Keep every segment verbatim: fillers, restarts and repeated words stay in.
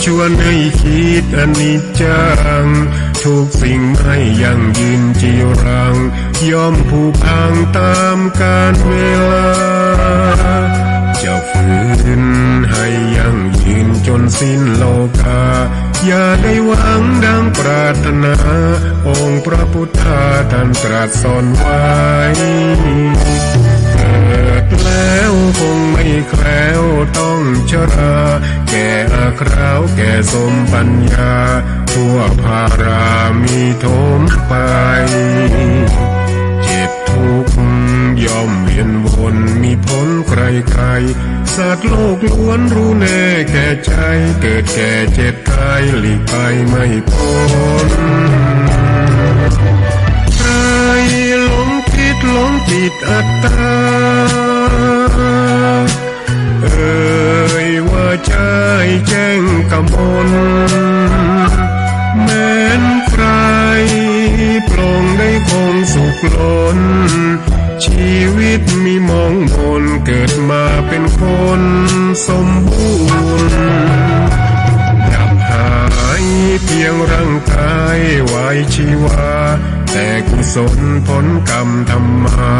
ชวนให้คิดอนิจจัง ทุกสิ่งไม่ยั่งยืนจีรัง ย่อมผุพังตามกาลเวลา จะฝืนให้ยั่งยืนจนสิ้นโลกา อย่าได้หวังดังปรารถนา องค์พระพุทธาท่านตรัสสอนไว้ เกิดแล้วคงไม่แคล้วต้องชรา แก่อาคราวแก่สมปัญญา ทั่วพารามีโถมไป เจ็ดทุกข์ย่อมเวียนวนมีพ้นใครๆ สัตว์โลกล้วนรู้แน่แก่ใจ เกิดแก่เจ็บตายหลีกไปไม่พ้น ใครหลงคิดหลงติดอัตตา เอ่ยว่าใจ้แจ้งกมล แม้นใครปลงได้คงสุขล้น ชีวิตมีมองมน เกิดมาเป็นคนสมบูรณ์ ดับหายเพียงร่างกายไว้ชีวา แต่กุศลผลกรรมทำมา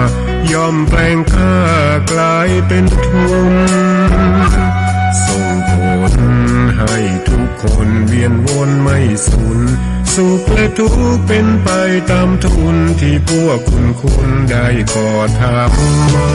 ย่อมแปลงค่ากลายเป็นทุน ส่งผลให้ทุกคนเวียนวนไม่สูญ สุขและทุกข์เป็นไปตามทุน ที่พวกคุณคุณได้ก่อทำมา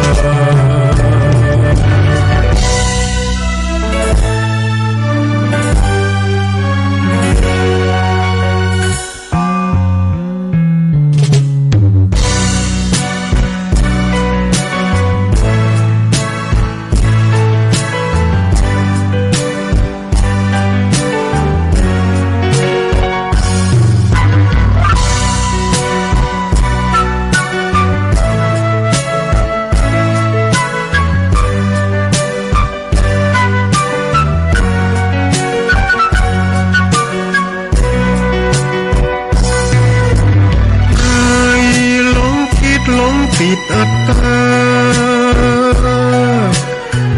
ใครหลงคิดหลงติดอัตตา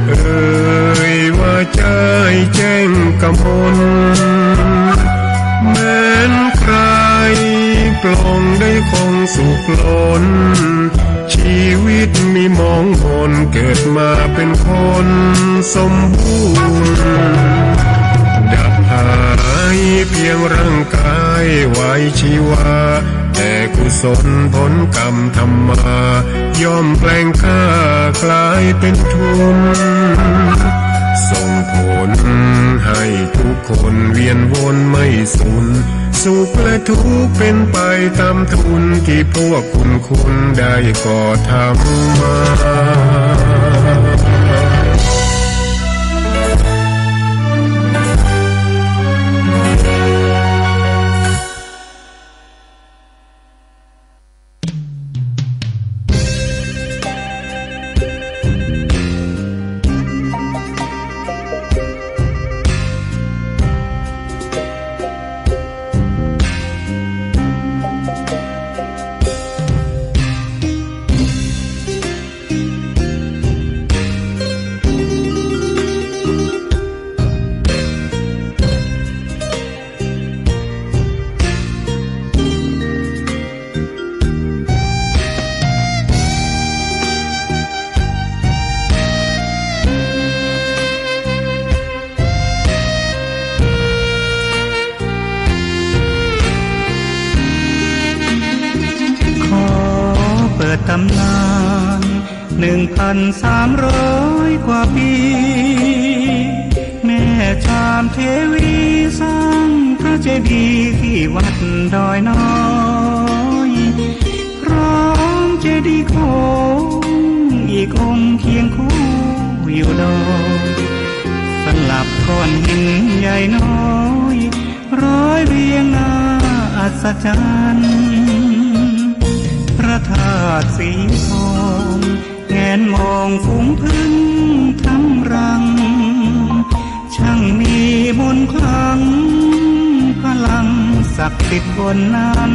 เอ่ยว่าใจ้แจ้งกมล แม้นใครปลงได้คงสุขล้น ชีวิตมีมองมน เกิดมาเป็นคนสมบูรณ์ ดับหายเพียงร่างกายไว้ชีวา แต่กุศลผลกรรมทำมา ย่อมแปลงค่ากลายเป็นทุน ส่งผลให้ทุกคนเวียนวนไม่สูญ สุขและทุกข์เป็นไปตามทุน ที่พวกคุณคุณได้ก่อทำมา ขอเปิดตำนาน หนึ่งพันสามร้อยกว่าปี แม่ชามเทวีสร้างพระเจดีย์ที่วัดดอยน้อย พร้อมเจดีย์โค้งอีกองค์เคียงคู่อยู่ดอย สลับก้อนหินใหญ่น้อย ร้อยเรียงน่าอัศจรรย์ พระธาตุสีทอง แงนมองฝูงผึ้งทำรัง ช่างมีมนต์ขลัง พลังศักดิ์สิทธิ์บนนั้น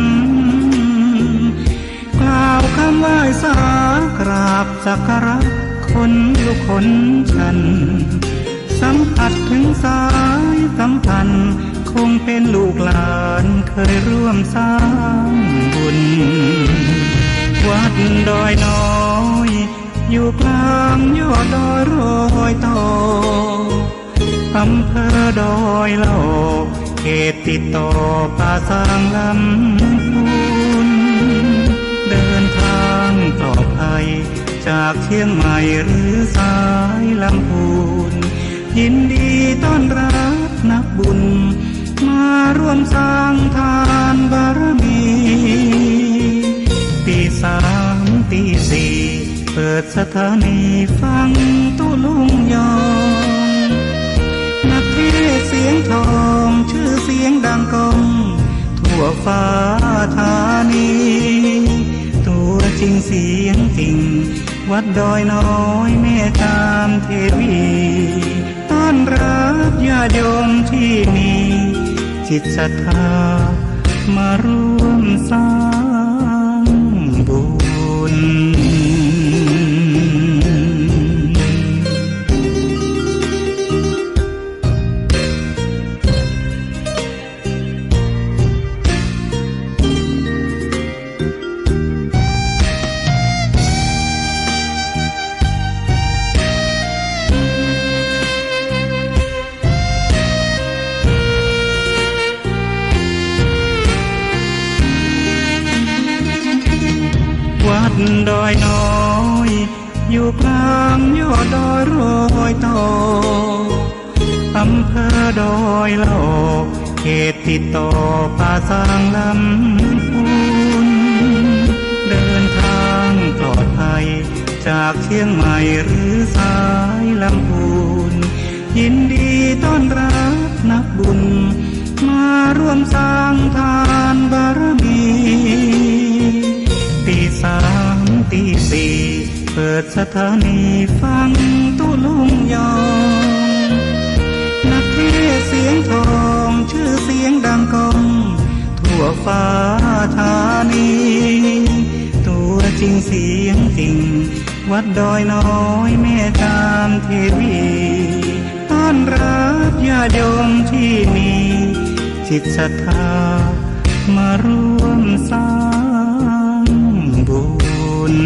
กล่าวคำไหว้สากราบสักการะคนลุกคนชัน สัมผัสถึงสายสัมพัน เป็นลูกหลานเคยร่วมสร้างบุญ วัดดอยน้อย อยู่กลางยอดดอยรอยต่อ อำเภอดอยหล่อ เขตติดต่อป่าซางลำพูน เดินทางปลอดภัย จากเชียงใหม่หรือสายลำพูน ยินดีต้อนรับนักบุญ มาร่วมสร้างทานบารมี ตีสามตีสี่ เปิดสถานีฟังตุลุงยอง นักเทศน์เสียงทอง ชื่อเสียงดังก้อง ทั่วฟ้าธานี ตัวจริงเสียงจริง วัดดอยน้อยแม่จามเทวี ต้อนรับญาติโยมที่มีจิตศรัทธา มาร่วมสร้างบุญ วัดดอยน้อย อยู่กลางยอดดอยรอยต่อ อำเภอดอยหล่อ เขตติดต่อป่าซางลำพูน เดินทางปลอดภัย จากเชียงใหม่หรือสายลำพูน ยินดีต้อนรับนักบุญ มาร่วมสร้างทานบารมี ตีสามตีสี่ เปิดสถานีฟังตุลุงยอง นักเทศน์เสียงทอง ชื่อเสียงดังก้อง ทั่วฟ้าธานี ตัวจริงเสียงจริง วัดดอยน้อยแม่จามเทวี ต้อนรับญาติโยมที่มีจิตศรัทธา มาร่วมสร้างบุญ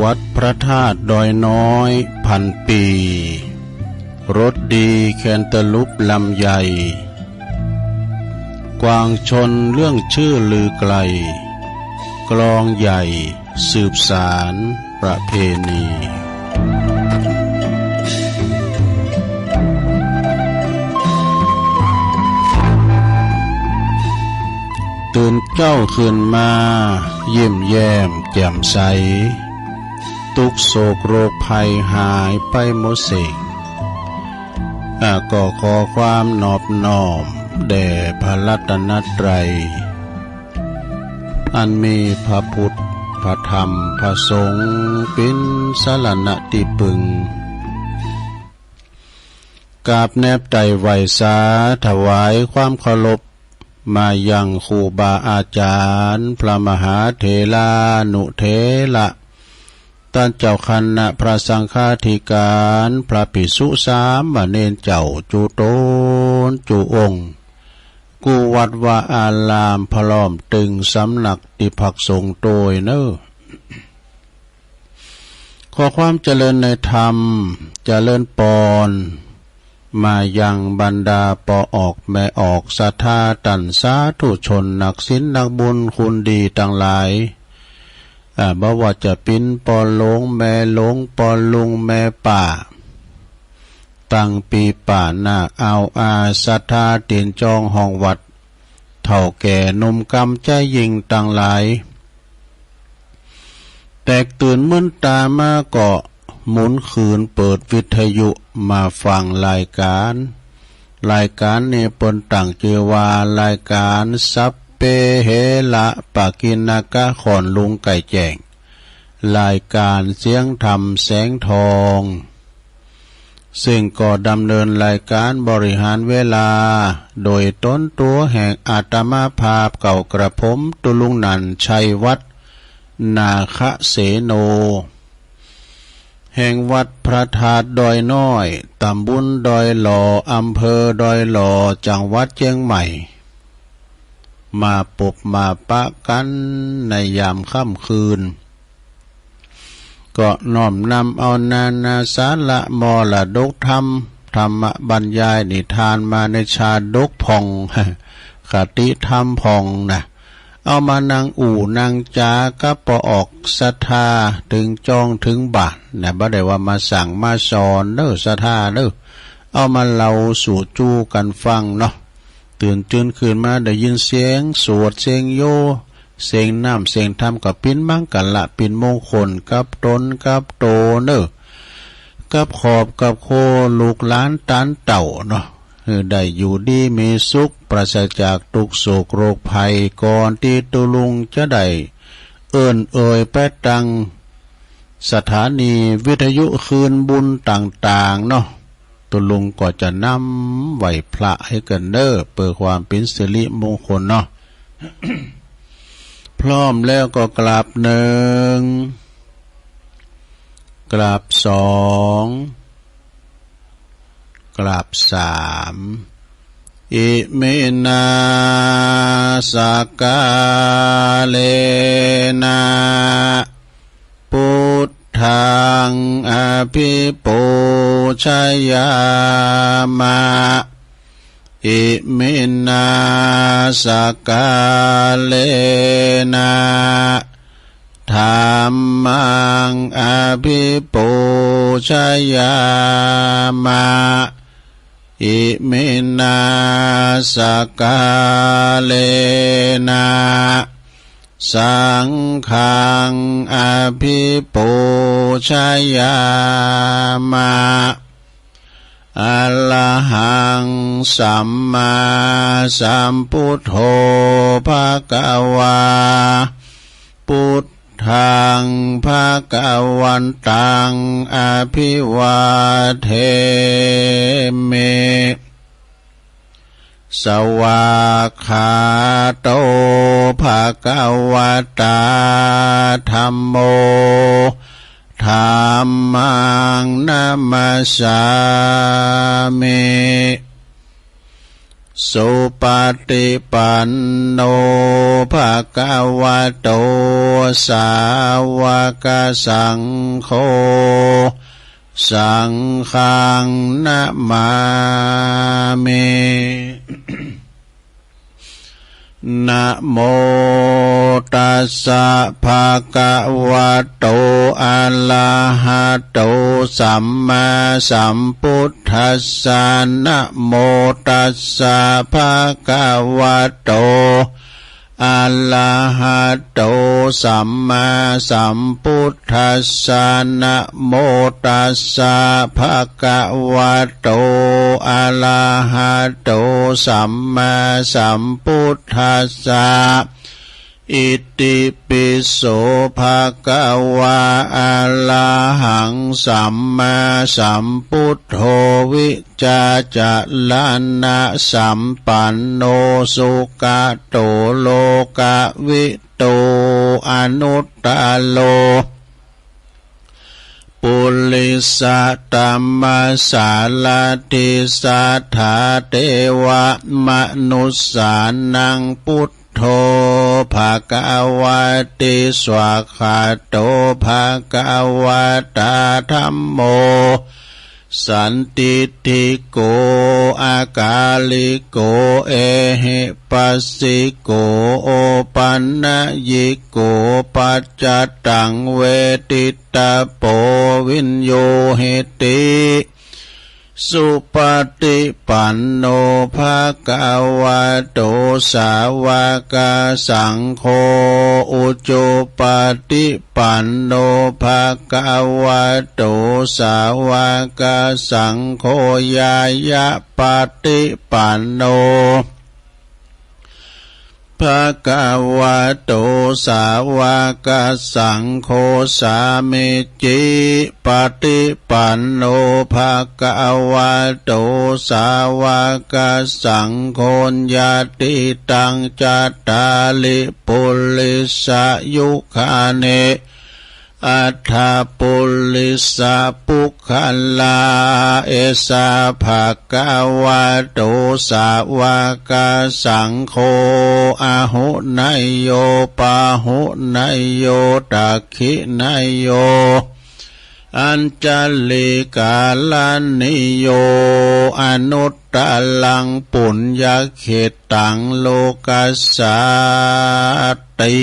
วัดพระธาตุดอยน้อยพันปี รสดีแคนตาลูปลำไย กวางชนเรื่องชื่อลือไกล กลองใหญ่สืบสานประเพณี ตื่นเจ๊าขึ้นมา ยิ้มแย้มแจ่มใส ทุกข์โศกโรคภัยหายไปหมดสิ้น ข้าก็ขอความนอบน้อมแด่พระรัตนตรัย อันมีพระพุทธ พระธรรม พระสงฆ์ เป็นสรณะที่พึ่ง กราบแนบไต่ไหว้สา ถวายความเคารพ มายังครูบาอาจารย์ พระมหาเถรานุเถระ ต้านเจ้าคณะพระสังฆาธิการ พระภิกษุสามเณรเจ้า จุตนจุองค์ กู้วัดวาอารามพร้อมตึงสำนักตี้พักสงฆ์โตยเนอ ขอความเจริญในธรรม เจริญปอน มายังบรรดาปอออกแม่ออกศรัทธาต้านสาธุชนนักศีลนักบุญคุณดีตังหลาย อ่า บ่ว่าจะเป๋นปอหลวงแม่หลวง ปอลุงแม่ป้า ตังปีป้านาคอาวอาศรัทธาตี๋นจองห้องวัด เฒ่าแก่หนุ่มกำใจ๊ญิงตังหลาย แตกตื่นมื้นต๋ามาก็หมุนคืนเปิดวิทยุมาฟังรายการ รายการนี้เปิ้นตั้งจื้อว่ารายการสัพเพเหระปกิณณกะ ขอนลุงไก่แจ้ง รายการเสียงธรรมแสงทอง ซึ่งก็ดำเนินรายการบริหารเวลาโดยตนตั๋วแห่งอาตมาภาพเก่ากระผม ตุ๊ลุงนันท์ ชัยวัฒน์ นาคเสโน แห่งวัดพระธาตุดอยน้อย ตำบลดอยหล่อ อำเภอดอยหล่อ จังหวัดเจียงใหม่ มาปบมาปะกั๋นในยามค่ำคืน ก็น้อมนำเอานานาสาระมรดกธรรม ธรรมบรรยายนิทานมาในชาดกพ่อง คติธรรมพ่องนะ เอามานั่งอู้นั่งจ๋ากับปอออกศรัทธา ตึงจองตึงบ้านนะ บ่ได้ว่ามาสั่งมาสอนเด้อศรัทธาเด้อ เอามาเล่าสู่จู้กั๋นฟังเนาะ ตื่นจื้นขึ้นมาได้ยินเสียงสวดเสียงโย เสียงน้ำเสียงธรรมก็เป๋นมังคละเป๋นมงคลกับตนกับโตเนอ กับครอบกับครัวลูกหลานตานเต้าเนาะ หื้อได้อยู่ดีมีสุข ปราศจากทุกข์โศกโรคภัย ก่อนตี้ตุ๊ลุงจะได้เอิ้นเอ่ยไปตังสถานีวิทยุคืนบุญต่างๆ เนาะ ตุ๊ลุงก็จะนำไหว้พระหื้อกั๋นเน่อ เปื้อความเป๋นสิริมงคลเนาะ พร้อมแล้วก็กราบหนึ่ง กราบสอง กราบสาม อิมินา สักกาเลนะ พุทธัง อภิปูชยามะ อิมินา สักกาเลนะ ธัมมัง อภิปูชยามะ อิมินา สักกาเลนะ สังฆัง อภิปูชยามะ อะระหัง สัมมาสัมพุทโธ ภะคะวา พุทธัง ภะคะวันตัง อะภิวาเทมิ สวากขาโต ภะคะวะตา ธัมโม ธัมมัง นะมัสสามิ สุปะฏิปันโน ภะคะวะโต สาวะกะสังโฆ สังฆัง นะมามิ นะโมตัสสะ ภะคะวะโต อะระหะโต สัมมาสัมพุทธัสสะ นะโมตัสสะ ภะคะวะโต อะระหะโต สัมมาสัมพุทธัสสะ นะโมตัสสะ ภะคะวะโต อะระหะโต สัมมาสัมพุทธัสสะ อิติปิโส ภะคะวา อะระหัง สัมมาสัมพุทโธ วิชชาจะระณะสัมปันโน สุขะโต โลกะวิทู อนุตตะโร ปุริสะธัมมะสารถิ สัทธา เทวะมนุสสานัง พุทโธ ภะคะวะติ สวากขาโต ภะคะวะตา ธัมโม สันทิฏฐิโก อากาลิโก เอหิปัสสิโก โอปันนยิโก ปัจจตัง เวทิตตะโป วิญญูหิติ สุปฏิปันโน ภะคะวะโต สาวกสังโฆ อุจุปฏิปันโน ภะคะวะโต สาวกสังโฆ ญาณปฏิปันโน ภะคะวะโต สาวกสังโฆ สามีจิปฏิปันโน ภะคะวะโต สาวกสังโฆ ยะติตัง จัตตาริ ปุริสะยุคานิ อัตถะปุริสะปุคคลา เอสะ ภะคะวะโต สาวกสังโฆ อาหุเนยโย ปาหุเนยโย ตักขิเนยโย อัญชลีกรณีโย อนุตตรัง ปุญญเขตตัง โลกัสสาติ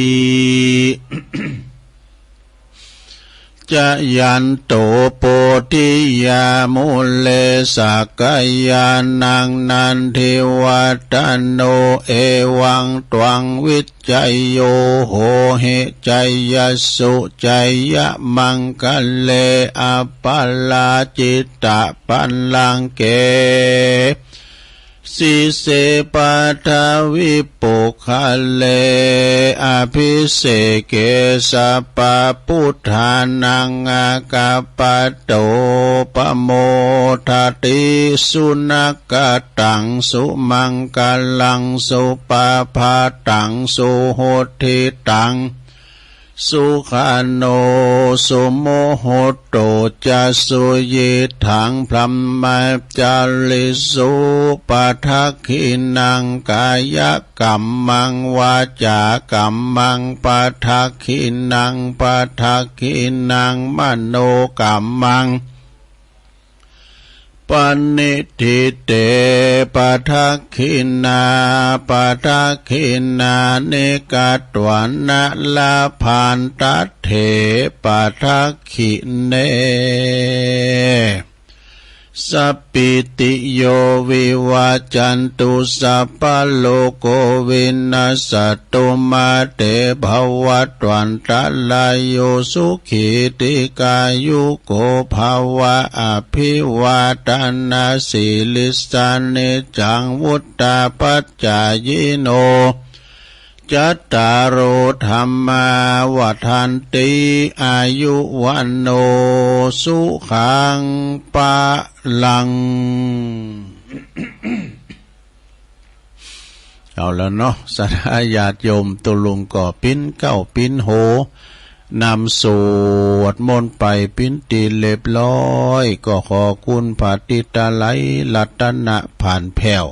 จายันโต โพธิยามูเล สักกายานัง นันทิวัฒโน เอวังตวัง วิจโย โหหิ จายสสุ จายมังคะเล อัปปะราจิตะปัลลังเก สีเส ปัทวิปุคคเล อภิเสเก สัพพะพุทธานัง อาคัปปะโต ปะโมทะติ สุนักขะตัง สุมังคะลัง สุปะภะตัง สุหุทธิตัง สุขะโน สุมุหุตโต จะ สุยิตถัง พรหมจาริสุ ปะทักขิณัง กายะกัมมัง วาจากัมมัง ปะทักขิณัง ปะทักขิณัง มโนกัมมัง ปะณิฏฐิเต ปะทักขิณา ปะทักขิณานิ กัตวานะ ละพันตัตเถ ปะทักขิเณ สัพพิติโย วิวัจจันตุ สัพพะโรโค วินัสสะตุ มาเต ภะวัตวันตะราโย สุขี ทีฆายุโก ภะวะ อะภิวาทะนะสีลิสสะ นิจจัง วุฑฒาปะจายิโน จัตตาโร ธัมมา วัฑฒันติ อายุ วัณโณ สุขัง พะลัง เอาละเนาะ ศรัทธาญาติโยม ตุลุงก็ปิ้นเก๊าปิ้นโฮ นำสวดมนต์ไปปิ้นตี้เรียบร้อย ก็ขอคุณพระติตะไลรัตนะผ่านแผ้ว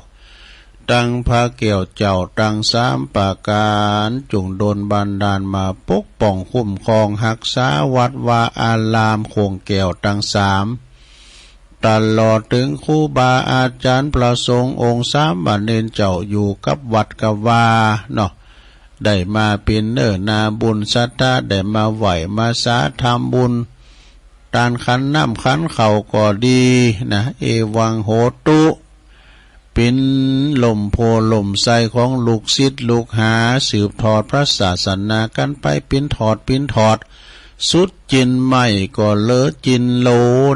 ตังพระแก้วเจ้าตังสามประก๋าน จุ่งดลบันดาลมาปกป้องคุ้มครองฮักษาวัดวาอารามโค้งแก้วตังสาม ตลอดเถิงครูบาอาจ๋ารย์พระสงฆ์องค์สามมะเณรเจ้าอยู่กับวัดกับวาเนาะ ได้มาเป๋นเนื้อนาบุญศรัทธา ได้มาไหว้มาสาทำบุญ ตานขันน้ำขันข้าวก็ดีนะ เอวังโหตุ เป๋นล่มโพธิ์ล่มไทรของลูกศิษย์ลูกหา สืบทอดพระศาสนากั๋นไป เป๋นทอดเป๋นทอด สุดจิ๊นไม้ก็เหลือจิ๊นโล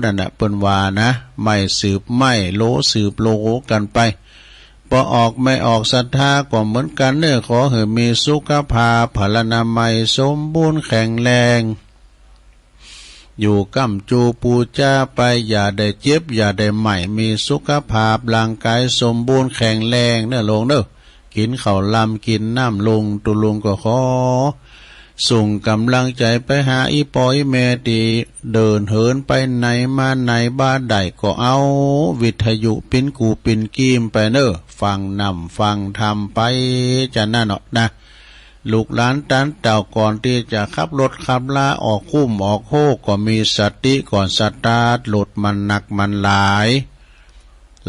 นั่นน่ะ เปิ้นว่านะ ไม้สืบไม้ โลสืบโลกั๋นไป ปอออกไม้ออกศรัทธาก็เหมือนกั๋นเน่อ ขอหื้อมีสุขภาพพลานามัยสมบูรณ์แข็งแรง อยู่ก้ำจูปู๋จาไป อย่าได้เจ็บ อย่าได้ไม้ มีสุขภาพร่างกายสมบูรณ์แข็งแรงเน่อลุงเน่อ กิ๋นข้าวลำกิ๋นน้ำลุง ตุลุงก็ขอ ส่งกำลังใจไปหาอีป้ออีแม่ตี้เดินเหินไปไหนมาไหนบ่ได้ก็เอาวิทยุปิ้นกู้ปิ้นกีมไปเนอ ฟังนำฟังธรรมไป จะนั้นเนาะนะ ลูกหลานตันเต่าก่อนตี้จะขับรถขับลาออกคุ้มออกโฮก็มีสติก่อน สตาร์ทรถมันหนักมันหลาย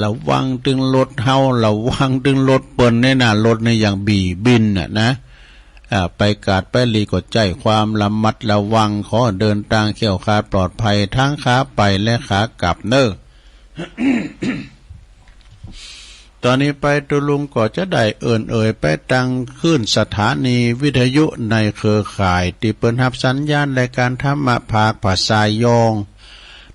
ระวังตึงรถเฮา ระวังตึงรถเปิ้นเนี่ยนะ รถเนี่ยอย่างบีบินน่ะนะ อ่า ไปกาดไปหลีก็ใช้ความระมัดระวัง ขอเดินตางแคล้วคลาดปลอดภัยทั้งขาไปและขากลับเนอ ตอนนี้ไปตุลุงก็จะได้เอิ้นเอ่ยไปตังคลื่นสถานีวิทยุในเครือข่ายตี้เปิ้นฮับสัญญาณรายการธรรมะภาคภาษายอง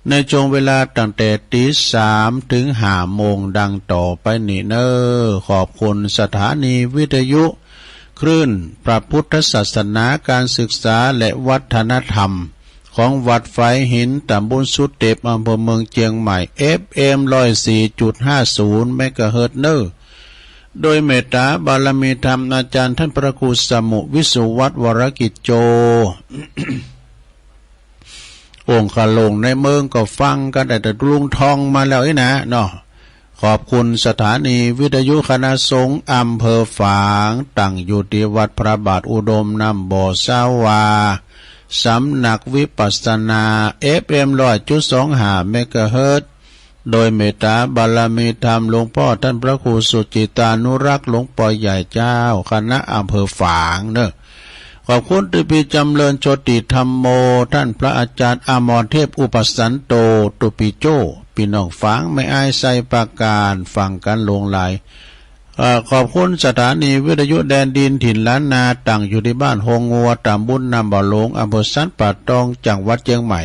ในช่วงเวลาตั้งแต่ตีสามถึงห้าโมงดังต่อไปนี้เนอ ขอบคุณสถานีวิทยุคลื่นพระพุทธศาสนา การศึกษาและวัฒนธรรม ของวัดฝายหิน ตำบลสุเต็บ อำเภอเมืองเจียงใหม่ เอฟเอ็ม ร้อยสี่จุดห้าศูนย์ เมกะเฮิรตซ์เนอ โดยเมตตาบารมีธรรมอาจารย์ท่านพระครูสมุวิสุวัฒน์ วรกิจโจ องค์คาหลงในเมืองก็ฟังกันตั้งแต่ลุงทองมาแล้วนี่นะเนาะ ขอบคุณสถานีวิทยุคณะสงฆ์อำเภอฝาง ตั้งอยู่ที่วัดพระบาทอุดมน้ำบ่อสาวา สำนักวิปัสสนา เอฟเอ็ม ร้อยจุดสองห้า เมกะเฮิรตซ์ โดยเมตตาบารมีธรรมหลวงพ่อท่านพระครูสุจิตานุรักษ์ หลวงปอใหญ่เจ้าคณะอำเภอฝางเนอะ ขอบคุณที่พี่จำเริญโชติธัมโม ท่านพระอาจารย์อมรเทพอุปสันโต ตุปิโจ พี่น้องฝางแม่อายไซปราการ ฟังกันหลงหลาย เอ่อ ขอบคุณสถานีวิทยุแดนดินถิ่นล้านนา ตั้งอยู่ที่บ้านโฮงงัว ตำบลน้ำบ่อหลง อำเภอสันป่าตอง จังหวัดเชียงใหม่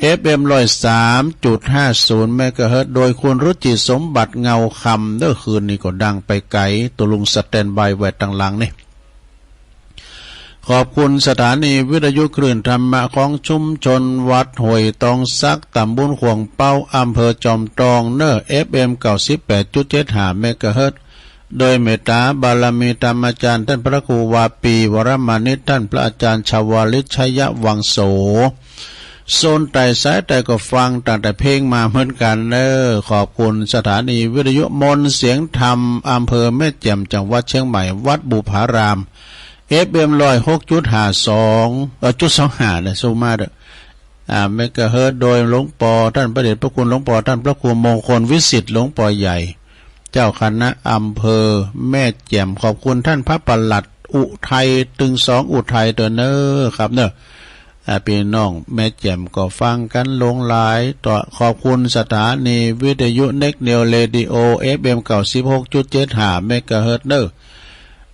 เอฟเอ็ม ร้อยสามจุดห้าศูนย์ เมกะเฮิรตซ์ โดยคุณรุจิสมบัติเงาคำ เด้อ คืนนี้ก็ดังไปไกล ตัวลุงสแตนบายไว้ตังหลังนี่ ขอบคุณสถานีวิทยุคลื่นธรรมะของชุมชนวัดห้วยตองสัก ตำบลข่วงเป๊า อำเภอจอมตองเนอ เอฟเอ็ม เก้าสิบแปดจุดเจ็ดห้า เมกะเฮิรตซ์ โดยเมตตาบารมีธรรมอาจารย์ท่านพระครูวาปี วรมานิต ท่านพระอาจารย์ชวาลิต ชยวังโส โซนใต้สายใต้ก็ฟังตั้งแต่เพลงมาเหมือนกันเนอ ขอบคุณสถานีวิทยุมนต์เสียงธรรม อำเภอแม่แจ่ม จังหวัดเชียงใหม่ วัดบุพาราม เอฟเอ็ม ร้อยหกจุดห้าสอง เอ่อ จุดสองห้า นะ ซูมมาเด้อ อ่า เมกะเฮิรตซ์ โดยหลวงปอท่านพระเดชพระคุณหลวงปอท่านพระครูมงคลวิสิทธิ์ หลวงปอใหญ่ เจ้าคณะอำเภอแม่แจ่ม ขอบคุณท่านพระปลัดอุทัย ตึงสองอุทัยเด้อเนอครับเนอ อ่า พี่น้องแม่แจ่มก็ฟังกันหลงหลาย ต่อขอบคุณสถานีวิทยุเน็กนิวเรดิโอ เอฟเอ็ม เก้าสิบหกจุดเจ็ดห้า เมกะเฮิรตซ์เนอ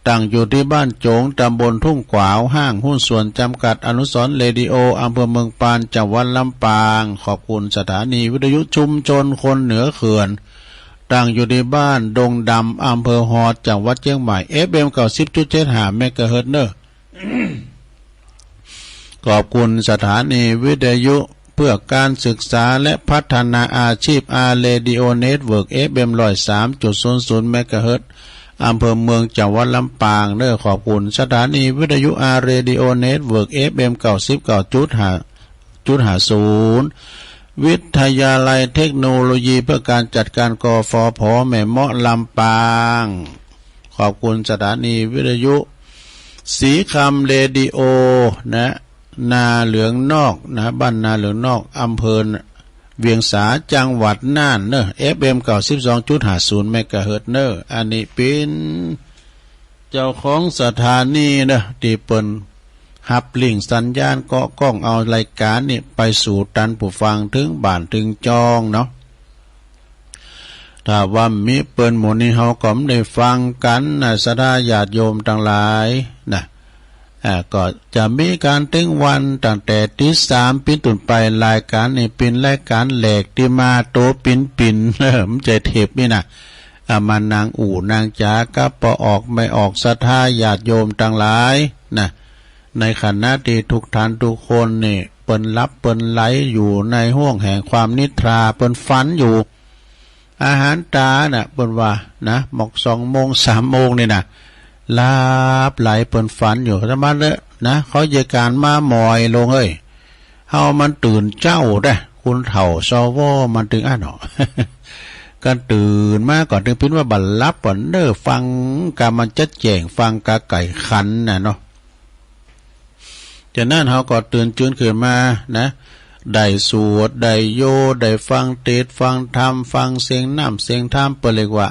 ตั้งอยู่ที่บ้านโจ๋ง ตำบลทุ่งขวาว ห้างหุ้นส่วนจำกัดอนุสรณ์เรดิโอ อำเภอเมืองปาน จังหวัดลำปาง ขอบคุณสถานีวิทยุชุมชนคนเหนือเขื่อน ตั้งอยู่ที่บ้านดงดำ อำเภอฮอด จังหวัดเชียงใหม่ เอฟเอ็ม เก้าสิบจุดเจ็ดห้า เมกะเฮิรตซ์เนอ ขอบคุณสถานีวิทยุเพื่อการศึกษาและพัฒนาอาชีพ อาร์ เรดิโอ เน็ตเวิร์ก เอฟเอ็ม ร้อยสามจุดศูนย์ศูนย์ เมกะเฮิรตซ์ อำเภอเมือง จังหวัดลำปางเนอ ขอบคุณสถานีวิทยุ อาร์ เรดิโอ เน็ตเวิร์ก เอฟเอ็ม เก้าสิบเก้าจุดห้า จุดห้าศูนย์ วิทยาลัยเทคโนโลยีเพื่อการจัดการ กฟผ แม่เมาะ ลำปาง ขอบคุณสถานีวิทยุสีคำเรดิโอนะ นาเหลืองนอกนะ บ้านนาเหลืองนอก อำเภอเวียงสา จังหวัดน่านเนอะ เอฟเอ็ม เก้าสิบสองจุดห้าศูนย์ เมกะเฮิรตซ์เนอะ อันนี้เป็นเจ้าของสถานีเนอะ ตี้เปิ้นฮับลิงก์สัญญาณเกาะกล้องเอารายการนี้ไปสู่ตันผู้ฟังถึงบ้านถึงจองเนาะ ถ้าว่ามีเปิ้นหมู่นี้เฮาก็บ่ได้ฟังกันนะ ศรัทธาญาติโยมตังหลายนะ อ่า ก็จะมีการตึงวันตั้งแต่ตีสามปิ้นตุ่นไป รายการนี้ปิ้นรายการแหลกตี้มาโตปิ้นๆ เออ มันจะเทปนี่นะ อ่า มานั่งอู้นั่งจ๋ากับปอออกแม่ออกศรัทธาญาติโยมตังหลายนะ ในขณะตี้ทุกท่านทุกคนนี่เปิ้นหลับเปิ้นไหลอยู่ในห้วงแห่งความนิทรา เปิ้นฝันอยู่ อาหารตาน่ะ เปิ้นว่านะ หมอกสองโมงสามโมงนี่นะ หลับไหลเปิ้นฝันอยู่ อาตมาเนอะ นะ เขาเยกานมาหมอยลงเอ้ย เฮามันตื่นเจ๊าเด้ คนเฒ่า สว มันตึงอั้นเนาะ ก็ตื่นมาก่อน ตึงปิ้นว่าบ่หลับก่อนเด้อ ฟังกามันจัดแจ้ง ฟังกาไก่ขันน่ะเนาะ จากนั้นเฮาก็ตื่นจืนขึ้นมานะ ได้สวด ได้โย ได้ฟังเทศน์ ฟังธรรม ฟังเสียงน้ำเสียงธรรม เปิ้นเรียกว่า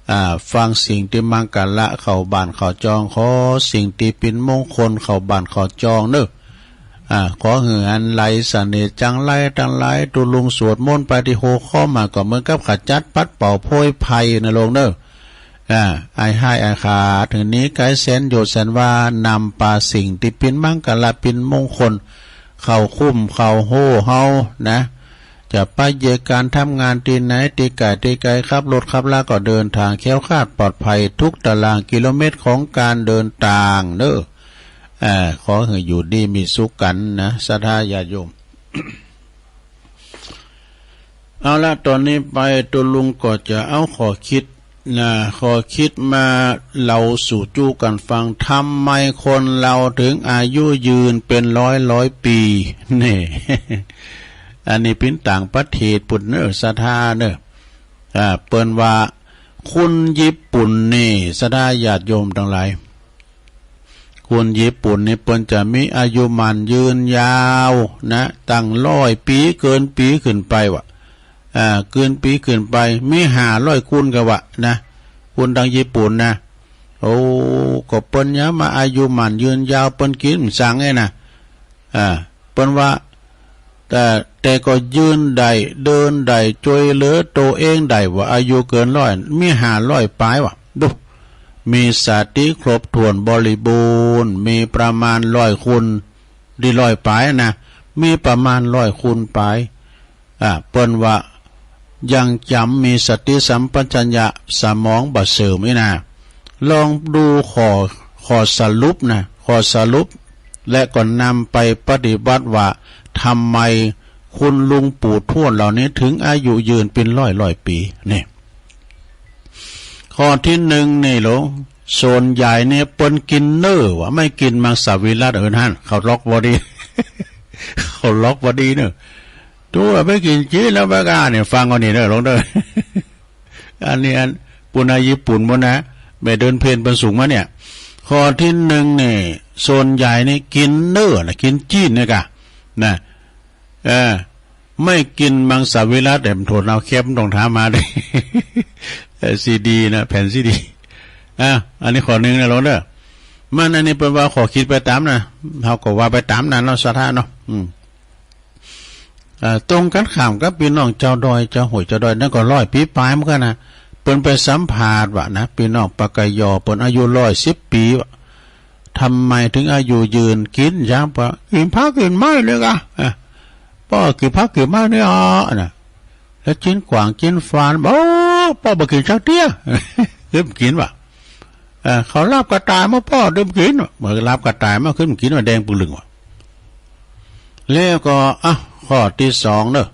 อ่า ฟังสิ่งที่มังคละเข้าบ้านเข้าจอง ขอสิ่งที่เป็นมงคลเข้าบ้านเข้าจองเนอะ อ่า ขอหื้ออันไหลเสน่ห์จังไรทั้งหลาย ตุ๊ลุงสวดมนต์ไปตี้หัวข้อมาก็เหมือนกับขจัดปัดเป่าโพยภัยนะลุงเนอะ อ่า ไอ้ฮ้ายไอ้ขา ถึงนี้ไกลแสนโยชน์แสนวา นำปาสิ่งที่เป็นมังคละเป็นมงคล เข้าคุ้มเข้าโฮเฮานะ จะไปเยียะการทำงานตี้ไหน ตี้ไก่ตี้ไกล ขับรถขับลาก็เดินทางแคล้วคลาดปลอดภัยทุกตารางกิโลเมตรของการเดินทางเนอะ อ่า ขอให้อยู่ดีมีสุขกันนะ ศรัทธาญาติโยม เอาละ ตอนนี้ไปตุ๊ลุงก็จะเอาข้อคิดนะ ข้อคิดมาเล่าสู่จู้กันฟัง ทำไมคนเราถึงอายุยืนเป็นร้อยร้อยปี นี่ อันนี้ปิ้นต่างประเทศปุ้นเนอะ ศรัทธาเนอะ อ่า เปิ้นว่า คนญี่ปุ่นนี่ ศรัทธาญาติโยมทั้งหลาย คนญี่ปุ่นนี่เปิ้นจะมีอายุมั่นยืนยาวนะ ตั้งร้อยปี เกินปีขึ้นไปว่ะ อ่า เกินปีขึ้นไป มีห้าร้อยคนก็ว่านะ คนทางญี่ปุ่นนะ โอ้ ก็เปิ้นยังมาอายุมั่นยืนยาว เปิ้นกินสั่งไงนะ อ่า เปิ้นว่า แต่ แต่ก็ยืนได้ เดินได้ ช่วยเหลือตัวเองได้ ว่าอายุเกินร้อย มีห้าร้อยปลายว่ะ ดู มีสติครบถ้วนบริบูรณ์ มีประมาณร้อยคน ดีร้อยปลายนะ มีประมาณร้อยคนปลาย อ่า เปิ้นว่ายังจำมีสติสัมปชัญญะ สมองบ่เสื่อมนี่นะ ลองดูข้อ ข้อสรุปนะ ข้อสรุป และก็นำไปปฏิบัติว่าทำไมคุณลุงปู่ทวดเหล่านี้ถึงอายุยืนเป็นร้อยร้อยปี นี่ ข้อที่หนึ่งนี่หลวง ส่วนใหญ่เนี่ยเปิ้นกินเนื้อว่ะ ไม่กินมังสวิรัติ เออ นั่น เขาล็อกบ่ดี เขาล็อกบ่ดีเนอะ ตัวไม่กินจีนแล้วแม่กาเนี่ย ฟังเอานี่เนอะหลวงเนอะ อันนี้อันปุณณาญี่ปุ่นหมดนะ แม่เดินเพลนเปิ้นสูงมาเนี่ย ข้อที่หนึ่งเนี่ย ส่วนใหญ่นี่กินเนื้อนะ กินจีนเนี่ยกะ นะ เออ ไม่กินมังสวิรัติ แต่มันโทษเอาแคปมันต้องถามมาเด้ เออ ซีดีนะ แผ่นซีดี อ่ะ อันนี้ข้อหนึ่งนะหลวงเด้อ มันอันนี้เปิ้นว่าข้อคิดไปตามนะ เฮาก็ว่าไปตามนั้นเนาะ ศรัทธาเนาะ อืม เอ่อ ตรงกันข้ามกับพี่น้องเจ้าดอย เจ้าห้วย เจ้าดอย นั่นก็ร้อยปีปลายเหมือนกันนะ เปิ้นไปสัมภาษณ์ว่ะนะ พี่น้องปากกยอ เปิ้นอายุร้อยสิบปีว่ะ ทำไมถึงอายุยืน กินหยังปะ กินผักกินไม้เลยกะ อ่ะ ป้อกินผักกินไม้เนี่ยอ๋อนะ แล้วกินกวางกินฟาน โอ้ ป้อบ่กินจักเตื้อ ขึ้นกินว่ะ เอ่อ เขาลาบกระต่ายมาป้อดื่มกินว่ะ เมื่อลาบกระต่ายมาขึ้นกินว่ะ แดงปึงลึงว่ะ แล้วก็ อ่ะ ข้อที่สองเนอะ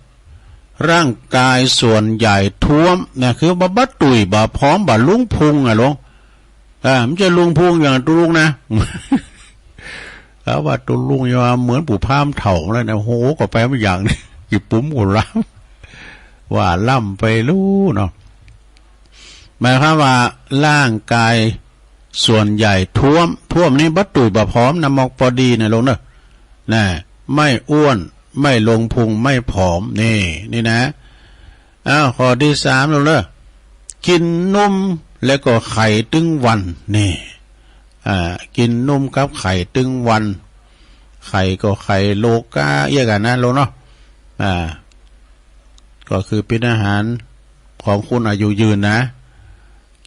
ร่างกายส่วนใหญ่ท้วมนะ คือบ่ บ่ตุ้ย บ่ผอม บ่ลุงพุงอะหลวง อ่า มันจะลุงพุงอย่างตุ๊ลุงนะ ถ้าว่าตุ๊ลุงอย่าว่าเหมือนปู่พราหมณ์เฒ่าแล้วนะ โห ก็ไปไม่อย่างนี้ กี่ปุ๋มหัวล้ำ ว่าล้ำไปรู้เนาะ หมายความว่าร่างกายส่วนใหญ่ท้วม ท้วมนี่บ่ตุ้ยบ่ผอมนะ มอกปอดีนะหลวงเนอะ นะ ไม่อ้วน ไม่ลงพุง ไม่ผอม นี่ นี่นะ อ้าว ข้อที่สามแล้วเนอะ กินนมแล้วก็ไข่ตึงวัน นี่ อ่า กินนมกับไข่ตึงวัน ไข่ก็ไข่โลกาเอี้ยกันนะหลวงเนาะ อ่า ก็คือเป็นอาหารของคนอายุยืนนะ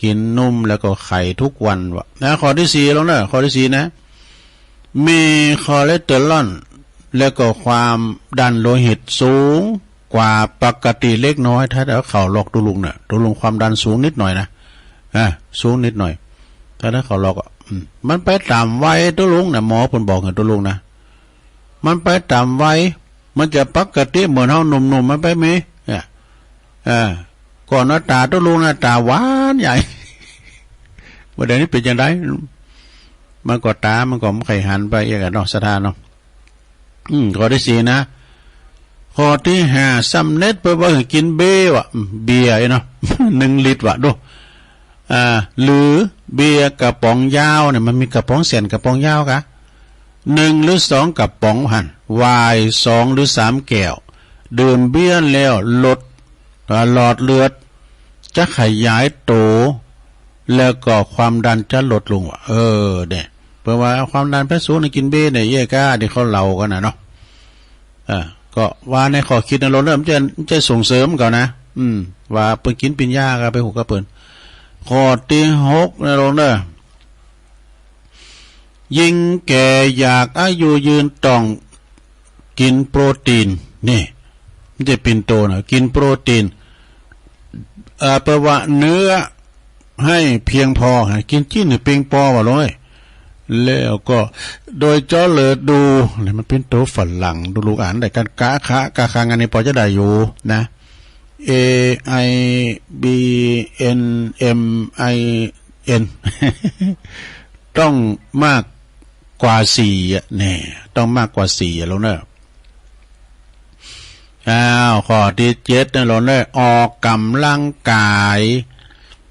กินนมแล้วก็ไข่ทุกวันว่ะ นะ ข้อที่สี่หลวงเนอะ ข้อที่สี่นะ มีคอเลสเตอรอล แล้วก็ความดันโลหิตสูงกว่าปกติเล็กน้อย ถ้าเขาหลอกตุ๊ลุงเนี่ย ตุ๊ลุงความดันสูงนิดหน่อยนะ อ่ะ สูงนิดหน่อย ถ้าเขาหลอกอ่ะ อืม มันไปตามวัยตุ๊ลุงนะ หมอเปิ้นบอกให้ตุ๊ลุงนะ มันไปตามวัย มันจะปกติเหมือนเฮาหนุ่มๆ มันไปมี เนี่ย เออ ก่อนหน้าตาตุ๊ลุงหน้าตาหวานใหญ่ ว่าเดี๋ยวนี้เป็นจังได๋ มันก็ตา มันก็บ่ใค่หันไปเอียกอะเนาะ ศรัทธาเนาะ อืม ข้อตี้สี่นะ ข้อตี้ห้า ซ้ำเน็ตเปิ้นว่าหื้อกินเบียร์วะ อืม เบียร์เนาะ หนึ่งลิตรวะ ดู อ่า หรือเบียร์กระป๋องยาวเนี่ย มันมีกระป๋องสั้นกระป๋องยาวกะ หนึ่งหรือสองกระป๋องหั่น ไวน์สองหรือสามแก้ว ดื่มเบียร์แล้วหลอด อ่า หลอดเลือดจะขยายโต แล้วก็ความดันจะลดลงว่ะ เออ เนี่ย เปิ้นว่าความดันเปิ้นสูงนี่กินเบียร์เนี่ย เอี้ยะก้าตี้เขาเล่ากั๋นน่ะเนาะ อ่า ก็ว่าในข้อคิดนะ โลกเริ่มจะ จะส่งเสริมเขานะ อืม ว่าเปิ้นกิ๋นเป๋นยาก็ไปฮู้กับเปิ้น ข้อตี้หกนะ โลกเนอะ ยิ่งแก่อยากอายุยืนต้องกินโปรตีน นี่ มันจะเป๋นโตนะ กินโปรตีน เอ่อ แปลว่าเนื้อให้เพียงพอ กิ๋นจิ๊นหื้อเปียงปอว่าโลกเอ้ย แล้วก็โดยเจาะเลือดดู นี่มันเป๋นโตฝรั่ง ดูลูกอ่านได้ การกะขะ กะขะงานนี้ปอจะได้อยู่นะ A I B N M I N ต้องมากกว่าสี่อะ แน่ ต้องมากกว่าสี่อะ โลกเนอะ อ้าว ข้อตี้เจ็ดนะ โลกเนอะ ออกกำลังกาย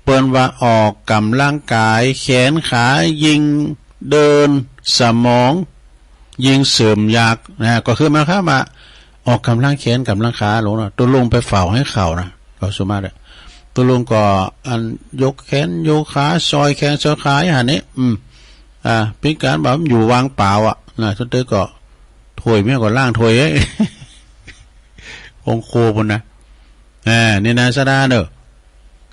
เปิ้นว่าออกกำลังกาย แขนขายิ่งเดิน สมอง ยิ่งเสริมอยากนะ ก็คือหมายความว่า ออกกำลังแขนกำลังขา โลกเนอะ ตกลงไปเฝ้าหื้อเขานะ เขาสุมาเด้อ ตกลงก็อันยกแขนยกขา ซอยแขนซอยขา อย่างนี้ อืม อ่า เป๋นการแบบอยู่ว่างเปล่าอะนะ สุดท้ายก็ถ้วยแม่ก็ล้างถ้วย เอ้ย องค์ครูพุ้นนะ อ่า นี่นะ ศรัทธาเนอะ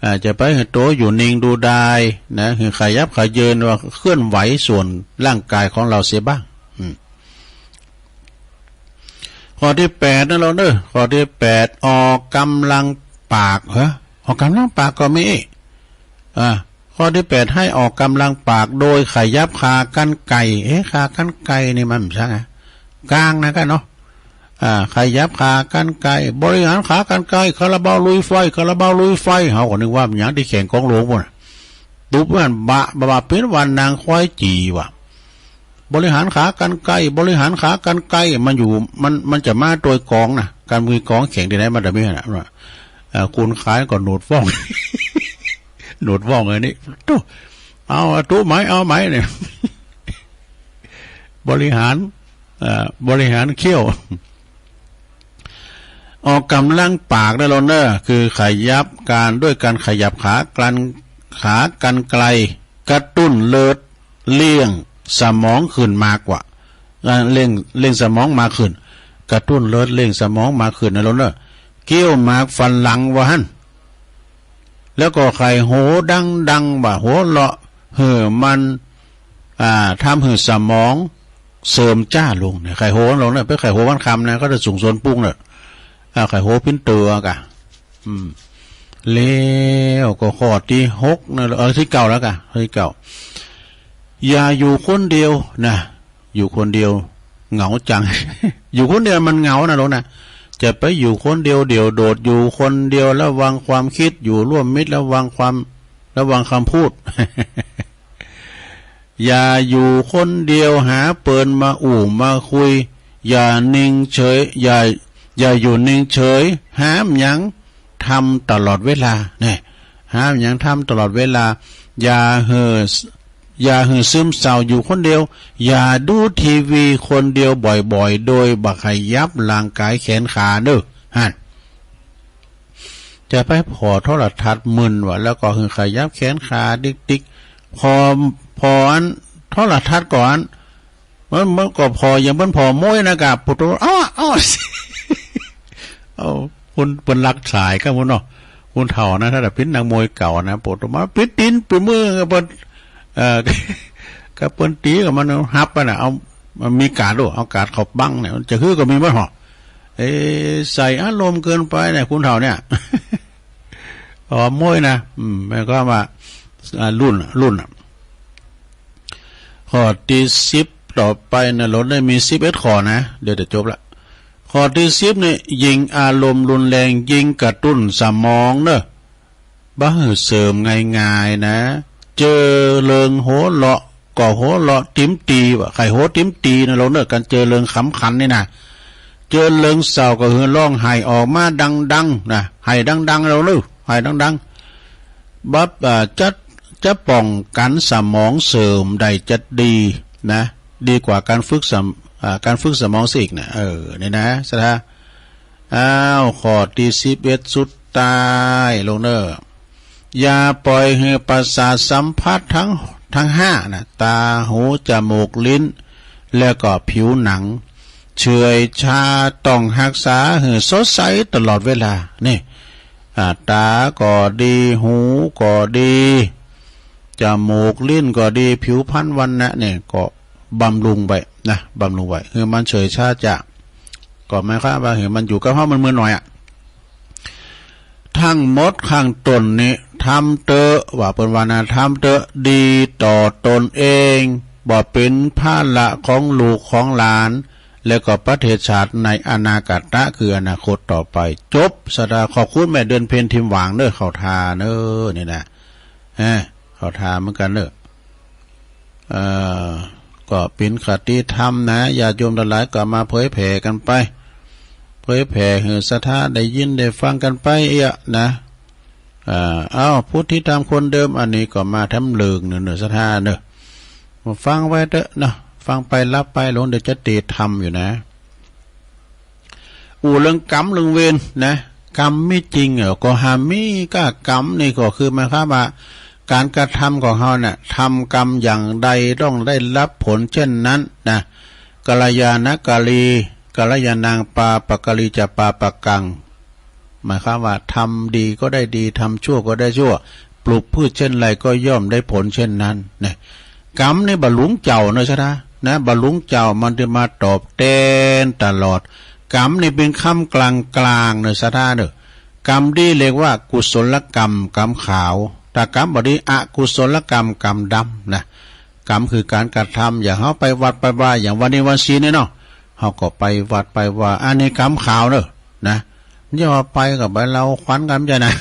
อ่า จะไปหื้อโตอยู่นิ่งดูดายนะ หื้อขยับขยื่น ว่าเคลื่อนไหวส่วนร่างกายของเราเสียบ้าง อืม ข้อตี้แปดนะ โลกเนอะ ข้อตี้แปด ออกกำลังปาก เฮ้อ ออกกำลังปากก็มี อ่า ข้อตี้แปด ให้ออกกำลังปากโดยขยับขากรรไกร เอ๊ะ ขากรรไกรนี่มันช่างอะ กลางนะกันเนาะ อ่า ขยับขากรรไกร บริหารขากรรไกร คาราบาวลุยไฟ คาราบาวลุยไฟ เฮาก็นึกว่ามันหยังตี้แข่งกองหลวงพุ้นน่ะ ตุ๊บมันบะ บะ บะ เป๋นวันนางควายจี๋ว่ะ บริหารขากรรไกร บริหารขากรรไกร มันอยู่ มัน มันจะมาโดยกองนะ การมีกองแข่งตี้ไหนมันจะมีนะ อ่า คนขายก็หนวดว่อง หนวดว่องอันนี้ ตุ๊ เอา ตุ๊ไหม เอาไหมเนี่ย บริหาร เอ่อ บริหารเขี้ยว ออกกำลังปากนะ โลกเนอะ คือขยับการ ด้วยการขยับขากรร ขากรรไกร กระตุ้นเลือด เลี้ยงสมองขึ้นมากกว่า อ่า เลี้ยง เลี้ยงสมองมากขึ้น กระตุ้นเลือดเลี้ยงสมองมากขึ้นนะ โลกเนอะ เคี้ยวหมากฝรั่งว่าหั้น แล้วก็ใค่หัวดังๆ ว่าหัวเราะ หื้อมัน อ่า ทำหื้อสมองเสื่อมช้าลงเนี่ย ใค่หัวลงเนี่ย ไปใค่หัววันค่ำนะ ก็จะส่งสวนปรุงเนี่ย อ่า ใค่หัวปิ้นเต๋อกะ อืม แล้วก็ข้อตี้หกนะ เออ ตี้เก้าแล้วกะ ตี้เก้า อย่าอยู่คนเดียวนะ อยู่คนเดียวเหงาจัง อยู่คนเดียวมันเหงานะ โลกนะ จะไปอยู่คนเดียวเดี่ยวโดด อยู่คนเดียวระวังความคิด อยู่ร่วมมิตรระวังความ ระวังคำพูด อย่าอยู่คนเดียว หาเปินมาอู้มาคุย อย่านิ่งเฉย อย่า อย่าอยู่นิ่งเฉย หาหยังทำตลอดเวลา เนี่ย หาหยังทำตลอดเวลา อย่าหื้อ อย่าหื้อซึมเศร้าอยู่คนเดียว อย่าดูทีวีคนเดียวบ่อยๆ โดยบ่ขยับร่างกายแขนขาเด้อ หั้น จะไปผ่อโทรทัศน์มึนว่ะ แล้วก็หื้อขยับแขนขาติ๊กๆ ผ่อ ผ่ออันโทรทัศน์ก่อน มัน มันก็ผ่ออย่างเปิ้นผ่อมวยนะกะ ปวดตัว อ้อ อ้อ เอา คนเปิ้นลักสายกันพุ้นเนาะ คนเฒ่านะ ถ้าเปิ้นนักมวยเก่านะ ปวดตัวมา ปิดตีน ปิดมือกับเปิ้น เอ่อ กับเปิ้นตี๋กับมันหับไปน่ะ เอา มันมีการ์ดด้วย เอาการ์ดเข้าบังเนี่ย จะฮื้อก็มีบ่เหรอ เอ๊ะ ใส่อารมณ์เกินไปเนี่ย คนเฒ่าเนี่ย อ๋อ มวยนะ อืม แม่นก็ว่า อ่า รุ่นน่ะ รุ่นน่ะ ข้อตี้สิบต่อไปนะ โลกได้มีสิบเอ็ดข้อนะ เดี๋ยวจะจบละ ข้อตี้สิบนี่ ยิ่งอารมณ์รุนแรง ยิ่งกระตุ้นสมองเนอะ บ่หื้อเสริมง่ายๆ นะ เจอเริงหัวเราะ ก็หัวเราะติ๋มตี๋ ว่าใค่หัวติ๋มตี๋นะลูกเนอะ กันเจอเรื่องขำขันนี่นะ เจอเรื่องเศร้าก็หื้อร้องไห้ออกมาดังๆ นะ ไห้ดังๆ ลูกเนอะ ไห้ดังๆ บับ อ่า จะ จะป้องกันสมองเสื่อมได้จะดีนะ ดีกว่าการฝึกสม- อ่า การฝึกสมองซะอีกนะ เออ นี่นะ ศรัทธา อ้าว ข้อตี้สิบเอ็ดสุดท้าย ลูกเนอะ อย่าปล่อยหื้อประสาทสัมผัสทั้ง ทั้งห้านะ ตา หู จมูก ลิ้น แล้วก็ผิวหนัง เฉื่อยชา ต้องฮักษาหื้อสดใสตลอดเวลา นี่ อ่า ตาก็ดี หูก็ดี จมูก ลิ้นก็ดี ผิวพรรณวรรณะเนี่ย ก็บำรุงไว้นะ บำรุงไว้ หื้อมันเฉื่อยชาจ้า ก็หมายความว่าหื้อมันอยู่กับเฮามันเมินหน่อยอะ ทั้งหมดข้างต้นนี้ทำเต๊อะ ว่าเปิ้นว่านะ ทำเต๊อะ ดีต่อตนเอง บ่เป็นภาระของลูกของหลาน แล้วก็ประเทศชาติในอนาคตะ คืออนาคตต่อไป จบ ศรัทธา ขอบคุณแม่เดือนเพ็ญทิมหวางเนอะ เข้าท่าเนอะ นี่นะ เอ้อ เข้าท่าเหมือนกันเนอะ เอ่อ ก็เป็นคติธรรมนะ ญาติโยมทั้งหลายก็มาเผยแผ่กันไป เผยแผ่หื้อศรัทธาได้ยินได้ฟังกันไปเอี้ยนะ อ่า เอ้า พุทธิธรรมคนเดิม อันนี้ก็มาแถมเลิงเนอะ เนอะ ศรัทธาเนอะ มาฟังไว้เต๊อะเนาะ ฟังไปหลับไป หลงเดี๋ยวจะติดธรรมอยู่นะ อู้เรื่องกรรมเรื่องเวรนะ กรรมมีจริงเหรอ ก็หามีก้า กรรมนี่ก็คือหมายความว่า การกระทำของเฮาน่ะ ทำกรรมอย่างใดต้องได้รับผลเช่นนั้นนะ กัลยาณกรี กัลยาณังปาปกรีจะปาปกัง หมายความว่าทำดีก็ได้ดี ทำชั่วก็ได้ชั่ว ปลูกพืชเช่นไรก็ย่อมได้ผลเช่นนั้นนะ กรรมนี่บ่หลวงเจ้าเนอะ ศรัทธา นะ บ่หลวงเจ้ามันจะมาตอบแทนตลอด กรรมนี่เป็นคำกลางๆ เนอะ ศรัทธาเนอะ กรรมดีเรียกว่ากุศลกรรม กรรมขาว ถ้ากรรมบ่ดี อกุศลกรรม กรรมดำนะ กรรมคือการกระทำ อย่างเฮาไปวัดไปวา อย่างวันนี้วันศีลเนี่ยเนาะ เฮาก็ไปวัดไปวา อันนี้กรรมขาวเนอะ นะ อย่าว่าไปก็ไปเหล้าขวัญกันจ้ะนะ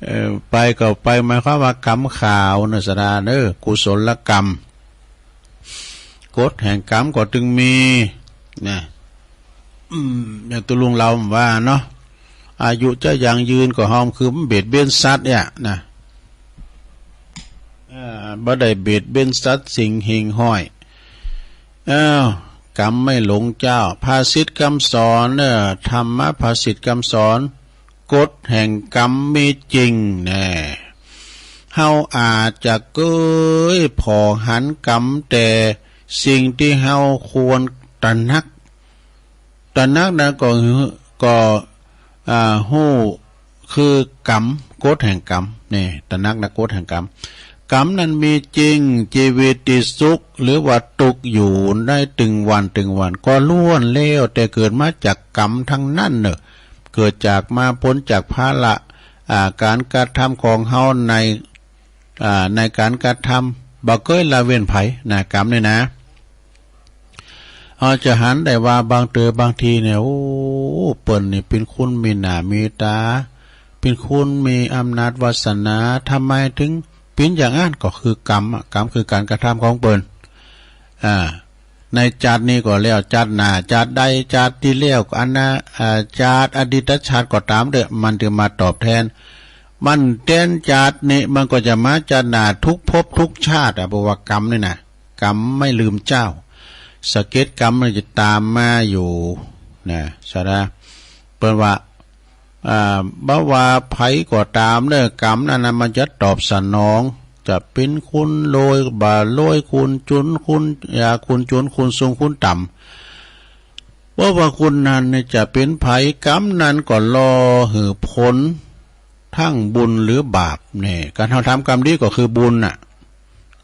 เออ ไปก็ไป หมายความว่ากรรมขาวเนอะ ศรัทธาเนอะ กุศลกรรม กฎแห่งกรรมก็จึงมี นะ อืม อย่างตุ๊ลุงเฮาว่าเนาะ อายุจะยั่งยืนก็ฮอมคือมันเบียดเบียนสัตว์เนี่ยนะ อ่า บ่ได้เบียดเบียนสัตว์สิ่งหิ่งห้อย อ้าว กรรมไม่หลงเจ้า ภาษิตคำสอน เอ่อ ธรรมภาษิตคำสอน กฎแห่งกรรมมีจริงแน่ เฮาอาจจะเกยผ่อหันกรรม แต่สิ่งที่เฮาควรตระหนัก ตระหนักนะก็ ก็ อ่า ฮู้คือกรรม กฎแห่งกรรม นี่ ตระหนักนะ กฎแห่งกรรม กรรมนั้นมีจริง ชีวิตที่สุขหรือว่าทุกข์อยู่ในตึงวันตึงวัน ก็ล้วนแล้วแต่เกิดมาจากกรรมทั้งนั้นเนอะ เกิดจากมาพ้นจากภาระ อ่า การกระทำของเฮาใน อ่า ในการกระทำ บ่เกยละเว้นไผนะ กรรมนี่นะ เฮาจะหันได้ว่าบางเตื้อบางทีเนี่ย โอ้ เปิ้นนี่เป๋นคนมีหน้ามีตา เป๋นคนมีอำนาจวาสนา ทำไมถึงเป๋นอย่างนั้น ก็คือกรรมอะ กรรมคือการกระทำของเปิ้น อ่า ในชาตินี้ก็แล้ว ชาติหน้า ชาติใด ชาติที่แล้ว อันนะ อ่า ชาติอดีตชาติก็ตามเต๊อะ มันจะมาตอบแทน มันแทนชาตินี้ มันก็จะมาชาติหน้าทุกภพทุกชาติอะ เพราะว่ากรรมนี่นะ กรรมไม่ลืมเจ้า สะเก็ดกรรมมันจะตามมาอยู่นะ ศรัทธา เปิ้นว่า อ่า บ่ว่าไผก็ตามเนอะ กรรมนั้นนะมันจะตอบสนอง จะเป๋นคนรวยบ่รวย คนจนคนยาก คนจน คนสูง คนต่ำ บ่ว่าคนนั้นเนี่ยจะเป๋นไผ กรรมนั้นก็หล่อหื้อผล ทั้งบุญหรือบาปเนี่ย การเฮาทำกรรมดีก็คือบุญน่ะ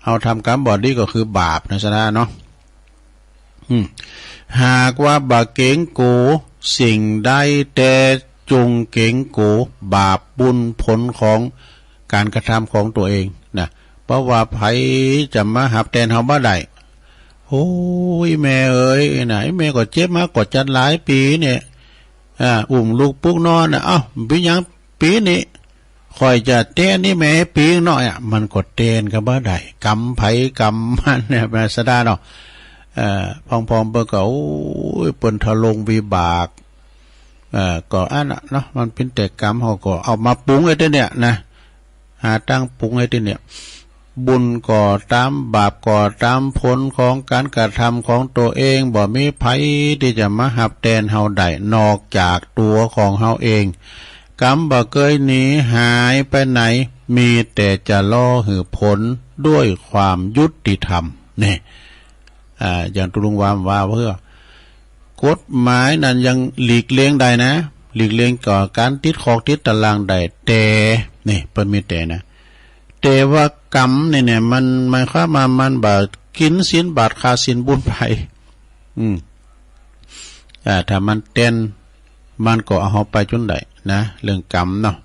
เฮาทำกรรมบ่ดีก็คือบาปนะ ศรัทธาเนาะ อืม หากว่าบ่เกรงกลัวสิ่งใด แต่จงเกรงกลัวบาปบุญผลของการกระทำของตัวเองนะ เพราะว่าไผจะมาหับแทนเฮาบ่ได้ โอ้ย แม่เอ๋ยนะ แม่ก็เจ็บมาก็จัดหลายปี๋เนี่ย อ่า อุ้มลูกปลุกนอนน่ะ เอ้า เป๋นหยังปี๋นี้ ข้อยจะแตนนี่แหมปีงเนาะ มันก็แตนก็บ่ได้ กรรมไผกรรมมันเนี่ย แม่นศรัทธาเนาะ เอ่อ พองๆ เปิ้นก็ โอ้ย เปิ้นทะลงวิบาก เอ่อ ก็อันน่ะเนาะ มันเป็นแต่กรรม เฮาก็เอามาปรุงไอ้ตัวเนี่ยนะ หาตังปรุงไอ้ตัวเนี่ย บุญก็ตาม บาปก็ตาม ผลของการกระทำของตัวเอง บ่มีไผที่จะมาฮับแตนเฮาได้ นอกจากตัวของเฮาเอง กรรมบ่เกยหนีหายไปไหน มีแต่จะรอหื้อผลด้วยความยุติธรรม นี่ อ่า อย่างตุลุงวามว่าเพื่อ กฎหมายนั้นยังหลีกเลี่ยงได้นะ หลีกเลี่ยงก่อการติดคอกติดตารางได้ แต่ นี่ เปิ้นมีแต่นะ แต่ว่ากรรมนี่เนี่ย มันหมายความว่ามันบ่กินศีลบาตร ขาดศีลบุญไป อืม อ่า ถ้ามันแตน มันก็เอาเฮาไปจุ่นได้นะ เรื่องกรรมเนาะ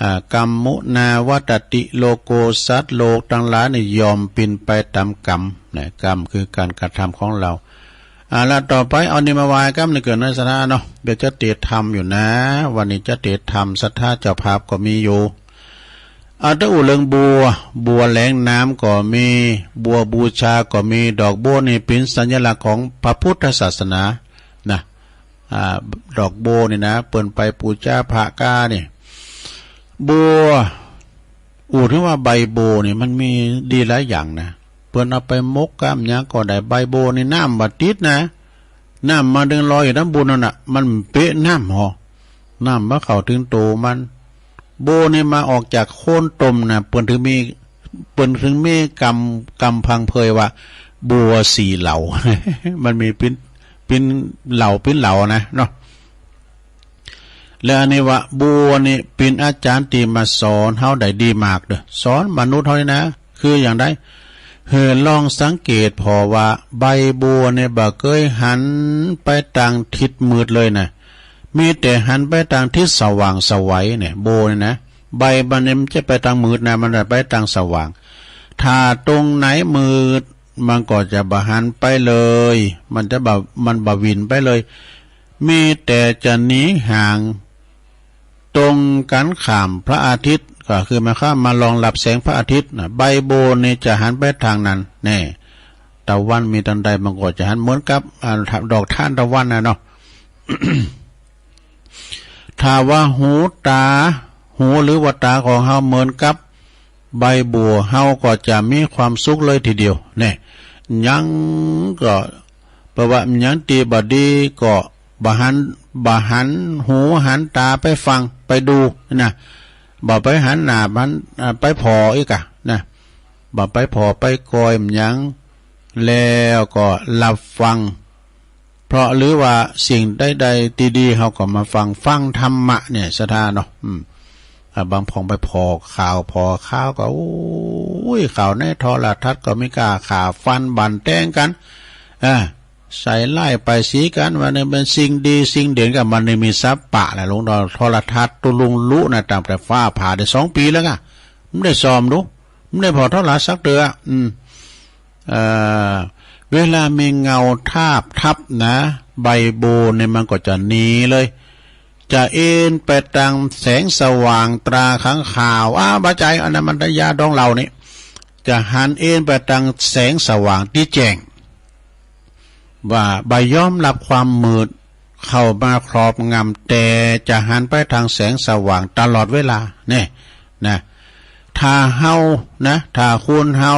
อ่า กรรมมุนาวัตติโลโก สัตว์โลกทั้งหลายนี่ยอมเป็นไปตามกรรมนะ กรรมคือการกระทำของเรา อ่า แล้วต่อไปเอานี่มาว่ากันนี่เกิดในศรัทธาเนาะ เดี๋ยวจะเตรียมทำอยู่นะ วันนี้จะเตรียมทำ ศรัทธาเจ้าภาพก็มีอยู่ เอาแต่อู้เรื่องบัว บัวแหลงน้ำก็มี บัวบูชาก็มี ดอกบัวนี่เป็นสัญลักษณ์ของพระพุทธศาสนานะ อ่า ดอกบัวนี่นะ เปิ้นไปปูจาพระก้านี่ บัว อู้ถึงว่าใบบัวนี่มันมีดีหลายอย่างนะ เปิ้นเอาไปหมกกับหยังก็ได้ ใบบัวนี่น้ำบ่ติดนะ น้ำมาดึงลอยอยู่น้ำบุญนั่นน่ะ มันเปะน้ำหอ น้ำบ่เข้าถึงโตมัน บัวนี่มาออกจากโคนต้นนะ เปิ้นถึงมี เปิ้นถึงมีกำ กำพังเพยว่า บัวสีเหลา มันมีปิ้น ปิ้นเหลา ปิ้นเหลานะเนาะ และอันนี้ว่าบัวนี่เป็นอาจารย์ที่มาสอนเฮาได้ดีมากเด้อ สอนมนุษย์เฮานี่นะ คืออย่างใด หื้อลองสังเกตผ่อว่าใบบัวนี่บ่เกยหันไปตางทิศมืดเลยนะ มีแต่หันไปตางทิศสว่างไสวเนี่ย บัวนี่นะ ใบมันนี่มันจะไปตางมืดนะ มันจะไปตางสว่าง ถ้าตรงไหนมืด มันก็จะบ่หันไปเลย มันจะบ่ มันบ่หวินไปเลย มีแต่จะหนีห่าง ตรงกันข้ามพระอาทิตย์ ก็คือหมายความมารองรับแสงพระอาทิตย์นะ ใบบัวนี่จะหันไปทางนั้นแน่ ตะวันมีตางใดมันก็จะหันเหมือนกับ อ่า ดอกทานตะวันน่ะเนาะ ถ้าว่าหูตา หูหรือว่าตาของเฮาเหมือนกับใบบัว เฮาก็จะมีความสุขเลยทีเดียว แน่ หยังก็ แปลว่าหยังตี้บ่ดีก็บ่หัน บ่หันหูหันตาไปฟังไปดูนะ บ่ไปหันหน้าหัน อ่า ไปผ่ออีกอะนะ บ่ไปผ่อไปกอยหยัง แล้วก็รับฟัง เพราะหรือว่าสิ่งใดๆที่ดีเฮาก็มาฟัง ฟังธรรมะเนี่ย ศรัทธาเนาะ อืม อ่า บางพ่องไปผ่อข่าว ผ่อข่าวก็ โอ้ย ข่าวในโทรทัศน์ก็มีก้าฆ่าฟันบั่นแตงกัน อ่า ใส่ร้ายป้ายสีกัน ว่านี่เป็นสิ่งดีสิ่งเด่น ก็มันนี่มีสัปปะแหละ ลงโทรทัศน์ตุลุงลุนะ ตั้งแต่ฟ้าผ่าได้สองปีแล้วกะ ไม่ได้ซ่อมดู ไม่ได้ผ่อโทรทัศน์สักเทื่อ อืม เอ่อ เวลามีเงาทาบทับนะ ใบบัวเนี่ยมันก็จะหนีเลย จะเอนไปตางแสงสว่างตราขังข่าว อ้าว บ่ใจ้ อันนั้นมันยาดองเหล้านี่ จะหันเอนไปตางแสงสว่างตี้แจ้ง ว่าบ่ยอมรับความมืดเข้ามาครอบงำ แต่จะหันไปตางแสงสว่างตลอดเวลา เนี่ย นะ ถ้าเฮา นะ ถ้าคนเฮา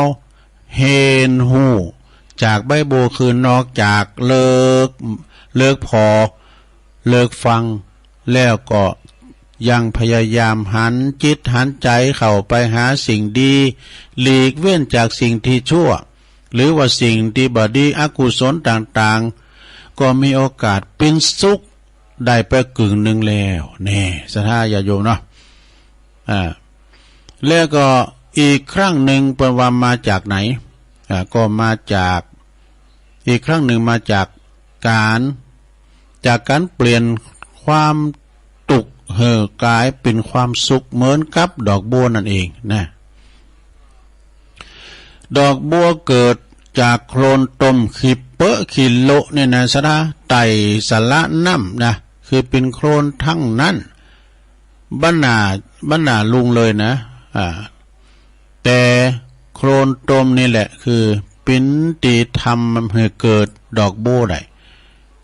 เฮนฮู้จากใบบัวคือนอกจากเลิก เลิกผ่อ เลิกฟัง แล้วก็ยังพยายามหันจิตหันใจเข้าไปหาสิ่งดี หลีกเว้นจากสิ่งที่ชั่ว หรือว่าสิ่งที่บ่ดีอกุศลต่างๆ ก็มีโอกาสเป็นสุขได้ไปกึ่งหนึ่งแล้ว แน่ ศรัทธาญาติโยมเนาะ อ่า แล้วก็อีกครั้งหนึ่งเปิ้นว่ามาจากไหน อ่า ก็มาจาก อีกครั้งหนึ่งมาจากการ จากการเปลี่ยนความทุกข์ให้กลายเป็นความสุขเหมือนกับดอกบัวนั่นเองนะ ดอกบัวเกิดจากโคลนตมขี้เปอะขี้โละเนี่ยนะ ศรัทธา ไต่สาระน้ำนะ คือเป็นโคลนทั้งนั้น บรรดา มันหน้ารุ่งเลยนะ อ่า แต่โคลนตมนี่แหละคือเป๋นตี้ทำหื้อเกิดดอกบัวได้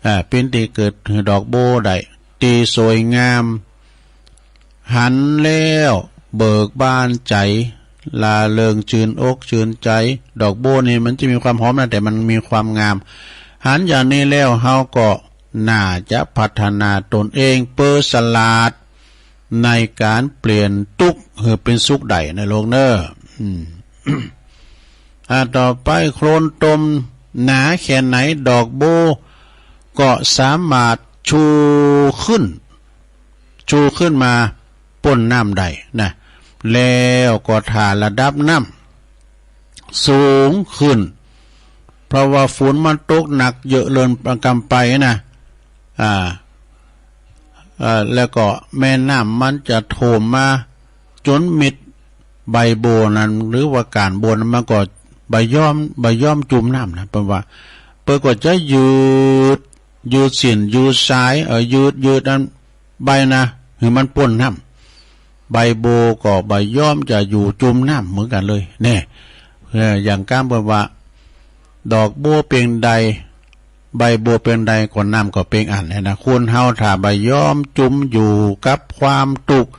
อ่า เป๋นตี้เกิดหื้อดอกบัวได้ ตี้สวยงาม หันแล้วเบิกบานใจ๋ ร่าเริงจืนอกจืนใจ๋ ดอกบัวนี่มันจะมีความหอมนะ แต่มันมีความงาม หันอย่างนี้แล้วเฮาก็น่าจะพัฒนาตนเองเปื้อสลาดในก๋านเปลี่ยนตุ๊กข์หื้อเป๋นสุขได้นะลูกเน่อ อืม อ่า ต่อไปโคลนตมหนาแค่ไหนดอกบัวก็สามารถชูขึ้น ชูขึ้นมาป้นน้ำได้นะ แล้วก็ถ้าระดับน้ำสูงขึ้น เพราะว่าฝนมันตกหนักเยอะเกินกำไปนะ อ่า เอ่อ แล้วก็แม่น้ำมันจะท่วมมาจนมิด ใบบัวนั้น หรือว่าก้านบัวนั้นมันก็บ่ยอม บ่ยอมจุ่มน้ำนะ เปิ้นว่า เปิ้นก็จะยืด ยืดเส้น ยืดสาย เอ่อ ยืด ยืดอันใบนะ หื้อมันป้นน้ำ ใบบัวก็บ่ยอมจะอยู่จุ่มน้ำเหมือนกันเลย แน่ เอ่อ อย่างก้ามเปิ้นว่า ดอกบัวเปียงใด ใบบัวเปียงใดก็น้ำก็เปียงอั้นนะ คนเฮาถ้าบ่ยอมจุ่มอยู่กับความตุ๊กข์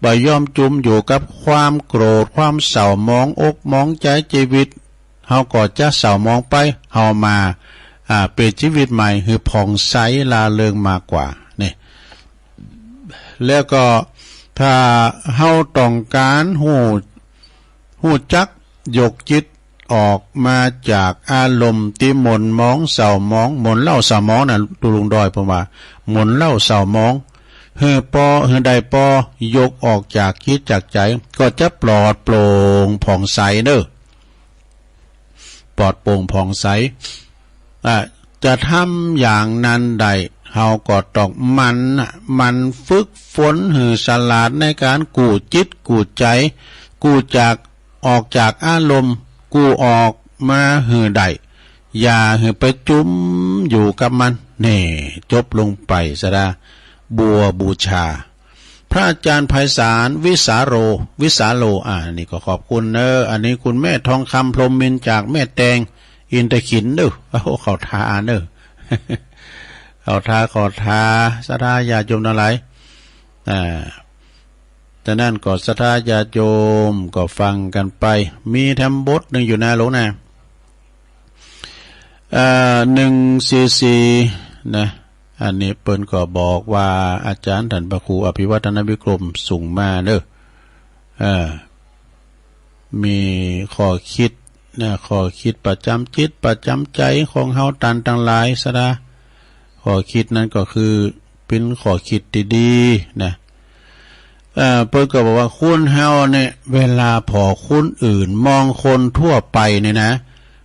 บ่ยอมจุ่มอยู่กับความโกรธ ความเศร้าหมองอกหมองใจ๋ ชีวิตเฮาก็จะเศร้าหมองไป เฮามา อ่า เปลี่ยนชีวิตใหม่หื้อผ่องใสร่าเริงมากกว่า นี่ แล้วก็ถ้าเฮาต้องการฮู้ ฮู้จักยกจิตออกมาจากอารมณ์ตี้หม่นหมองเศร้าหมอง หม่นเศร้าหมองนะ ตุ๊ลุงดอยเปิ้นว่า หม่นเศร้าหมอง หื้อปอ หื้อได้ปอ ยกออกจากจิตจากใจ๋ ก็จะปลอดโปร่งผ่องใสเน่อ ปลอดโปร่งผ่องใส อ่ะ จะทำอย่างนั้นได้ เฮาก็ต้องหมั่นน่ะ หมั่นฝึกฝนหื้อสลาดในก๋านกู้จิตกู้ใจ๋ กู้จาก ออกจากอารมณ์ กู้ออกมาหื้อได้ อย่าหื้อไปจุ่มอยู่กับมัน แน่ จบลงไปซะดา บัวบูชา พระอาจารย์ไพศาล วิสาโร วิสาโร อ่า นี่ก็ขอบคุณเนอะ อันนี้คุณแม่ทองคำ พรหมมินทร์ จากแม่แตง อินทขิลเนอะ โอ้ เข้าท่าเนอะ เข้าท่า เข้าท่า ศรัทธาญาติโยมทั้งหลาย อ่า ฉะนั้นก็ศรัทธาญาติโยมก็ฟังกันไป มีแถมบทหนึ่งอยู่นะหลวงนะ เอ่อ หนึ่งสี่สี่ นะ อันนี้เปิ้นก็บอกว่าอาจารย์ท่านพระครูอภิวัฒนวิกรมส่งมาเนอะ เอ่อ มีข้อคิดนะ ข้อคิดประจ๋ำจิตประจ๋ำใจ๋ของเฮาต้านตังหลายซะดา ข้อคิดนั้นก็คือเป๋นข้อคิดตี้ดีนะ เอ่อ เปิ้นก็บอกว่าคนเฮาเนี่ย เวลาผ่อคนอื่น มองคนทั่วไปเนี่ยนะ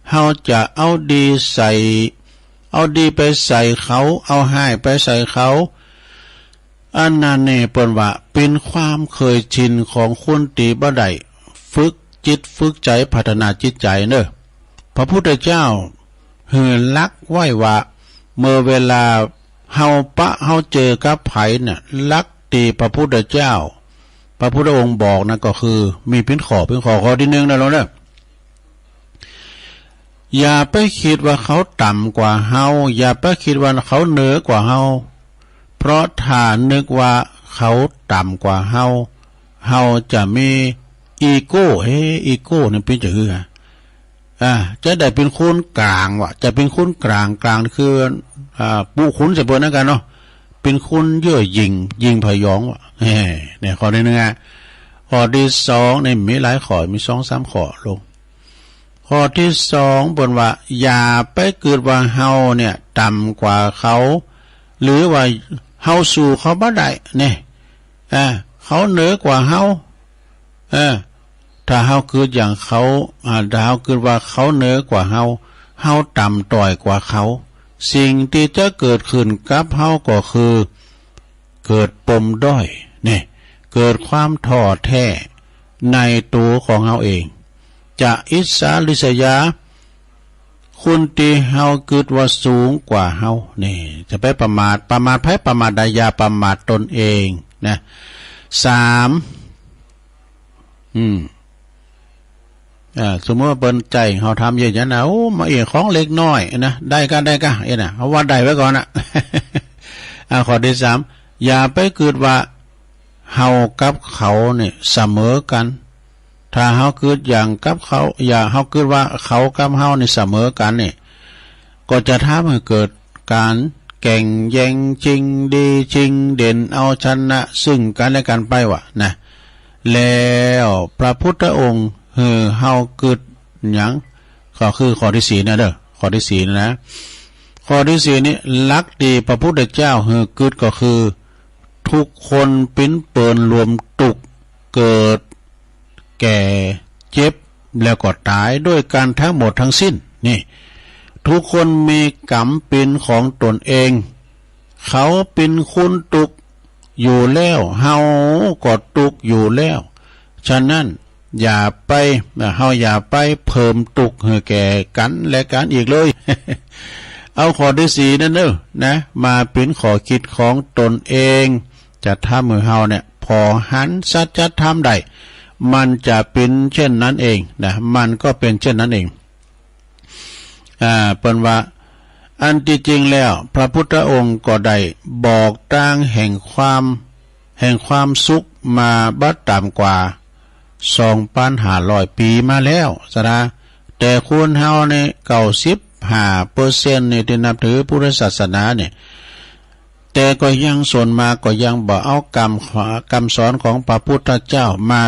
เฮาจะเอาดีใส่ เอาดีไปใส่เขา เอาฮ้ายไปใส่เขา อันนั้นเนี่ยเปิ้นว่าเป๋นความเคยชินของคนตี้บ่ได้ฝึกจิตฝึกใจ๋ พัฒนาจิตใจ๋เนอะ พระพุทธเจ้าหื้อหลักไว้ว่า เมื่อเวลาเฮาปะเฮาเจอกับใผเนี่ย หลักตี้พระพุทธเจ้า พระพุทธองค์บอกนะก็คือ มีเป๋นข้อ เป๋นข้อ ข้อตี้หนึ่งนะหลวงเนอะ อย่าไปคิดว่าเขาต่ำกว่าเฮา อย่าไปคิดว่าเขาเหนือกว่าเฮา เพราะถ้านึกว่าเขาต่ำกว่าเฮา เฮาจะมีอีโก้ เอ๊ะ อีโก้นี่เป๋นจะหื้อ อ่า จะได้เป๋นคนกลางวะ จะเป๋นคนกลาง กลางคือ อ่า ปุคคลใส่เปิ้นนั้นกันเนาะ เป๋นคนเย่อหยิ่ง หยิ่งผยองวะ แหม เนี่ย ข้อตี้หนึ่งอะ ข้อตี้สองนี่มีหลายข้อ มีสองสามข้อลง ข้อตี้สองเปิ้นว่า อย่าไปกึ๊ดว่าเฮาเนี่ยต่ำกว่าเขา หรือว่าเฮาสู้เขาบ่ได้ เนี่ย อ่า เขาเหนือกว่าเฮา เออ ถ้าเฮากึ๊ดอย่างเขา อ่า ถ้าเฮากึ๊ดว่าเขาเหนือกว่าเฮา เฮาต่ำต้อยกว่าเขา สิ่งที่จะเกิดขึ้นกับเฮาก็คือ เกิดปมด้อย เนี่ย เกิดความท้อแท้ในตัวของเฮาเอง จะอิจฉาริษยา คนตี้เฮากึ๊ดว่าสูงกว่าเฮา นี่ จะไปประมาท ประมาทใผ ประมาทใด อย่าประมาทตนเองนะ สาม อืม อ่า สมมุติว่าเปิ้นใจ้เฮาทำเยียะหยังนะ โอ้ มาเอียงของเล็กน้อยนะ ได้กะ ได้กะ เอ๊ะนะ เฮาว่าได้ไว้ก่อนนะ อ่า ข้อตี้สาม อย่าไปกึ๊ดว่าเฮากับเขานี่เสมอกั๋น ถ้าเฮากึ๊ดอย่างกับเขา อย่า เฮากึ๊ดว่าเขากับเฮานี่เสมอกั๋นนี่ ก็จะทำให้เกิดก๋านแก่งแย่ง ชิงดีชิงเด่น เอาชนะซึ่งกั๋นและกั๋นไปว่านะ แล้วพระพุทธองค์หื้อเฮากึ๊ดหยัง ก็คือข้อตี้สี่นะเด้อ ข้อตี้สี่นะ ข้อตี้สี่นี่ หลักตี้พระพุทธเจ้าหื้อกึ๊ดก็คือ ทุกคนปิ้นเปิญรวมตุ๊กข์ เกิด แก่ เจ็บ แล้วก็ต๋ายด้วยกั๋นทั้งหมดทั้งสิ้น นี่ ทุกคนมีกรรมเป๋นของตนเอง เขาเป๋นคนตุ๊กข์อยู่แล้ว เฮาก็ตุ๊กข์อยู่แล้ว ฉะนั้นอย่าไป เฮาอย่าไปเพิ่มตุ๊กข์หื้อแก่กั๋นและกั๋นอีกเลย เอาข้อตี้สี่นั้นเน่อนะ มาเป๋นข้อคิดของตนเอง จะทำหื้อเฮาเนี่ย ผ่อหันสัจธรรมได้ มันจะเป๋นเช่นนั้นเองนะ มันก็เป๋นเช่นนั้นเอง อ่า เปิ้นว่า อันตี้จริงแล้ว พระพุทธองค์ก็ได้บอกตางแห่งความ แห่งความสุขมาบ่ต่ำกว่าสองปันห้าร้อยปี๋มาแล้ว สะดา แต่คนเฮานี่ เก้าสิบห้าเปอร์เซ็นต์ นี่ตี้นับถือพุทธศาสนานี่ แต่ก็ยังส่วนมากก็ยังบ่เอากำ กำสอนของพระพุทธเจ้ามา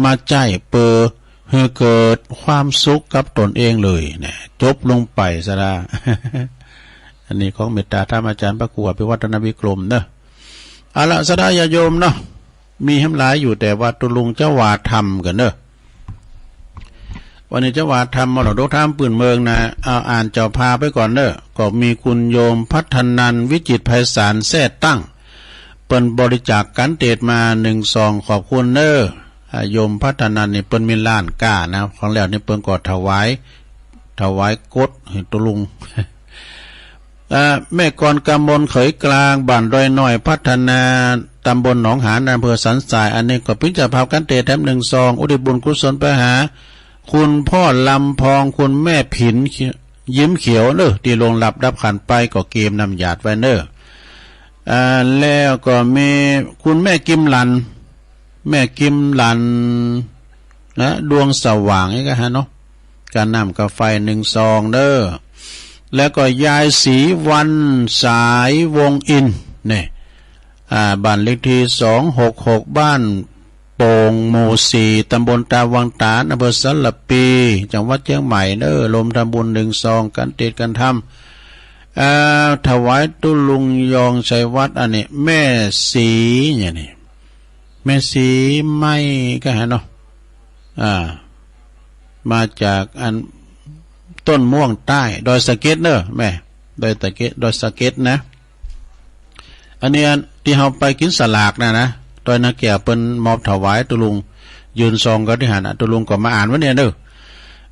มาใจ๊เปื้อหื้อเกิดความสุขกับตนเองเลยนะ จบลงไปสะดา อันนี้ของเมตตาธรรมอาจารย์พระครูอภิวัฒนวิกรมเนอะ เอาละสะดาญาติโยมเนาะ มีแหมหลายอยู่ แต่ว่าตุ๊ลุงจะว่าธรรมก่อนเนอะ วันนี้จะว่าธรรมมรดกธรรมปื้นเมืองนะ เอาอ่านเจ้าภาพไปก่อนเนอะ ก็มีคุณโยมพัฒนันท์ วิจิตรไพศาล แทร่ตั้ง เปิ้นบริจาคกัณฑ์เตสมาหนึ่งซอง ขอบคุณเนอะ อ่า โยมพัฒนันท์นี่เปิ้นมีร้านก๊านะ ของแล้วนี่เปิ้นก็ถวาย ถวายกดให้ตุ๊ลุง อ่า แม่กรกมล เขยกลาง บ้านดอยน้อยพัฒนา ตำบลหนองหาน อำเภอสันทราย อันนี้ก็ปิ้นเจ้าภาพกัณฑ์เตสแถมหนึ่งซอง อุทิศบุญกุศลไปหา คุณพ่อลำพอง คุณแม่ผิน ยิ้มเขียวเนอะ ตี้ล่วงลับดับขันไป ก็เกมน้ำหยาดไว้เนอะ อ่า แล้วก็มีคุณแม่กิมหลัน แม่กิมหลันนะ ดวงสว่างนี่ก็ฮะเนาะ กาน้ำกาไฟหนึ่งซองเด้อ แล้วก็ยายศรีวรรณ สายวงศ์อินทร์ เนี่ย อ่า บ้านเลขที่สองหกหก บ้านโป่ง หมู่สี่ ตำบลตาวังตาด อำเภอสารภี จังหวัดเชียงใหม่เนอะ รวมทำบุญหนึ่งซอง กัณฑ์เตสกัณฑ์ธรรม อ่า ถวายตุ๊ลุงยองชัยวัฒน์ อันนี้ แม่ศรี เนี่ยนี่ แม่ศรีไม้ก็ฮะเนาะ อ่า มาจากอันต้นม่วงใต้ ดอยสะเก็ดเนอะแม่ ดอยสะเก็ด ดอยสะเก็ดนะ อันนี้อันตี้เฮาไปกินสลากนะนะ ดอยนาแก้วเปิ้นมอบถวายตุ๊ลุง ยื่นซองก็ตี้หั้นนะ ตุ๊ลุงก็มาอ่านไว้เนี่ยเนอะ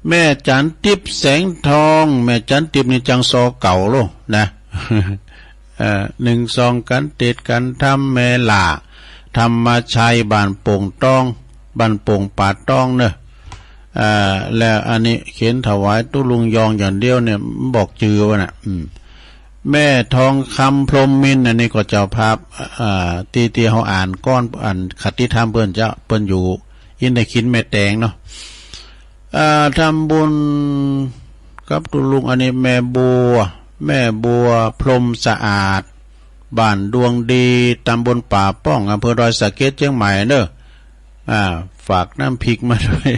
แม่จันทร์ทิพย์แสงทอง แม่จันทร์ทิพย์นี่จังซอเก่าโลนะ เอ่อ หนึ่งซองกัณฑ์เตสกัณฑ์ธรรม แม่หล้า ธรรมชัย บ้านโป่งตอง บ้านโป่งป่าตองเนอะ เอ่อ แล้วอันนี้เขียนถวายตุ๊ลุงยองอย่างเดียวเนี่ย บอกจื่อไว้น่ะ อืม แม่ทองคำ พรหมมินทร์ อันนี้ก็เจ้าภาพ เอ่อ ตี้ ตี้เฮาอ่านก่อน อ่านคติธรรมเปิ้นเจ้า เปิ้นอยู่อินทขินแม่แตงเนาะ อ่า ทำบุญกับตุ๊ลุง อันนี้แม่บัว แม่บัว พรหมสะอาด บ้านดวงดี ตำบลป่าป้อง อำเภอดอยสะเก็ด เชียงใหม่เนอะ อ่า ฝากน้ำพริกมาด้วย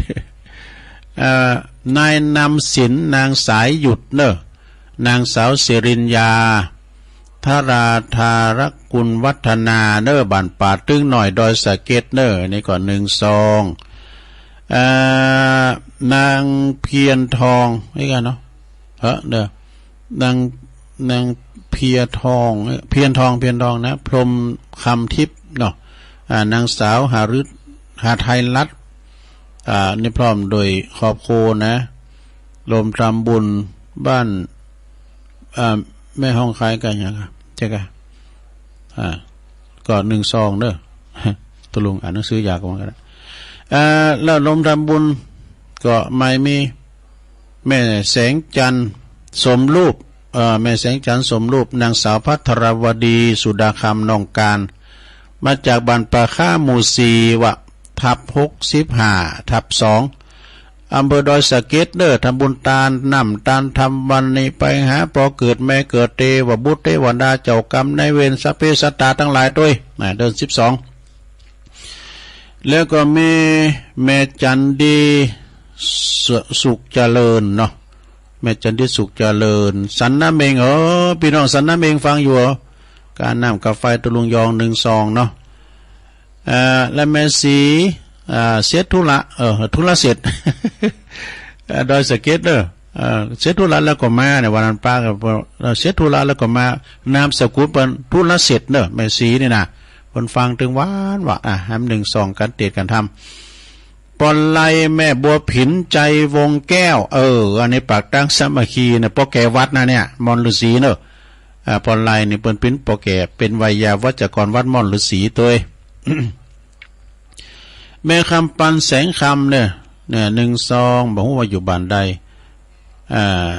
อ่า นายนำสิน นางสายหยุดเนอะ นางสาวสิริญญา ธราธารกุลวัฒนาเนอะ บ้านป่าตึงน้อย ดอยสะเก็ดเนอะ อันนี้ก็หนึ่งซอง เอ่อ นางเพียรทอง นี่กันเนาะ เออ เด้อ นาง นางเพียรทอง เพียรทอง เพียรทองนะ พรหมคำทิพย์เนาะ อ่า นางสาวหาฤทธิ์ หาไทยรัตน์ อ่า นี่พร้อมโดยครอบครัวนะ รวมทำบุญบ้าน อ่า แม่ห้องคล้ายกันยังครับ ใช่กะ อ่า ก็หนึ่งซองเด้อ ตุ๊ลุงอ่านหนังสือยากกว่ากันนะ เอ่อ แล้วรวมทำบุญก็ไม่มี แม่แสงจันทร์สมรูป เอ่อ แม่แสงจันทร์สมรูป นางสาวภัทรวดี สุดาคำ น้องการ มาจากบ้านป่าคาหมู่สี่วะ ทับหกสิบห้า ทับสอง อำเภอดอยสะเก็ดเด้อ ทำบุญตานน้ำตานธรรมวันนี้ ไปหาพ่อเกิดแม่เกิด เทวบุตรเทวดา เจ้ากรรมนายเวร สัพเพสัตตาทั้งหลายตวย นะ เดือนสิบสอง แล้วก็แม่ แม่จันดี สุ สุขเจริญเนาะ แม่จันดีสุขเจริญ สันน้ำเมง เออ พี่น้องสันน้ำเมงฟังอยู่เหรอ การน้ำกาไฟตะลุงยองหนึ่งซองเนาะ เอ่อ และแม่สี อ่า เสร็จธุระ เออ ธุระเสร็จ เอ่อ ดอยสะเก็ดเด้อ เอ่อ เสร็จธุระแล้วก็มาเนี่ย วันนั้นป้าก็ เอ่อ เสร็จธุระแล้วก็มา นามสกุลเปิ้นธุระเสร็จเด้อ แม่สีนี่นะ เปิ้นฟังตึงหวานหวะ อ่ะ แหมหนึ่งซองกันเตดกันทำ ปอนไลแม่บัวผินใจวงแก้ว เออ อันนี้ปากตั้งสามัคคีนะ ป้อแก่วัดนะเนี่ย มอนฤาษีเนอะ อ่า ปอนไลนี่เปิ้นปิ้นป้อแก่ เป็นไวยาวัจกรวัดมอนฤาษีตวย แม่คำปันแสงคำเนี่ย เนี่ย หนึ่งซอง บ่ฮู้ว่าอยู่บ้านใด อ่า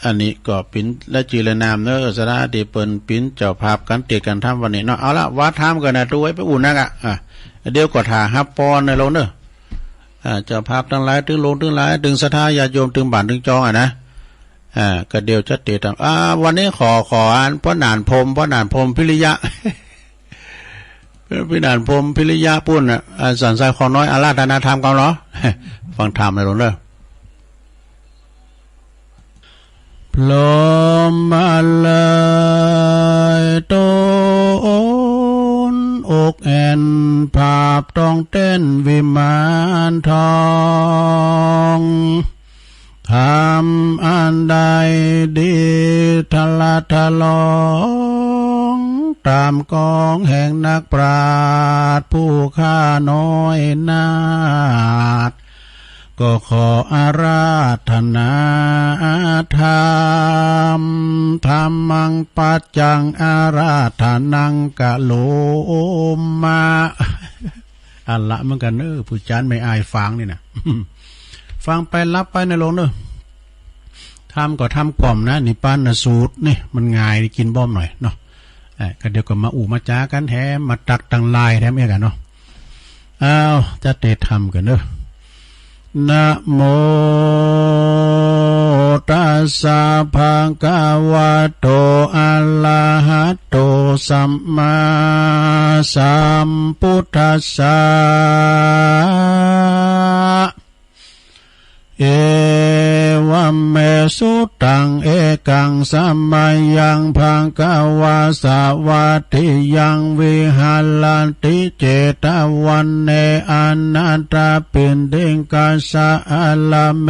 อันนี้ก็ปิ้นและจื่อและนามเนอะ สถานะที่เปิ้นปิ้นเจ้าภาพกันเตดกันทำวันนี้เนาะ เอาละ ว่าทำกันนะ ตู้ไว้ไปอุ่นนักอะ อ่ะ เดี๋ยวก็ถ่าฮับปอนในโลกเนอะ อ่า เจ้าภาพทั้งหลาย ตึงโลงตึงหลาย ตึงศรัทธาญาติโยม ตึงบ้านตึงจองอะนะ อ่า ก็เดี๋ยวจะเตดตาม อ่า วันนี้ขอ ขออันพ่อหนานพรหม พ่อหนานพรหมพิริยะ พี่หนานพรหมพิริยะปุ้นน่ะ อ่า สันทรายคลองน้อยอาราธนาธรรมกันเนาะ ฟังธรรมในโลกเนอะ พร้อมมาเลยตนอกแอ่น ภาพต้องเต้นวิมานทอง ทำอันใดดีทะละทะลอง ตามกองแห่งนักปราชญ์ผู้ข้าน้อยนาถ ก็ขออาราธนาธรรม ธัมมังปัจจังอาราธนังกะโลมะ อันละเหมือนกันเออ ผู้จานไม่อายฟังนี่นะ ฟังไปรับไปนะโลงเนอะ ทำก็ทำกล่อมนะ นิพพานสูตรนี่ มันง่ายกินบ้อมหน่อยเนาะ เอ่อ ก็เดี๋ยวก็มาอู้มาจ๋ากันแถม มาตักตังลายแถมเอียกันเนาะ อ้าว จะเตดทำกันเนอะ นะโม ตัสสะ ภะคะวะโต อะระหะโต สัมมาสัมพุทธัสสะ เอวัมเม สุตัง เอกัง สะมะยัง ภะคะวา สะวัตติยัง วิหะระติ เจตะวันเน อะนะถะปิณฑิกัสสะ อะระเม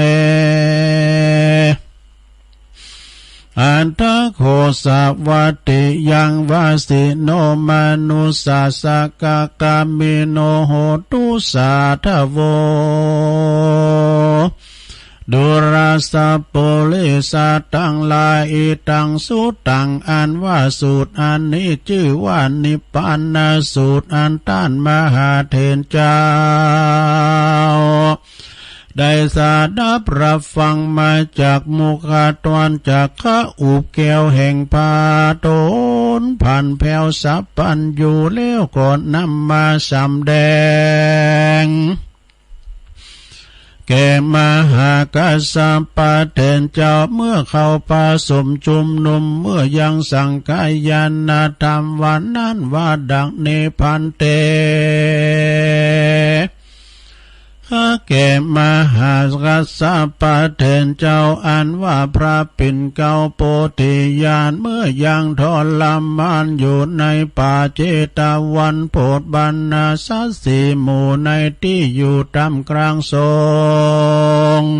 อัตถะโข สะวัตติยัง วาสิโน มะนุสสะ สะกะกะมิโน โหตุ สาธะโว ดูราสะปุริสะตังหลาย อิตัง สุตัง อันว่าสูตรอันนี้ชื่อว่านิพพานสูตร อันต้านมหาเถรเจ้า ได้สดับรับฟังมาจากมุขะตวนจักขะอุบแก้วแห่งพระโตน พันแผ้วสัพพัญญูแล้วก็นำมาสำแดง แก่มหากัสสปะเถรเจ้า เมื่อเขาผสมชุมนุม เมื่อยังสังคายานธรรมวันนั้นว่าดังนี้ ภันเต ข้าแก่มหากัสสปะเถรเจ้า อันว่าพระปิ่นเกล้าโพธิญาณ เมื่อยังทรมานอยู่ในป่าเชตวัน โพธบรรณาสัตว์สี่หมู่ ในที่อยู่ท่ามกลางสงฆ์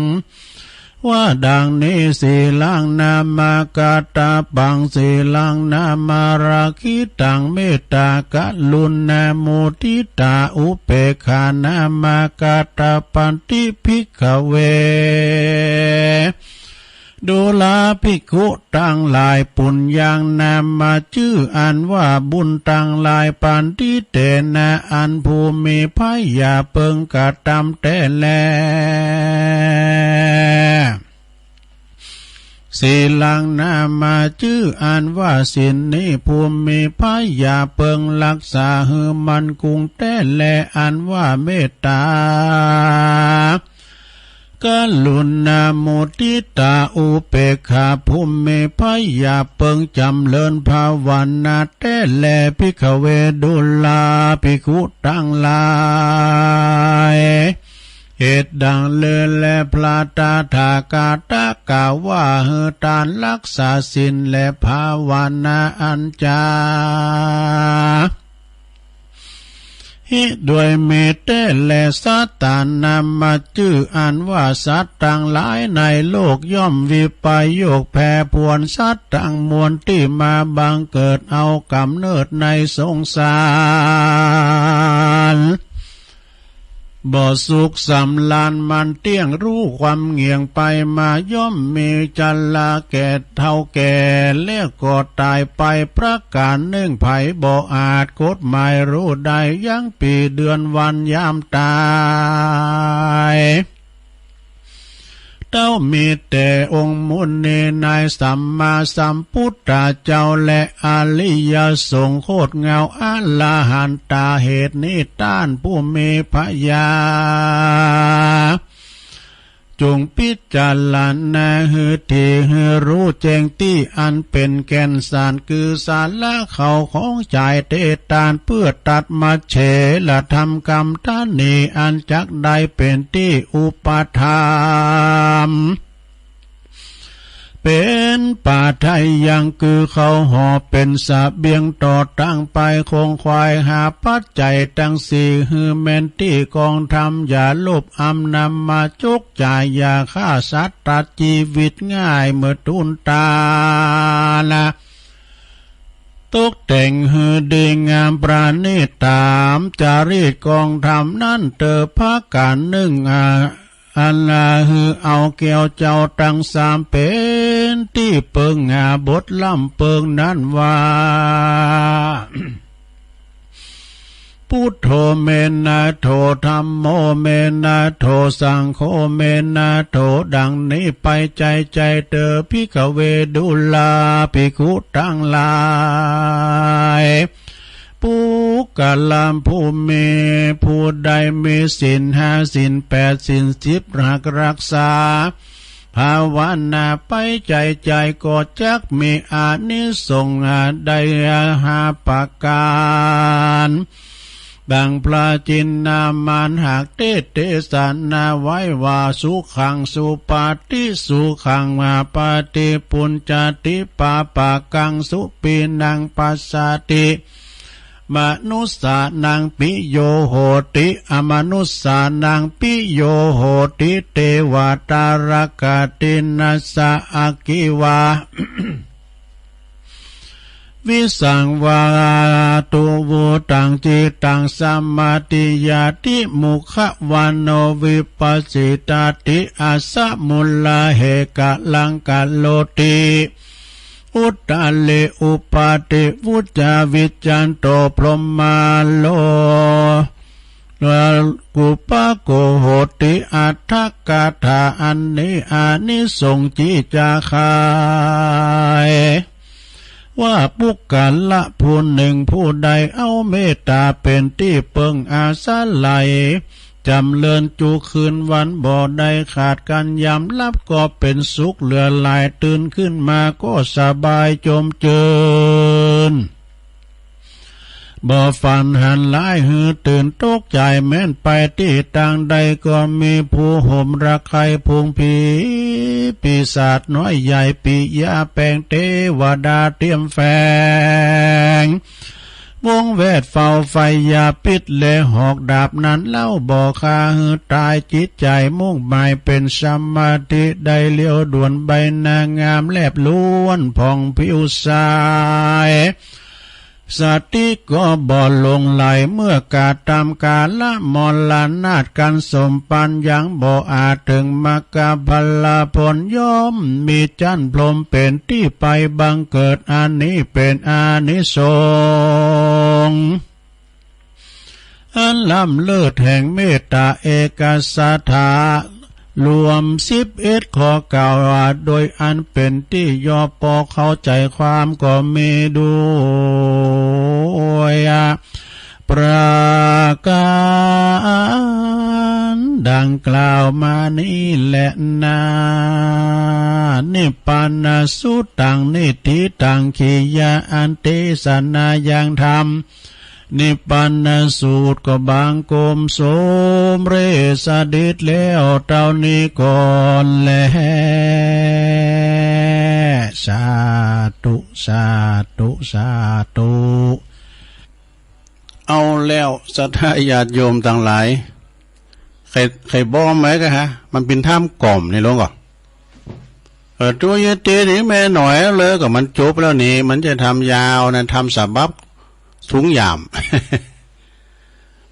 ว่าดังนี้ สีลังนามะกัตตะปัง สีลังนามะระคิตัง เมตตากรุณามุทิตาอุเปกขานามะกัตตะปันติ ภิกขะเว ดูราภิกขุตังหลาย ปุญญังนามา จื้ออันว่าบุญตังหลาย ปันทิเตนะ อันผู้มีไพยาเปิงกระตำแต๊แล สีลังนามา จื้ออันว่าศีลนี้ผู้มีไพยาเปิงรักษาหื้อมั่นคงแต๊แล อันว่าเมตตา กรุณา มุทิตา อุเปกขา ผู้มีไพยาเปิงจ๋ำเริญภาวนาแต๊แล ภิกขเว ดูราภิกขุตังหลาย เหตุดังนี้แล พระตถาคตกล่าวว่า หื้อต้านรักษาศีลและภาวนาอันจา ฮิด้วยเมตแต๊แล สัตตานามา จื้ออันว่าสัตว์ตังหลายในโลกย่อมวิปโยคแผ่ผวน สัตว์ตังมวลตี้มาบังเกิดเอาก๋ำเนิดในสงสาร บ่สุขสำราญมันเตี้ยง รู้ความเงี่ยงไปมา ย่อมมีชราแก่เฒ่าแก่ แล้วก็ต๋ายไปประก๋านนึ่ง ใผบ่อาจกฎหมายฮู้ได้ ยั้งปี๋เดือนวันยามต๋าย เต้ามีแต่องค์มุนีนายสัมมาสัมพุทธเจ้า และอริยสงฆ์โคตรเงาอรหันตา เหตุนี้ต้านผู้มีไพยา จงพิจารณาหื้อถี่ หื้อฮู้แจ้งตี้อันเป๋นแก่นสาร คือสาระเข้าของใจ๋เตตาน เปื้อตัดมัจเฉรธรรมกำตะหนี อันจักได้เป๋นตี้อุปาทาน เป๋นปัจจัยยัง คือเข้าห่อเป๋นเสบียงต่อตางไป คงไขว่หาปัจจัยตังสี่ หื้อแม่นตี้กองธรรม อย่าโลภอำนำมาจกจ่าย อย่าฆ่าสัตว์ตัดจีวิตง่าย เมื่อตูนตาละ ตกแต่งหื้อดีงามประณีตต๋ามจารีตกองธรรมนั้นเต๊อะ ประก๋านนึ่ง อา อันละหื้อเอาแก้วเจ้าตังสามเป๋นตี้เปิง อา บทลำเปิงนั้นว่า พุทโธ เมนะโธ ธัมโม เมนะโธ สังโฆ เมนะโธ ดังนี้ไปใจ๋ใจ๋เต๊อะ ภิกขเว ดูราภิกขุตังหลาย ปุคคละผู้มี ผู้ใดมีศีลห้า ศีลแปด ศีลสิบ หักรักษา ภาวนาไปใจ๋ใจ๋ ก็จักมีอานิสงส์ได้ห้าประก๋าน ดังพระจินดามารหักเตสน์เตสนาไว้ว่า สุขัง สุปาฏิ สุขัง อาปาฏิ ปุญญาติ ปาปะกัง สุปีนัง ปัสสาติ มนุสสานัง ปิโย โหติ อมนุสสานัง ปิโย โหติ เตวะตาระกะติ นัสสะ อักขิวา วิสังวาตุ วุตัง จิตตัง สมาธิยา ติมุขะวาโน วิปัสสิตาติ อัสสะมุลลา เหกะลัง กะโรติ อุตตะเร อุปาติ วุจจา วิจจันโต พรหมาโล กุปะโก โหติ อัตถกถา อันนี้อานิสงส์ตี้จะขาย ว่าปุคคละผู้นึ่ง ผู้ใดเอาเมตต๋าเป๋นตี้เปิงอาศัย จ๋ำเริญจุคืนวัน บ่ได้ขาดกั๋นยามหลับก็เป๋นสุขเหลือหลาย ตื่นขึ้นมาก็สบายจมจื้น บ่ฝันหันร้ายหื้อตื่นตกใจ๋ แม้นไปตี้ตางใดก็มีผู้โหมระไคพุงผี ปีศาจน้อยใหญ่ ปิยะแปง เตวดาเตียมแฝง วงแวดเฝ้าไฟยาพิษและหอกดาบนั้นเล่า บ่ฆ่าหื้อต๋าย จิตใจ๋มุ่งหมายเป๋นสมาธิ ได้เลี้ยวด่วน ใบหน้างามแลบล้วนผ่องผิวใส สติก็บ่หลงไหล เมื่อกระทำกาละมรณาต การสมปัญญายังบ่อาจถึง มรรคผลผลย่อมมีชั้นพรหมเป็นที่ไปบังเกิด อันนี้เป็นอานิสงส์ อันล้ำเลิศแห่งเมตตาเอกสถา รวมสิบเอ็ดข้อกล่าวว่า โดยอันเป็นที่ย่อพอเข้าใจความก็มีด้วยประการดังกล่าวมานี้แลนา นิพพานสูตรตัง นิฏฐิตัง ขียะอันเทศนายังธรรม นิพพานสูตรก็บังคมสมเร็จสำเร็จแล้วเท่านี้ก่อนแล สาธุ สาธุ สาธุ เอาแล้วศรัทธาญาติโยมตังหลาย ใคร ใครบอกไหมกะฮะ มันเป็นธรรมกล่อมในหลวงก่อ เออ ตัวยายเตนี่แม่หน่อยเลย ก็มันจบแล้วนี่ มันจะธรรมยาวนะ ธรรมฉบับถุงยาม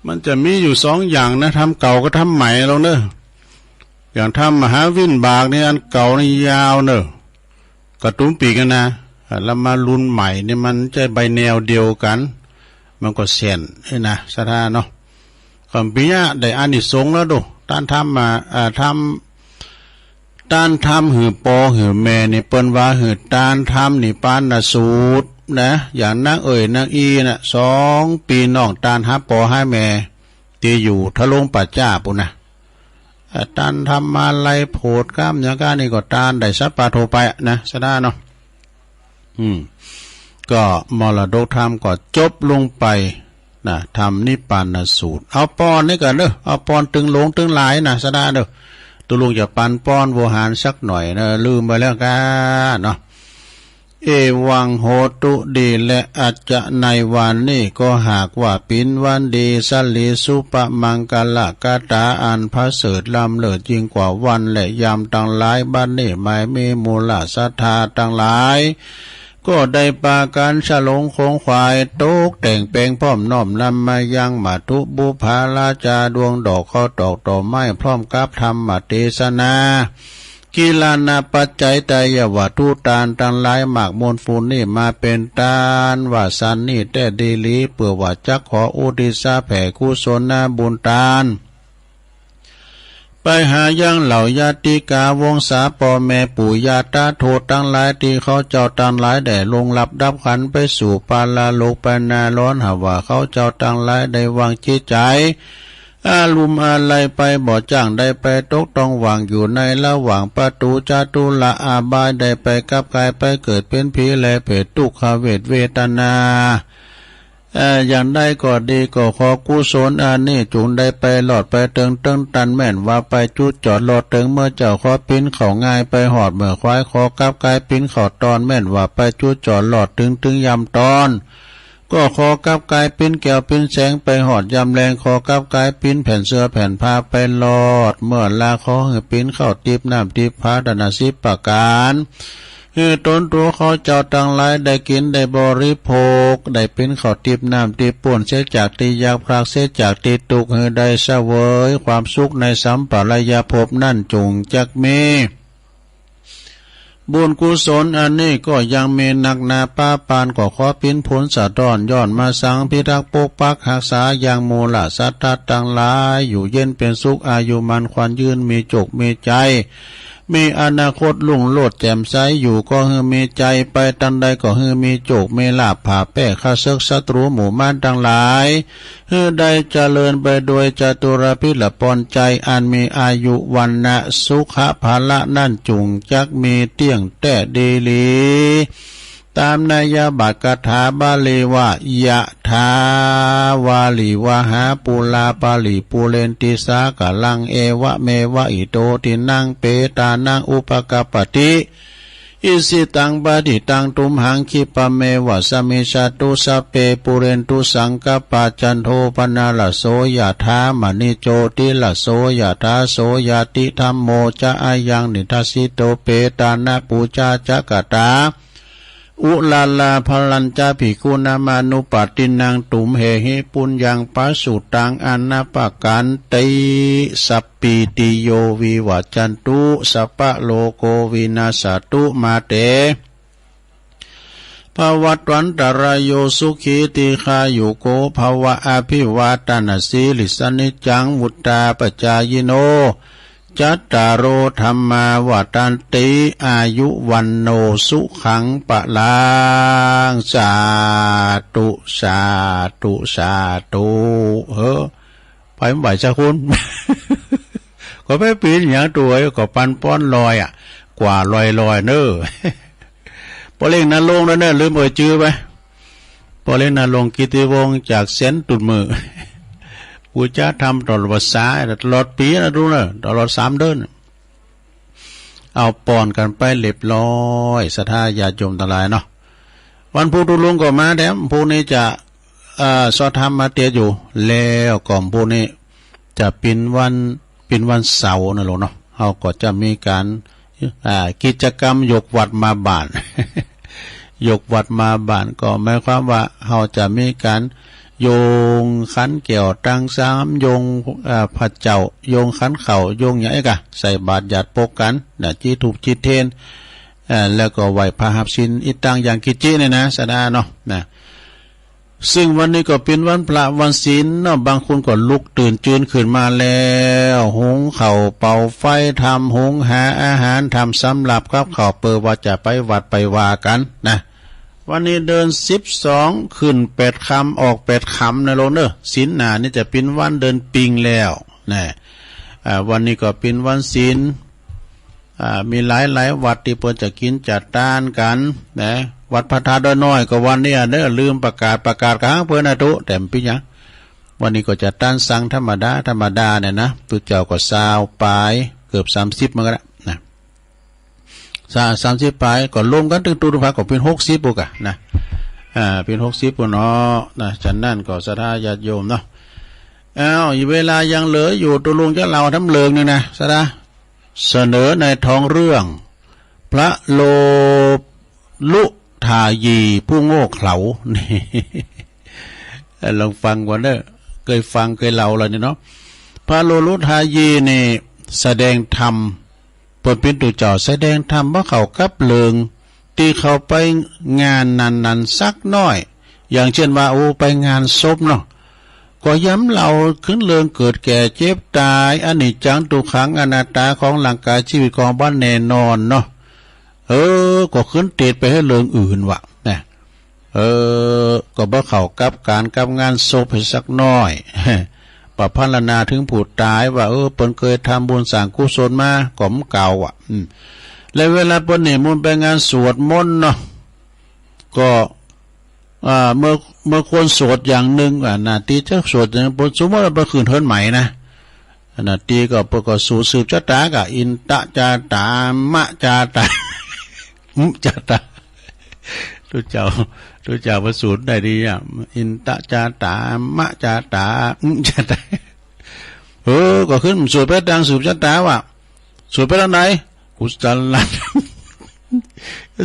มันจะมีอยู่สองอย่างนะ ธรรมเก่ากับธรรมใหม่ลองเนอะ อย่างธรรมมหาวิบากนี่ อันเก่านี่ยาวเนอะ กระตุ้มปีกกันนะ อ่ะ แล้วมารุ่นใหม่นี่มันจะไปแนวเดียวกัน มันก็เส้นเอ้ยนะ ศรัทธาเนาะ ก็ปีเนี้ยได้อานิสงส์แล้วดู ต้านธรรมมา อ่า ธรรม ต้านธรรมหื้อป้อหื้อแม่นี่ เปิ้นว่าหื้อต้านธรรมนิพพานสูตรนะ อย่างนางเอ๋ยนางอี้นะ สองปี้น้อง ต้านหาป้อหาแม่ ตี้อยู่ทะลงป่าจ้าปู้นนะ อ่า ต้านธรรมาลัยโผดกล้ามอย่างก้านี่ก็ต้านได้สัพพะโทไปนะ ศรัทธาเนาะ อืม ก็มรดกธรรมก็จบลงไปนะ ธรรมนิพพานสูตร เอาปอนนี่ก่อนเนอะ เอาปอนตึงหลวงตึงหลายนะ ศรัทธาเนอะ ตกลงจะปันปอนโวหารสักหน่อยนะ ลืมไปแล้วกันเนาะ เอวังโหตุ ดีและอาจจะในวันนี้ก็หากว่าปิ๋นวันดี สะหลีสุภมังคละคาถาอันประเสริฐล้ำเลิศยิ่งกว่าวันและยามตังหลาย บัดนี้หมายมีมูลศรัทธาตังหลาย ก็ได้ปากั๋นสลงขงขวาย ตกแต่งแปลงพร้อมน้อมนำมายังมัตถุบูปาราจาดวงดอกข้าวตอกดอกไม้ พร้อมกับธรรมเตสนา กิลานะปัจจัยไตรยวัตถุตานตังหลายมากมวลฟูนนี้มาเป๋นตานว่าสันนี้แต๊ดีหลี เปื้อว่าจักขออุทิศแผ่กุศลบุญตาน ไปหายังเหล่าญาติกาวงศาป้อแม่ปู่ย่าตาทวดตังหลาย ตี้เขาเจ้าตังหลายได้ล่วงลับดับขันไปสู่ปรโลกไปนาร้อน หากว่าเขาเจ้าตังหลายได้วางจิตใจ๋ อาลัมอาลัยไปบ่จ้าง ได้ไปตกต้องหว่างอยู่ในระหว่างประตูจตุรอาบาย ได้ไปกลับกายไปเกิดเป๋นผีและเปรต ทุกขเวทเวทนา เอ่อ อย่างใดก็ดี ก็ขอกุศลอันนี้จุ่งได้ไปรอดไปเถิงเถิงตัน แม่นว่าไปจุดจอดรอดเถิงเมื่อเจ้า ขอปิ๊นเข้าง่ายไปฮอดเมื่อควาย ขอกลับกายปิ๊นเข้าตอน แม่นว่าไปจุดจอดรอดเถิงเถิงยามตอน ก็ขอกลับกายปิ๊นแก้วปิ๊นแสงไปฮอดยามแลง ขอกลับกายปิ๊นแผ่นเสื้อแผ่นผ้าไปรอดเมื่อลา ขอหื้อปิ๊นเข้าติ๊บน้ำติ๊บผา ตะนาสิบประก๋าน หื้อตนตัวเขาเจ้าตังหลายได้กิ๋นได้บริโภค ได้ปิ๊นเข้าติ๊บน้ำติ๊บปูน เสียจากตี้ยากพราก เสียจากตี้ตุ๊กข์ หื้อได้เสวยความสุขในสัมปรายภพนั้นจุ่งจักมี บุญกุศลอันนี้ก็ยังมีนักหนาปาปาน ก็ขอปิ๊นผลสะท้อน ย้อนมาสังพิทักษ์ปกปักฮักษายังมูลศรัทธาตังหลาย อยู่เย็นเป๋นสุข อายุมั่นขวัญยืน มีโจคมีชัย มีอนาคตรุ่งโรจน์แจ่มใส อยู่ก็หื้อมีชัย ไปตางใดก็หื้อมีโจคมีลาภ ผ่าแป้ข้าศึกศัตรูหมู่มารตังหลาย หื้อได้เจริญไปโดยจตุรพิธละปอนชัย อันมีอายุวรรณะสุขะพละนั้นจุ่งจักมีเตี้ยงแต๊ดีหลี ตามนัยยะบาทคาถาบาลีว่า ยะถาวาริวหาปูราปาริปูเรนติสาคารัง เอวะเมวะอิโตทินังเปตานังอุปกัปปติ อิชิตังปะฏิตังตุมหัง คิปะเมวะสะมิชฌะตุ สัพเพปูเรนตุสังกัปปา จันโทปะนะระโส ยะถา มะณิโชติระโส ยะถา โสยะติ ธัมโมจะอะยังนิทัสสิโต เปตานะปูชาจะกะตา อุราลาภรัญจะภิกขุนามะนุปัฏฐินัง ตุมเหหิ ปุญญัง ปะสุตัง อานาปะกันติ สัพพีติโย วิวัชชันตุ สัพพะโรโค วินัสสะตุ มาเต ภะวัตวันตะราโย สุขี ทีฆายุโก ภะวะ อภิวาทะนะสีลิสสะ นิจจัง วุฑฒาปะจายิโน จัตตาโร ธัมมา วัฑฒันติ อายุ วัณโณ สุขัง พะลัง สาธุ สาธุ สาธุ เฮ้อ ไปบ่ไหวซะคุณ ก็ไปปีนอย่างตัว ก็ปันป้อนลอยอ่ะ กว่าลอยๆ เน้อ ป้อเล็กนรงค์นั่นเน้อ ลืมเอ่ยจื้อไป ป้อเล็กนรงค์ กิตติวงศ์ จากเซนต์ ตุดมือ ปู๋จาธรรมตลอดภาษา ตลอดปีนะลุงเนอะ ตลอดสามเดือน เอาป้อนกันไปเรียบร้อย ศรัทธาญาติโยมตังหลายเนาะ วันพุธตุลุงก็มาแถม พรุ่งนี้จะ เอ่อ สอดธรรมมาเตียอยู่ แล้วก็พรุ่งนี้จะเป็นวัน เป็นวันเสาร์นะลุงเนาะ เฮาก็จะมีการ อ่า กิจกรรมยกวัดมาบ้าน ยกวัดมาบ้าน ก็หมายความว่าเฮาจะมีการโยงขันแก้วตังสาม โยง อ่า พระเจ้า โยงขันข้าว โยงหยังอีกอะ ใส่บาตรหยาดปกกันนะ จุดธูปจุดเทียน เอ่อ แล้วก็ไหว้พระฮับศีล อิตัง ยังกิจจิ เนี่ยนะ ศรัทธาเนาะ นะ ซึ่งวันนี้ก็เป็นวันพระวันศีลเนาะ บางคนก็ลุกตื่นจืนขึ้นมาแล้ว หุงข้าวเป่าไฟ ทำหุงหาอาหาร ทำสำรับกับข้าว เพื่อว่าจะไปวัดไปวากันนะ วันนี้เดือนสิบสอง ขึ้นแปดค่ำ ออกแปดค่ำนะลุงเนอะ ศีลหน้านี่จะเป็นวันเดือนปิงแล้วนะ อ่า วันนี้ก็เป็นวันศีล อ่า มีหลายๆ วัดตี้เปิ้นจะกินจะตานกันนะ วัดพระธาตุดอยน้อยก็วันนี้เน้อ ลืมประกาศ ประกาศกลางเปิ้นนะตุ๊ แต่บ่เป๋นหยัง วันนี้ก็จะตานสังธรรมดา ธรรมดาเนี่ยนะ ตุ๊เจ้าก็ซาวปลาย เกือบสามสิบเหมือนกันละนะ สา- สามสิบปลาย ก็รวมกันตึงตุ๊พระก็เป๋นหกสิบพุ้นกะนะ อ่า เป๋นหกสิบพุ้นเนาะนะ ฉะนั้นก็ศรัทธาญาติโยมเนาะ อ้าว เวลายังเหลืออยู่ ตุ๊ลุงจะเล่าทำเรื่องหนึ่งนะ ศรัทธา เสนอในท้องเรื่อง พระโลลุทายีผู้โง่เขลา นี่ ลองฟังก่อนเด้อ เคยฟังเคยเล่าแล้วนี่เนาะ พระโลลุทายีนี่แสดงธรรม เปิ้นเป๋นตุ๊เจ้าแสดงธรรมบ่เข้ากับเรื่องตี้เขาไปงานนั้นๆ สักหน้อย อย่างเช่นว่า โอ้ ไปงานศพเนาะ ก็ย้ำเล่าขึ้นเรื่องเกิดแก่เจ็บตาย อนิจจัง ทุกขัง อนัตตา ของร่างกายชีวิตของบ่แน่นอนเนาะ เออ ก็ขึ้นเตดไปหื้อเรื่องอื่นว่ะนะ เออ ก็บ่เข้ากับการกับงานศพหื้อสักหน้อย ประพรรณนาถึงผู้ตายว่า เออ เปิ้นเคยทำบุญสร้างกุศลมา ก็บ่เก่าอ่ะ อืม และเวลาเปิ้นนิมนต์ไปงานสวดมนต์เนาะ ก็ อ่า เมื่อ เมื่อควรสวดอย่างหนึ่ง อ่า หน้าตี้จะสวดอย่างหนึ่ง สมมุติว่าไปขึ้นเฮือนใหม่นะ หน้าตี้ก็ เปิ้นก็สูตรสืบชะตา ก็ อินตะจาตา มะจาตา มะจาตา ตุ๊เจ้า ตุ๊เจ้าประสูตรได้ดีอ่ะ อินตะจาตา มะจาตา มะจาตา เออ ก็ขึ้นสวดไปตางสืบชะตาว่ะ สวดไปตางไหน กุศละ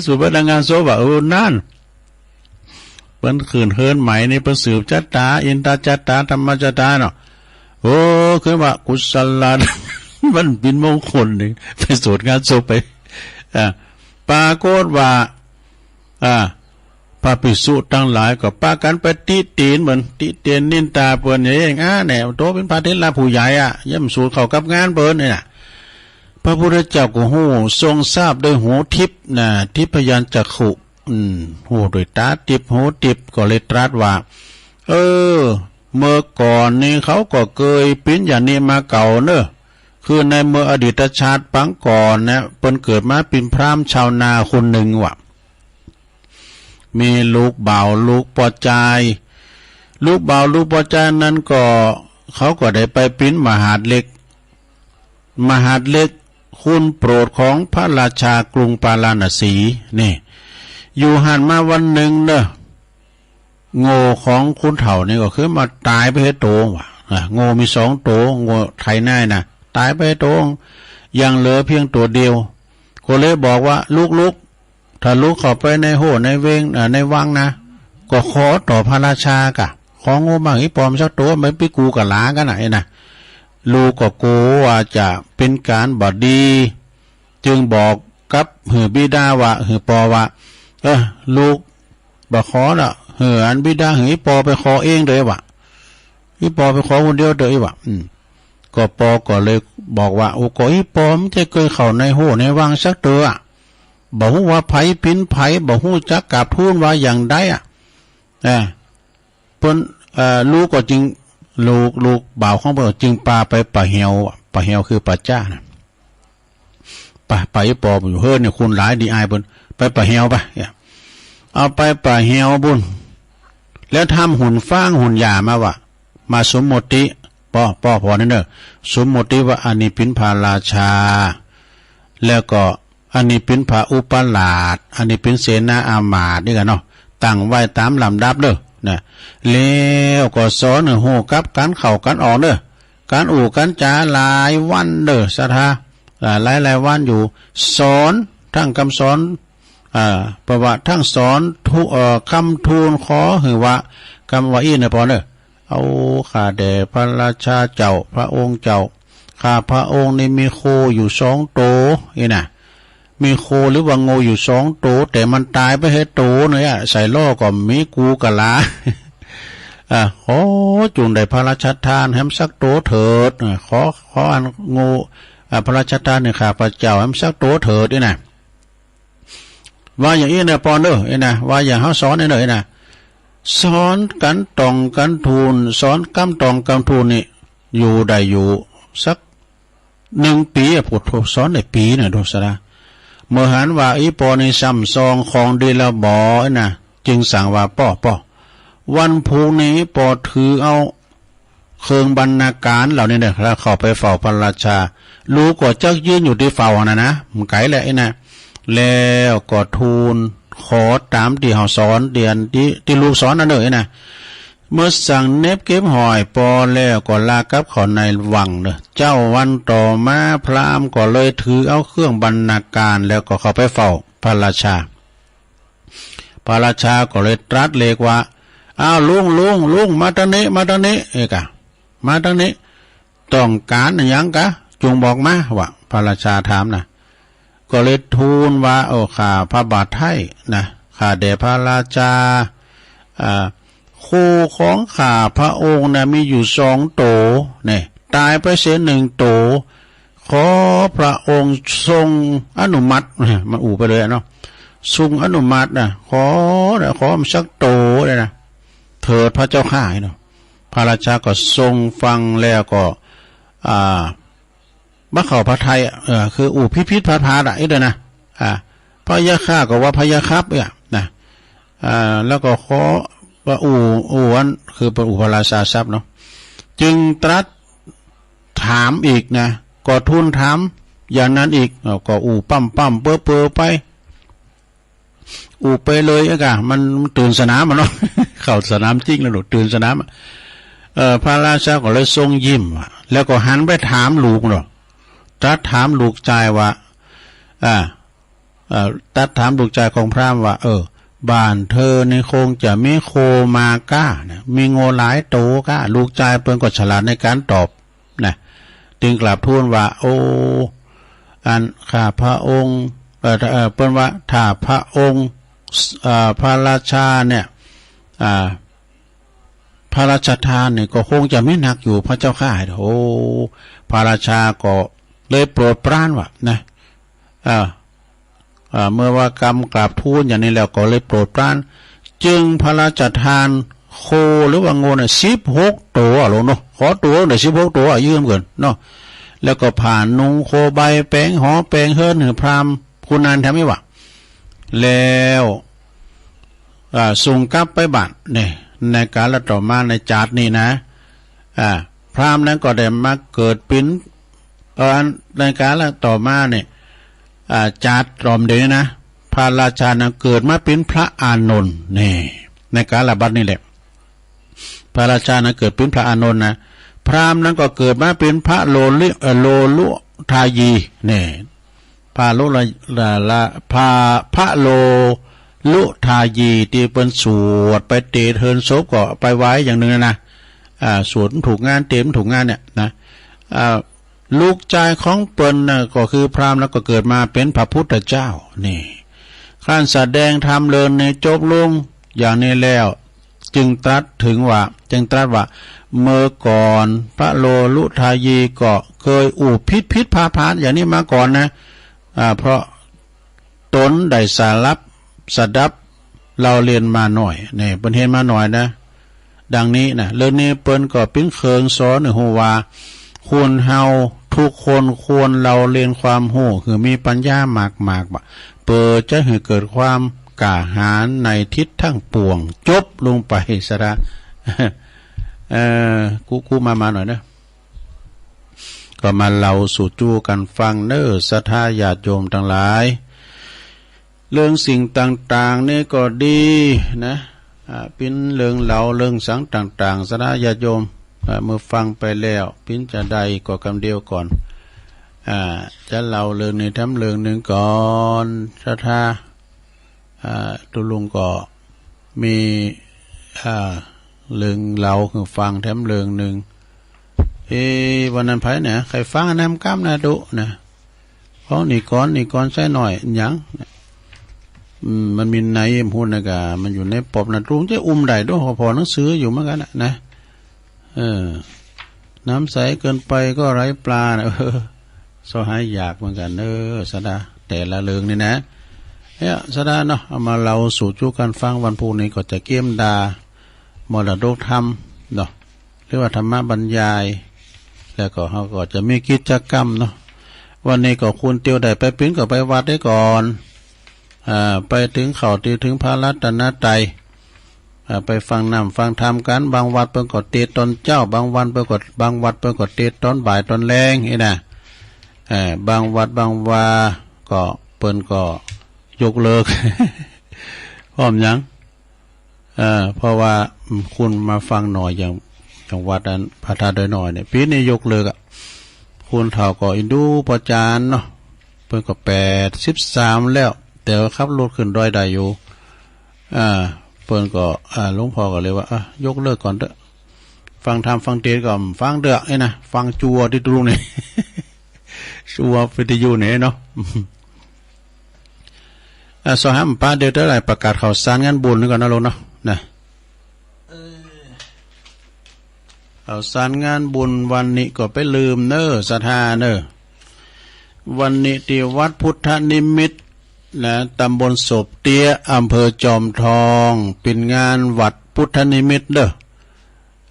สวดไปตางงานศพว่ะ เออ นั่น เปิ้นขึ้นเฮือนใหม่นี่เปิ้นสืบชะตา อินตะจาตา ธัมมะจาตาเนาะ โอ้ ขึ้นว่ากุศละ มันเป๋นมงคลนี่ ไปสวดงานศพไป อ่า ปรากฏว่า อ่า พระภิกษุตังหลายก็ปากั๋นไปติเตียนเปิ้น ติเตียนนินตาเปิ้นเอง อ่า แหน่ โตเป๋นพระเถระผู้ใหญ่อะ ย่อมสูตรเข้ากับงานเปิ้นนี่นะ พระพุทธเจ้าก็ฮู้ ทรงทราบด้วยหูทิพย์นะ ทิพยจักขุ อืม ฮู้ด้วยตาทิพย์ หูทิพย์ ก็เลยตรัสว่า เออ เมื่อก่อนนี้เขาก็เคยเป๋นอย่างนี้มาเก่าเนอะ คือในเมื่ออดีตชาติปางก่อนนะ เปิ้นเกิดมาเป๋นพราหมณ์ชาวนาคนหนึ่งว่ะ มีลูกบ่าวลูกป้อจาย ลูกบ่าวลูกป้อจายนั้นก็ เขาก็ได้ไปเป๋นมหาดเล็ก มหาดเล็ก คนโปรดของพระราชากรุงปาราณสี นี่ อยู่หั้นมาวันหนึ่งเนอะ โง่ของคนเฒ่านี่ก็คือมาตายไปเฮโตว่ะ อ่ะ โง่มีสองโต โง่ไถนาน่ะ ตายไปเฮโต ยังเหลือเพียงโตเดียว ก็เลยบอกว่า ลุกๆ ถ้าลูกเข้าไปในโฮ่ในเวง เอ่อ ในวังนะ ก็ขอต่อพระราชาก่ะ ของโง่มากอีปอมสักตัว มันไปกูกับหลากันน่ะ เอ้ยนะ ลูกก็กลัวว่าจะเป็นการบ่ดี จึงบอกกับหือบิดาว่า หือปอว่า เออ ลูกบ่ขอละ หืออันบิดา หืออีปอไปขอเองเด้อวะ อีปอไปขอคนเดียวเด้อ อีหวะ อืม ก็ปอก็เลยบอกว่า โอ้ ก็อีปอมันจะเคยเข้าในโฮ่ในวังสักเตื้อ บ่ฮู้ว่าไผปิ๋นไผ บ่ฮู้จักกราบทูลว่าอย่างใดอะ เออ เปิ้น เอ่อ ลูกก็จึง ลูก ลูกบ่าวของเปิ้นก็จึงปาไปป่าเหียว ป่าเหียวคือป่าจ๊านะ ไป ไปปออยู่ เฮ้ย เนี่ย คนหลายดีอายเปิ้น ไปป่าเหียวไป เนี่ย เอาไปป่าเหียวบุญ แล้วทำหุ่นฟางหุ่นหญ้ามาว่า มาสมมติ ปอ ปอ ปอนี่เนอะ สมมติว่าอันนี้เป็นพระราชา แล้วก็อันนี้เป็นพระอุปราช อันนี้เป็นเสนาอามาตย์นี่กันเนาะ ตั้งไว้ตามลำดับเด้อ นะ แล้วก็สอนให้ฮู้กับการเข้าการออกเด้อ การอู้การจ๋าหลายวันเด้อ ศรัทธา อ่า หลายหลายวันอยู่ สอนทั้งคำสอน อ่า เพราะว่าทั้งสอนทู เอ่อ คำทูลขอ หรือว่ากำว่าอี้นะปอเนอะ เอาข้าแด่พระราชาเจ้า พระองค์เจ้า ข้าพระองค์นี่มีโคอยู่สองโต นี่นะ มีโคหรือว่างูอยู่สองโต แต่มันตายไปเฮ็ดโตเนี่ย ใส่ล้อก็มีกูกะลา อ่า ขอจุ่งได้พระราชทานแหมสักโตเถิด อ่า ขอ ขออันงู อ่า พระราชทานเนี่ยข้าพระเจ้าแหมสักโตเถิด นี่นะ ว่าอย่างอี้นะปอนเอ้ย นี่นะ ว่าอย่างเฮาสอนนี่เนอะ นี่นะ สอนกันตองกันทูล สอนกำตองกำทูลนี่ อยู่ได้อยู่สัก หนึ่งปีอะ พุทโธสอนได้ปีน่ะ ดูสะดา เมื่อหันว่าอีปอนี่ซ้ำซองของดีแล้วบ่นะ จึงสั่งว่า ป้อ ป้อ วันพุธนี้ปอถือเอาเครื่องบรรณาการเหล่านี้เนี่ย แล้วเข้าไปเฝ้าพระราชา ลูกก็จักยืนอยู่ที่เฝ้านะนะ มันไกลแหละไอ้นะ แล้วก็ทูลขอตามที่เขาสอน เดียนที่ ที่ลูกสอนนั่นเลยนะ เมื่อสั่งเน็บเก็บหอยปอแล้วก็ลากลับเข้าในวังเนอะ เจ้าวันต่อมาพราหมณ์ก็เลยถือเอาเครื่องบรรณาการแล้วก็เข้าไปเฝ้าพระราชา พระราชาก็เลยตรัสเรียกว่า อ้าว ลุง ลุง ลุง มาตางนี้ มาตางนี้ เอ้ยกะ มาตางนี้ ต้องการอะหยังกะ จงบอกมา ว่าพระราชาถามนะ ก็เลยทูลว่า โอ้ ข้าพระบาทไท้นะ ข้าแด่พระราชา อ่า โคของข้าพระองค์นะมีอยู่สองโต เนี่ย ตายไปเสียหนึ่งโต ขอพระองค์ทรงอนุมัติ มันอู่ไปเลยอะเนาะ ทรงอนุมัตินะ ขอนะ ขอมันสักโตเลยนะ เถิดพระเจ้าข้าเนาะ พระราชาก็ทรงฟังแล้วก็ อ่า บ่เข้าพระทัยอะ เออ คืออู้ผิดๆพลาดๆอะ อี้เด้อนะ อ่า พะยะค่ะก็ว่าพะยะครับ เอ้ย นะ อ่า แล้วก็ขอว่าอู้ อู้อัน คือเป็นอู้พระราชาศัพท์เนาะ จึงตรัสถามอีกนะ ก็ทูลถามอย่างนั้นอีก เอ้า ก็อู้ปั๊มๆเป๋อๆไป อู้ไปเลยอะกะ มัน มันตื่นสนามอะเนาะ เข้าสนามจริงแล้วลูก ตื่นสนามอะ เอ่อ พระราชาก็เลยทรงยิ้มอะ แล้วก็หันไปถามลูกเนาะ ตรัสถามลูกชายว่า อ่า เอ่อ ตรัสถามลูกชายของพราหมณ์ว่า เออ บ้านเธอนี่คงจะมีโคมาก้านะ มีโง่หลายโตก้า ลูกชายเปิ้นก็ฉลาดในการตอบ นะ จึงกราบทูลว่า โอ้ อันข้าพระองค์ เอ่อ เอ่อ เปิ้นว่า ถ้าพระองค์ เอ่อ พระราชาเนี่ย อ่า พระราชทานเนี่ยก็คงจะมีนักอยู่พระเจ้าข้า โอ้ พระราชาก็เลยโปรดปรานว่า นะ อ่า อ่า เมื่อว่ากำกราบทูลอย่างนี้แล้วก็เลยโปรดปราน จึงพระราชทานโคหรือว่าโง่เนี่ย สิบหกโตอะลูกเนาะ ขอโตเนี่ย สิบหกโตอะ ยืมเกินเนาะ แล้วก็ผ้านุ่งโคใบ แป๋งหอแป๋งเฮือนหื้อพราหมณ์ผู้นั้นแถมอีกว่า แล้ว อ่า ส่งกลับไปบ้านเนี่ย ในกาลต่อมาในจาตินี้นะ อ่า พราหมณ์นั้นก็ได้มาเกิดเป็น เอ่อ ในกาลต่อมาเนี่ย อ่า จาติต่อมเดี๋ยวนี้นะ พระราชานั้นเกิดมาเป็นพระอานนท์ นี่ ในกาลบัดนี้แหละ พระราชานั้นเกิดเป็นพระอานนท์นะ พราหมณ์นั้นก็เกิดมาเป็นพระโลลิ เอ่อ โลลุทายี นี่ พระโลละ ละ ละ พระ พระโลลุทายี ตี้เปิ้นสวดไปเตดเฮินศพก็ไปไหว้อย่างหนึ่งนะนะ อ่า สวดมันถูกงาน เตดมันถูกงานเนี่ยนะ อ่า ลูกชายของเปิ้นน่ะก็คือพราหมณ์ แล้วก็เกิดมาเป็นพระพุทธเจ้า นี่ ครั้นแสดงธรรมเลินนี้จบลงอย่างนี้แล้ว จึงตรัสถึงว่า จึงตรัสว่า เมื่อก่อนพระโลลุทายีก็เคยอู้ผิดผิดพลาดพลาดอย่างนี้มาก่อนนะ อ่า เพราะตนได้สดับ สดับเล่าเรียนมาหน่อย นี่ เปิ้นเห็นมาหน่อยนะ ดังนี้นะ เรื่องนี้เปิ้นก็ปิ้นเคิงสอนให้ฮู้ว่า คนเฮาทุกคนควรเล่าเรียนความฮู้ คือมีปัญญามากๆ บ่ เปื้อจะให้เกิดความกล้าหาญในทิศทั้งปวง จบลงไปซะละ เอ่อ กุ กุมา มาหน่อยนะ ก็มาเล่าสู่จู้กั๋นฟังเน่อ ศรัทธาญาติโยมตังหลาย เรื่องสิ่งต่างๆ นี่ก็ดีนะ อ่า ปิ้นเรื่องเล่าเรื่องสังต่างๆ ศรัทธาญาติโยม อ่า เมื่อฟังไปแล้ว ปิ้นจะได้ก็กำเดียวก่อน อ่า จะเล่าเรื่องนี้แถมเรื่องหนึ่งก่อน ศรัทธา อ่า ตุ๊ลุงก็มี อ่า เรื่องเล่าหื้อฟังแถมเรื่องหนึ่ง เอ๊ะ วันนั้นไผเนี่ย ใครฟังอันนั้นกำนะตุ๊นะ ของนี่ก่อน นี่ก่อนใส่หน่อย หยัง อืม มันมีในหุ้นนะกะ มันอยู่ในปอบนะตุ๊ จะอุ้มได้ตุ๊ พอหนังสืออยู่เหมือนกันนะ นะ เออ น้ำใสเกินไปก็ไร้ปลานะ เออ เซาะหายากเหมือนกัน เออ ศรัทธา แต่ละเรื่องนี่นะ เนี่ย ศรัทธาเนาะ เอามาเล่าสู่จู้กั๋นฟัง วันพุธนี้ก็จะเกียมดามรดกธรรมเนาะ หรือว่าธรรมบรรยาย แล้วก็เฮาก็จะมีกิจกรรมเนาะ วันนี้ก็คนเตียวได้ไปปิ้นก็ไปวัดได้ก่อน อ่า ไปตึงเข้าตี้ถึงพระรัตนตรัย อ่า ไปฟังน้ำฟังธรรมกั๋น บางวัดเปิ้นก็เตสตอนเจ๊า บางวันเปิ้นก็ บางวัดเปิ้นก็เตสตอนบ่ายตอนแลงนี่นะ เอ่อ บางวัดบางวาก็เปิ้นก็ยกเลิก เพราะหยัง เอ่อ เพราะว่า อืม คนมาฟังน้อย อย่าง อย่างวัดอันพระธาตุดอยน้อยเนี่ย ปี๋นี้ยกเลิกอะ คนเฒ่าก็อินดูปอจานเนาะ เปิ้นก็แปดสิบสามแล้ว แต่ว่าขับรถขึ้นดอยได้อยู่ อ่า เปิ้นก็ อ่า หลวงพ่อก็เลยว่า อ่ะ ยกเลิกก่อนเต๊อะ ฟังธรรมฟังเตสน์ก็ฟังเต๊อะ ไอ้นะ ฟังจั่วตี้ตุ๊ลุงเนี่ย จั่ววิทยุเนี่ยเนาะ อ่ะ เซาะหาปะเดียวเต๊อะ ได้ประกาศข่าวสารงานบุญนี่ก่อนนะลุงเนาะ นะ เออ ข่าวสารงานบุญวันนี้ก็ไปลืมเน่อ ศรัทธาเน่อ วันนี้ตี้วัดพุทธนิมิตรนะ ตำบลโสบเตี้ย อำเภอจอมทอง เป๋นงานวัดพุทธนิมิตรเน่อ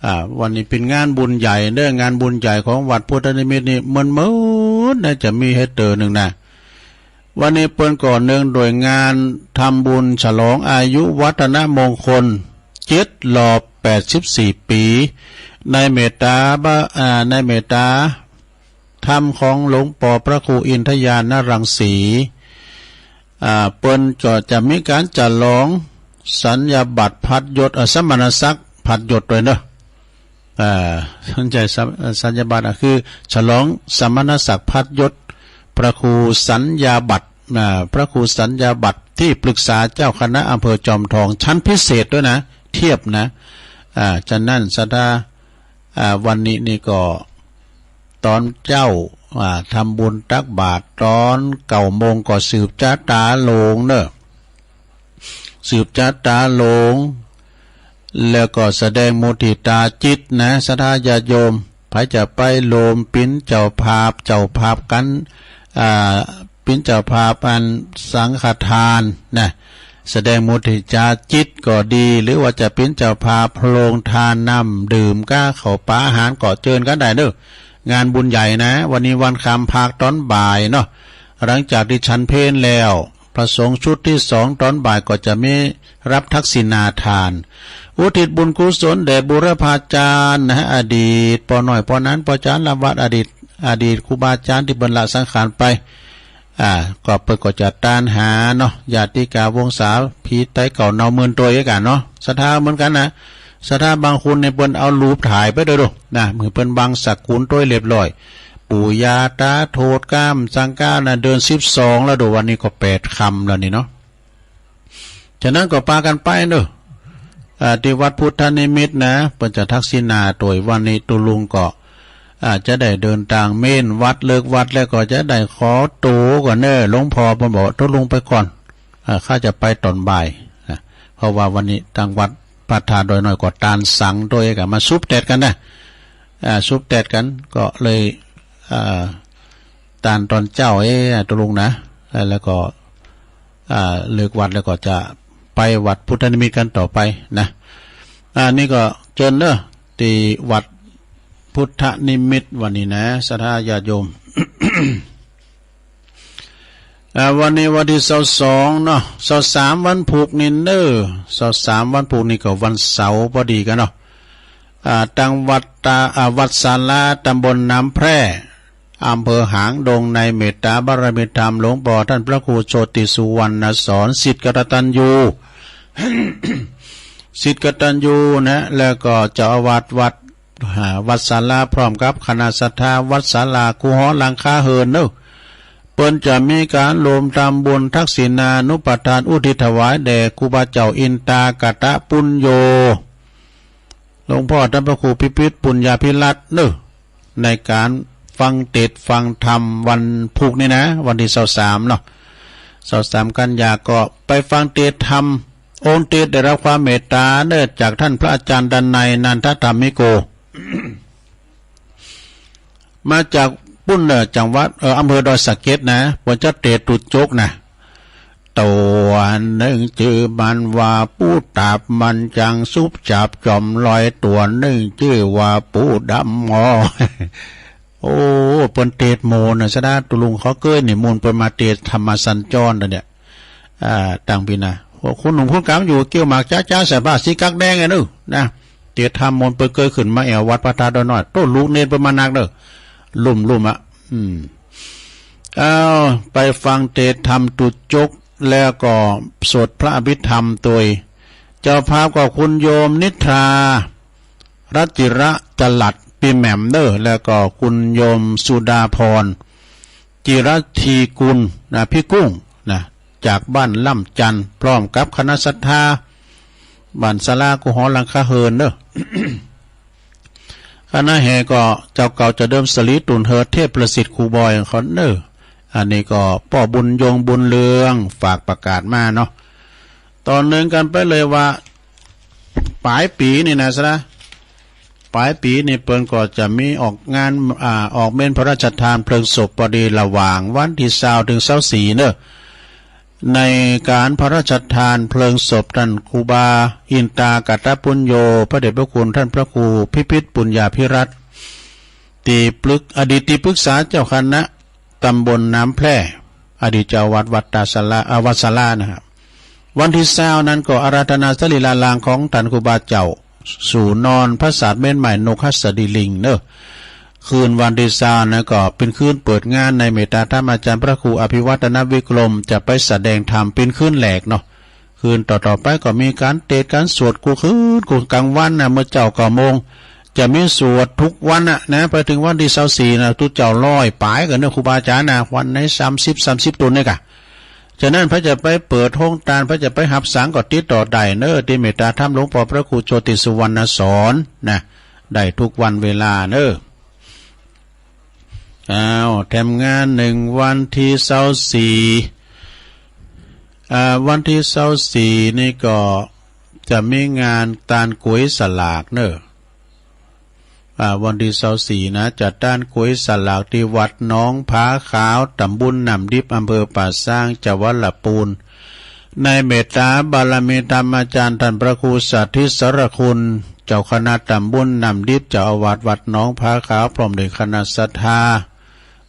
อ่า วันนี้เป๋นงานบุญใหญ่เน่อ งานบุญใหญ่ของวัดพุทธนิมิตรนี่ เมินๆ นะ จะมีให้เต๋อหนึ่งนะ วันนี้เปิ้นก็เนื่องด้วยงานทำบุญฉลองอายุวัฒนมงคล เจ็ดรอบแปดสิบสี่ปี๋ ในเมตตาบะ อ่า ในเมตตาธรรมของหลวงปอพระครูอินทญาณรังสี อ่า เปิ้นก็จะมีก๋านฉลองสัญญาบัตรพัดยศ เอ่อ สมณศักดิ์พัดยศด้วยเนาะ อ่า สนใจสัญ- สัญญาบัตร อ่ะ คือฉลองสมณศักดิ์พัดยศ พระครูสัญญาบัตร อ่า พระครูสัญญาบัตรที่ปรึกษาเจ้าคณะอำเภอจอมทองชั้นพิเศษด้วยนะ เทียบนะ อ่า ฉะนั้นศรัทธา อ่า วันนี้นี่ก็ตอนเจ๊า อ่า ทำบุญตักบาตรตอนเก้าโมงก็สืบชะตาโลงเนาะ สืบชะตาโลง แล้วก็แสดงมุทิตาจิตนะ ศรัทธาญาติโยม ใผจะไปโฮมเป๋นเจ้าภาพ เจ้าภาพกั๋น อ่า เป๋นเจ้าภาพอันสังฆทานนะ แสดงมุทิตาจิตก็ดี หรือว่าจะเป๋นเจ้าภาพโฮงทานน้ำดื่มก้าข้าวป๋าอาหารก็เจิญกั๋นได้เนาะ งานบุญใหญ่นะ วันนี้วันคำพากตอนบ่ายเนาะ หลังจากตี้ฉันเพลแล้ว พระสงฆ์ชุดที่สองตอนบ่ายก็จะมีรับทักษิณาทาน อุทิศบุญกุศลแด่บูรพาจารย์นะ อดีตป้อน้อยป้อหนานป้อจ๋าน ลำวัดอดีต อดีตครูบาอาจารย์ตี้เปิ้นละสังขารไป อ่า ก็เปิ้นก็จะตานหาเนาะ ญาติกาวงศา ผีต๋ายเก่าเนาเมินโตยกั๋นเนาะ ศรัทธาเหมือนกั๋นนะ ศรัทธาบางคนเนี่ยเปิ้นเอารูปถ่ายไปด้วยเนาะ นะ หื้อเปิ้นบังสกุลโตยเรียบร้อย ปู่ย่าตาโทษกามสังกานะ เดือนสิบสองแล้ว ดูวันนี้ก็แปดค่ำแล้วนี่เนาะ ฉะนั้นก็ปากันไปเนอะ อ่า ที่วัดพุทธนิมิตนะ เปิ้นจะทักษิณาโตย วันนี้ตุ๊ลุงก็ อ่า จะได้เดินตางเม้นวัด เลิกวัดแล้วก็จะได้ขอตั๋วก่อนเนอะ หลวงพ่อเปิ้นบอกตุ๊ลุงไปก่อน อ่า ข้าจะไปตอนบ่ายนะ เพราะว่าวันนี้ตางวัดพระธาตุดอยน้อยก็ตานสังโตย ก็มาสุบแตดกันนะ อ่า สุบแตดกัน ก็เลย อ่า ตานตอนเจ๊า เอ๊ะ ตุ๊ลุงนะ อ่า แล้วก็ อ่า เลิกวัดแล้วก็จะไปวัดพุทธนิมิตกันต่อไปนะ อ่า นี่ก็เจิญเนอะ ที่วัดพุทธนิมิตวันนี้นะ ศรัทธาญาติโยม อ่า วันนี้วันที่ซาวสองเนาะ ซาวสามวันพุกนี่เนอะ ซาวสามวันพุกนี่ก็วันเสาร์พอดีกันเนาะ อ่า ตางวัดตา อ่า วัดศาลา ตำบลน้ำแพร่ อำเภอหางดง ในเมตตาบารมีธรรมหลวงพ่อท่านพระครูโชติสุวรรณสอน ศิษย์กตัญญู ศิษย์กตัญญูนะ แล้วก็เจ้าอาวาสวัด อ่า วัดศาลา พร้อมกับคณะศรัทธาวัดศาลา คูหอหลังคาเฮือนเนอะ เปิ้นจะมีการรวมทำบุญทักษิณานุปทานอุทิศถวายแด่ครูบาเจ้าอินตากตปุญโญ หลวงพ่อท่านพระครูพิพิธปุญญาภิรัตน์เนอะ ในการฟังเทศน์ฟังธรรมวันพุกนี่นะ วันที่ซาวสามเนาะ ซาวสามกันยา ก็ไปฟังเทศน์ธรรม องค์เทศน์ได้รับความเมตตาเนอะ จากท่านพระอาจารย์ดนัย นันทธรรมิโก มาจากปุ้นเนอะ จังหวัด เอ่อ อำเภอดอยสะเก็ดนะ เปิ้นจะเทศน์ตุ๊จกนะ ตัวหนึ่งจื้อมันว่าปูตาบ มันจังสุบจับจอมลอย ตัวหนึ่งจื้อว่าปูดำงอ โอ้ เปิ้นเทศน์โมนะ สะดา ตุ๊ลุงเขาเกยนิมนต์เปิ้นมาเทศน์ธรรมสัญจรนะเนี่ย อ่า ตังปีนะ พวกคุณหนุ่มคุณกำอยู่เกี่ยวหมากจ๊าจ๊า ใส่ผ้าสีกั๊กแดงไงนู่นนะ เทศน์ธรรมมนต์เปิ้นเกยขึ้นมาแอววัดพระธาตุดอยน้อย โต้ลูกเนนเปิ้นมานักเด้อ ลุ่มๆ อ่ะ อืม เอา ไปฟังเทศน์ธรรมตุ๊จก แล้วก็สวดพระอภิธรรมโดย เจ้าภาพก็คุณโยมนิทรา รัตจิระจลัด ปีแหม่มเด้อ แล้วก็คุณโยมสุดาพร จิรธีกุลนะ พี่กุ้งนะ จากบ้านล่ำจันทน์ พร้อมกับคณะศรัทธา บ้านศาลา คูหอหลังคาเฮือนเด้อ คณะแห่ก็เจ้าเก่าเจ้าเดิม สลีตุ่นเฮอเทพประสิทธิ์ ครูบอยของเขาเนอะ อันนี้ก็ป้อบุญยงบุญเรืองฝากประกาศมาเนาะ ต่อเนื่องกันไปเลยว่า ปลายปีนี่นะ สะดา ปลายปีนี่เปิ้นก็จะมีออกงาน อ่า ออกเมนพระราชทานเพลิงศพพอดี ระหว่างวันที่ซาวถึงซาวสี่เนอะ ในการพระราชทานเพลิงศพท่านครูบาอินตากตปุญโญ พระเดชพระคุณท่านพระครูพิพิธปุญญาภิรัตน์ ที่ปรึก อดีตที่ปรึกษาเจ้าคณะตำบลน้ำแพร่ อดีตเจ้าวัดวัดตาสารา อ่า วัดศาลานะครับ วันที่ซาวนั้นก็อาราธนาสรีรารางของท่านครูบาเจ้า สู่นอนพระศาสตร์เม้นใหม่นกหัสดีลิงเนอะ คืนวันที่ซาวนั้นก็เป็นคืนเปิดงานในเมตตาธรรมอาจารย์พระครูอภิวัฒนวิกรม จะไปแสดงธรรมเป็นคืนแรกเนาะ คืนต่อๆ ไปก็มีการเทศน์การสวดกู้คืนกู้กลางวันนะ เมื่อเจ๊าเก้าโมง จะมีสวดทุกวันนะ นะ ไปถึงวันที่ซาวสี่นะ ตุ๊เจ้าร้อยปลายกันเนอะ ครูบาอาจารย์นะ วันในสามสิบ สามสิบตนเนี่ยกะ ฉะนั้นไผจะไปเปิดโฮงตาน ไผจะไปฮับสังก็ติดต่อได้เนอะ ที่เมตตาธรรมหลวงพ่อพระครูโชติสุวรรณสอนนะ ได้ทุกวันเวลาเนอะ อ้าว แถมงานหนึ่งวันที่ซาวสี่ อ่า วันที่ซาวสี่นี่ก็จะมีงานตานก๋วยสลากเนอะ อ่า วันที่ซาวสี่นะ จะตานก๋วยสลากที่วัดหนองผาขาว ตำบลน้ำดิบ อำเภอป่าซาง จังหวัดลำพูน ในเมตตาบารมีธรรมอาจารย์ท่านพระครูสาธิตสารคุณ เจ้าคณะตำบลน้ำดิบ เจ้าอาวาสวัดหนองผาขาว พร้อมด้วยคณะศรัทธา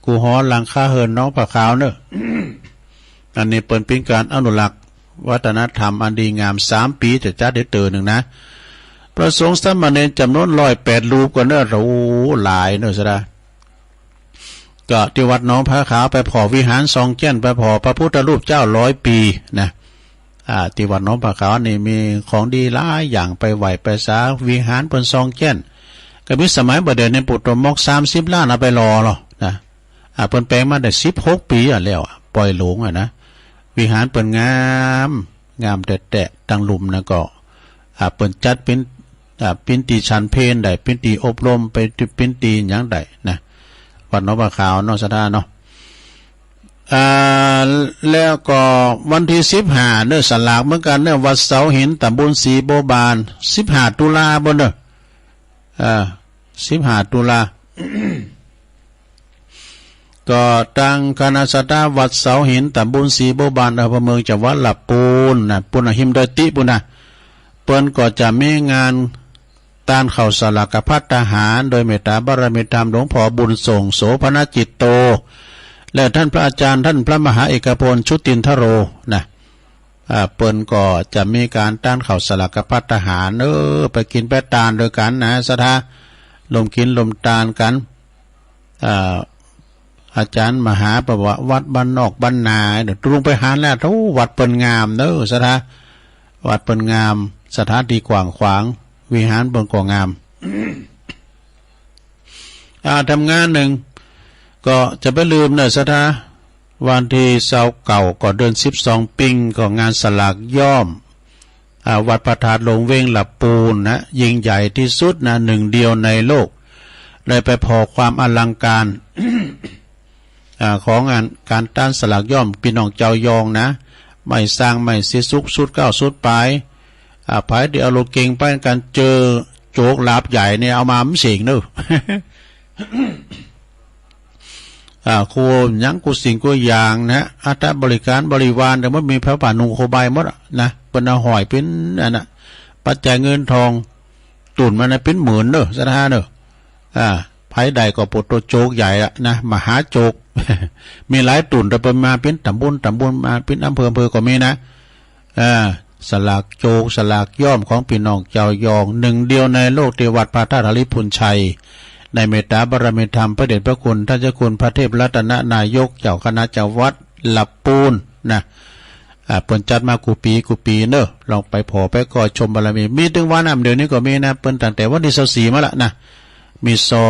กู่หอหลังคาเฮือนหนองผาขาวเนอะ อันนี้เปิ้นเป็นการอนุรักษ์วัฒนธรรมอันดีงาม สามปีจะจัดได้เตื้อหนึ่งนะ พระสงฆ์สามเณรจำนวนร้อยแปดรูปก็เนอะ โอ้ หลายเนอะ สะดา ก็ที่วัดหนองผาขาวไปผ่อวิหารซองแจ้น ไปผ่อพระพุทธรูปเจ้าร้อยปีนะ อ่า ที่วัดหนองผาขาวนี่มีของดีหลายอย่าง ไปไหว้ไปสา วิหารเปิ้นซองแจ้น ก็มีสมัยบ่าเดี๋ยวนี้ปู่โตมกสามสิบล้านเอาไปหล่อหรอนะ อ่า เปิ้นแปลงมาได้สิบหกปี๋อะแล้วอะ ปอยหลวงอะนะ วิหารเปิ้นงาม งามแต๊ๆ ตังลุ่มนะก็ อ่า เปิ้นจัดเป๋น อ่า เป๋นตี้ฉันเพลได้ เป๋นตี้อบรม ไปเป๋นตี้หยังได้นะ วัดหนองปลาขาวเนาะ ศรัทธาเนาะ อ่า แล้วก็วันตี้สิบห้าเนาะ สลากเหมือนกั๋นเนาะ วัดเสาหิน ตำบลศรีบัวบาน สิบห้าตุลาบ่เนาะ อ่า สิบห้าตุลา ก็ตังคณะศรัทธาวัดเสาหิน ตำบลศรีบัวบาน อำเภอเมือง จังหวัดลำพูนนะ ปู้นนะ ฮิมดอยตี้ปู้นนะ เปิ้นก็จะมีงานตานข้าวสลากภัตตาหาร โดยเมตตาบารมีธรรมหลวงพ่อบุญส่ง โสภณจิตโต และท่านพระอาจารย์ ท่านพระมหาเอกพล ชุตินทโร นะ อ่า เปิ้นก็จะมีก๋านตานข้าวสลากภัตตาหาร เออ ไปกิ๋นไปตานโดยกั๋นนะ ศรัทธา ร่วมกิ๋นร่วมตานกั๋น อ่า อาจ๋ารย์มหา เปิ้นว่าวัดบ้านนอกบ้านนาเนาะ ตุ๊ลุงไปหันแล้ว โอ้ วัดเปิ้นงามเนาะ ศรัทธา วัดเปิ้นงาม สถานที่กว้างขวาง วิหารเปิ้นก็งาม อ่า ทำงานหนึ่ง ก็จะไปลืมเนาะ ศรัทธา วันตี้ซาวเก้า ก็เดือนสิบสองปิง ก็งานสลากย้อม อ่า วัดพระธาตุหลวงเวงลำปูนนะ ยิ่งใหญ่ที่สุดนะ หนึ่งเดียวในโลก ได้ไปผ่อความอลังการ อ่า ของงานก๋านตานสลากย้อม ปี้น้องจาวยองนะ ไม้ซางไม้สีสุก สุดเก้าสุดปาย อ่า ใผตี้เอารถเก๋งไปกั๋น เจอโจกหลาบใหญ่เนี่ย เอามามันเสงเนาะ อ่า ครัวหยังกู้สิ่งกู้อย่างนะ อัฐบริขารบริวาร แต่มันมีผ้าป่านุ่งโคบายหมดอะนะ เปิ้นเอาห้อยเป๋นอันน่ะ ปัจจัยเงินทอง ตุ่นมันน่ะเป๋นหมื่นเนาะ ศรัทธาเนาะ อ่า ใผได้ก็ปวดตัวโจกใหญ่อะนะ มหาโจก มีหลายตุ่น แต่เปิ้นมาเป๋นตำบล ตำบล มาเป๋นอำเภอ อำเภอก็มีนะ อ่า สลากโจก สลากย้อมของปี้น้องจาวยอง หนึ่งเดียวในโลก ตี้วัดพระธาตุหริภุญชัย ในเมตตาบารมีธรรมพระเดชพระคุณท่านเจ้าคุณพระเทพรัตนนายก เจ้าคณะจังหวัดลำปูนนะ อ่า เปิ้นจัดมากู้ปี๋กู้ปี๋เนาะ ลองไปผ่อไปก่อชมบารมี มีตึงวันอำเดียวนี้ก็มีนะ เปิ้นตั้งแต่วันตี้ซาวสี่มาละนะ มีซอ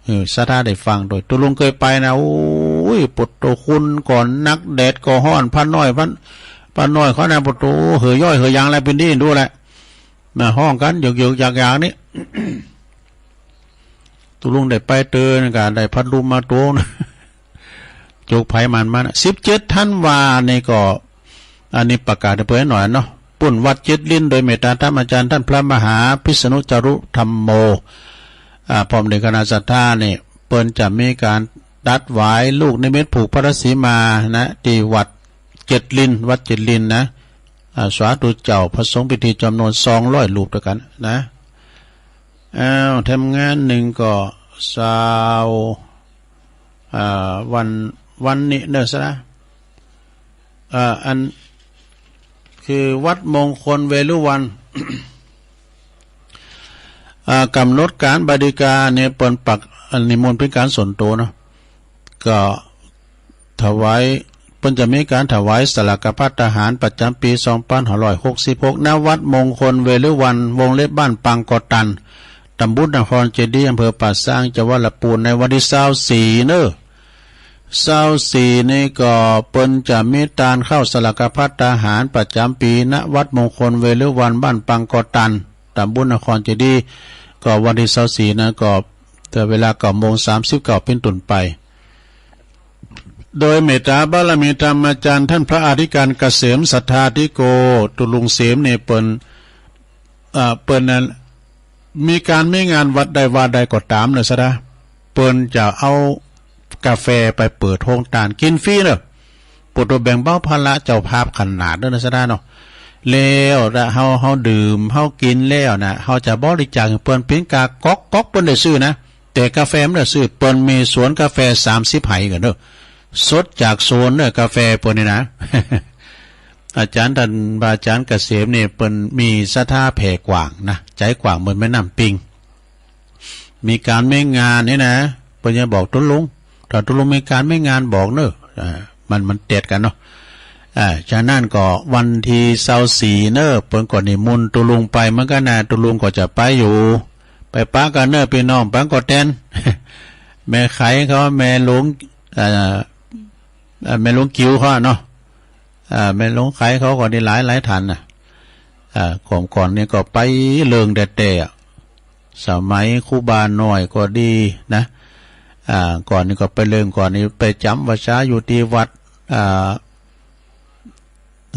เออ ศรัทธาได้ฟังโดย ตุ๊ลุงเคยไปนะ โอ้ย ปวดตัว คุณก็นัก แดดก็ฮ้อน พระน้อย พระ พระน้อยเขานะ ปวดตัว เหื่อยย่อยเหื่อยยางแล้ว เป๋นตี้ดูแหละ มาฮ้องกั๋น หยกๆ อยากๆ นี่ ตุ๊ลุงได้ไปเตินก็ได้พัดลมมาตวงนะ โจกไผมันมันนะ สิบเจ็ดธันวานี่ก็ อันนี้ประกาศให้เปิ้นหน่อยเนาะ ปู้นวัดเจ็ดลิ้น โดยเมตตาธรรมอาจารย์ท่านพระมหาพิษณุจารุธัมโม อ่า พร้อมด้วยคณะศรัทธานี่ เปิ้นจะมีก๋านตัดหวายลูกนิมิตผูกพระสีมานะ ตี้วัดเจ็ดลิ้น วัดเจ็ดลิ้นนะ อ่า สาธุเจ้า พระสงฆ์พิธีจ๋ำนวนสองร้อยรูปตวยกั๋นนะ อ้าว ทำงานหนึ่งก็ซาว อ่า วัน วันนี้เนาะ ศรัทธา อ่า อัน คือวัดมงคลเวฬุวัน อ่า ก๋ำหนดก๋านบริการเนี่ย เปิ้นปัก อันนี้มันเป๋นก๋านส่วนตัวเนาะ ก็ถวาย เปิ้นจะมีก๋านถวายสลากภัตตาหารประจ๋ำปี๋สองพันห้าร้อยหกสิบหก ณ วัดมงคลเวฬุวัน วงเล็บบ้านปังกอตัน ตำบลนครเจดีย์ อำเภอป่าซาง จังหวัดลำปูน ในวันตี้ซาวสี่เนาะ ซาวสี่นี่ก็เปิ้นจะมีตานข้าวสลากภัตตาหารประจ๋ำปี๋ ณ วัดมงคลเวฬุวัน บ้านปังกอตัน ตำบลนครเจดีย์ ก็วันตี้ซาวสี่นั้นก็ แต่เวลาเก้าโมงสามสิบเก้าเป๋นต้นไป โดยเมตตาบารมีธรรมอาจารย์ท่านพระอธิการเกษมสัทธาธิโก ตุ๊ลุงเสมนี่เปิ้น อ่า เปิ้นนั้น มีก๋านมีงานวัดใดวาใดก็ต๋ามเนาะ ศรัทธา เปิ้นจะเอากาแฟไปเปิดโฮงตานกิ๋นฟรีเนาะ ปวดตัวแบ่งเบาภาระเจ้าภาพขนาดเนาะ ศรัทธาเนาะ แล้วถ้าเฮา เฮาดื่ม เฮากิ๋นแล้วนะ เฮาจะบริจาคให้เปิ้นเป๋นกาก๊อก ก๊อกเปิ้นได้ซื้อนะ แต่กาแฟมันได้ซื้อ เปิ้นมีสวนกาแฟสามสิบไฮ่กั๋นเนาะ สดจากสวนเนาะ กาแฟเปิ้นนี่นะ อาจารย์ท่าน พระอาจารย์เกษมนี่เปิ้นมีศรัทธาแผ่กว้างนะ ใจ๋กว้างเหมือนแม่น้ำปิง มีก๋านมีงานนี่นะ เปิ้นจะบอกตุ๊ลุง ถ้าตุ๊ลุงมีก๋านมีงานบอกเนาะ อ่า มัน มันเตียดกั๋นเนาะ อ่า ฉะนั้นก็วันตี้ซาวสี่เนาะ เปิ้นก็นิมนต์ตุ๊ลุงไปเหมือนกั๋นนะ ตุ๊ลุงก็จะไปอยู่ ไปปะกั๋นเนาะ ปี้น้อง ปังกอแตน แม่ไขเขา แม่หลวง เอ่อ เอ่อ แม่หลวงกิ๋วเขาเนาะ เอ่อ แม่หลวงไขเขาก็ดีหลายหลายท่านนะ เอ่อ ก่อนก่อนนี้ก็ไปเลิงแต๊ๆ อะ สมัยครูบาน้อยก็ดีนะ อ่า ก่อนนี้ก็ไปเลิง ก่อนนี้ไปจ๋ำพรรษาอยู่ตี้วัด อ่า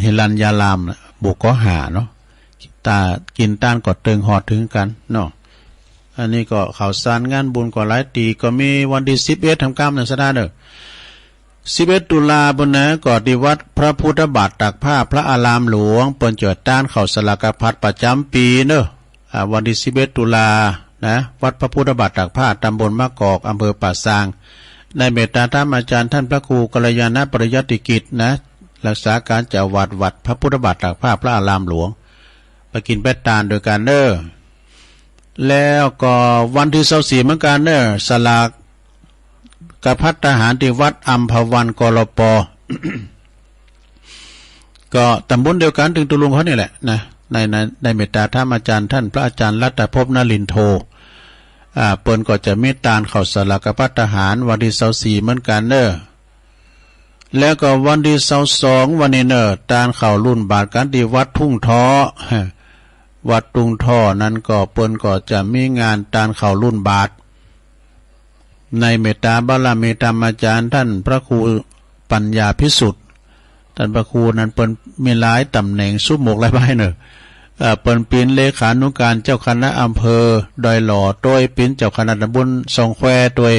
หิรัญญารามน่ะ บุกก็หาเนาะ ตากิ๋นตานก็เติงฮอดเถิงกั๋นเนาะ อันนี้ก็ข่าวสารงานบุญก็หลายตี้ ก็มีวันตี้สิบเอ็ด ทำกรรมนะสะดาเด้อ สิบเอ็ด ตุลาปุ้นนะ ก็ตี้วัดพระพุทธบาทตากผ้าพระอารามหลวง เปิ้นจ่อยตานข้าวสลากพัดประจ๋ำปี๋เนาะ อ่า วันตี้สิบเอ็ด ตุลานะ วัดพระพุทธบาทตากผ้า ตำบลมะกอก อำเภอป่าซาง ในเมตตาธรรมอาจ๋ารย์ท่านพระครูกัลยาณปริยัติกิจนะ รักษาก๋านเจ้าอาวาสวัดพระพุทธบาทตากผ้าพระอารามหลวง ไปกิ๋นไปตานโดยกั๋นเนาะ แล้วก็วันตี้ซาวสี่เหมือนกั๋นเนาะ สลากพัดทหารตี้วัดอัมพวัน กลป. ก็ตำบลเดียวกั๋นตึงตุลุงเขานี่แหละนะ ใน ใน ในเมตตาธรรมอาจ๋ารย์ท่านพระอาจ๋ารย์รัตภพนลินโท อ่า เปิ้นก็จะมีตานข้าวสลากพัดทหารวันตี้ซาวสี่เหมือนกั๋นเนาะ แล้วก็วันตี้ซาวสองวันนี้เนาะ ตานข้าวรุ่นบาทกั๋นตี้วัดทุ่งท้อ วัดทุ่งท้อนั้นก็เปิ้นก็จะมีงานตานข้าวรุ่นบาท ในเมตตาบารมีธรรมอาจ๋ารย์ท่านพระครูปัญญาภิสุทธิ์ ท่านพระครูนั้นเปิ้นมีหลายตำแหน่งสุบหมวกหลายใบเนาะ เอ่อ เปิ้นเป๋นเลขานุการเจ้าคณะอำเภอดอยหล่อโดย เป๋นเจ้าคณะตำบลซองแควโดย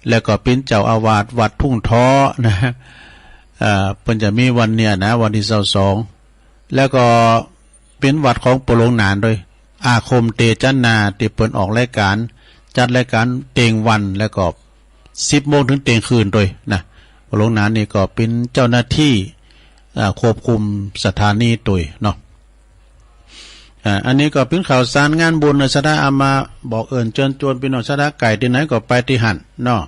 แล้วก็เป๋นเจ้าอาวาสวัดทุ่งท้อนะ เอ่อ เปิ้นจะมีวันเนี่ยนะ วันตี้ซาวสอง แล้วก็เป๋นวัดของปอหลวงหนานโดย อาคมเตจันนา ตี้เปิ้นออกรายก๋าน จัดรายก๋านเต็งวัน แล้วก็สิบโมงถึงเต็งคืนโดยนะ ปอหลวงหนานนี่ก็เป๋นเจ้าหน้าตี้ อ่า ควบคุมสถานีโดยเนาะ อ่า อันนี้ก็เป๋นข่าวสารงานบุญนะสะดา เอามาบอกเอิ้นเจิญจวนปี้น้องสะดา ใก้ตี้ไหนก็ไปตี้หั้นเนาะ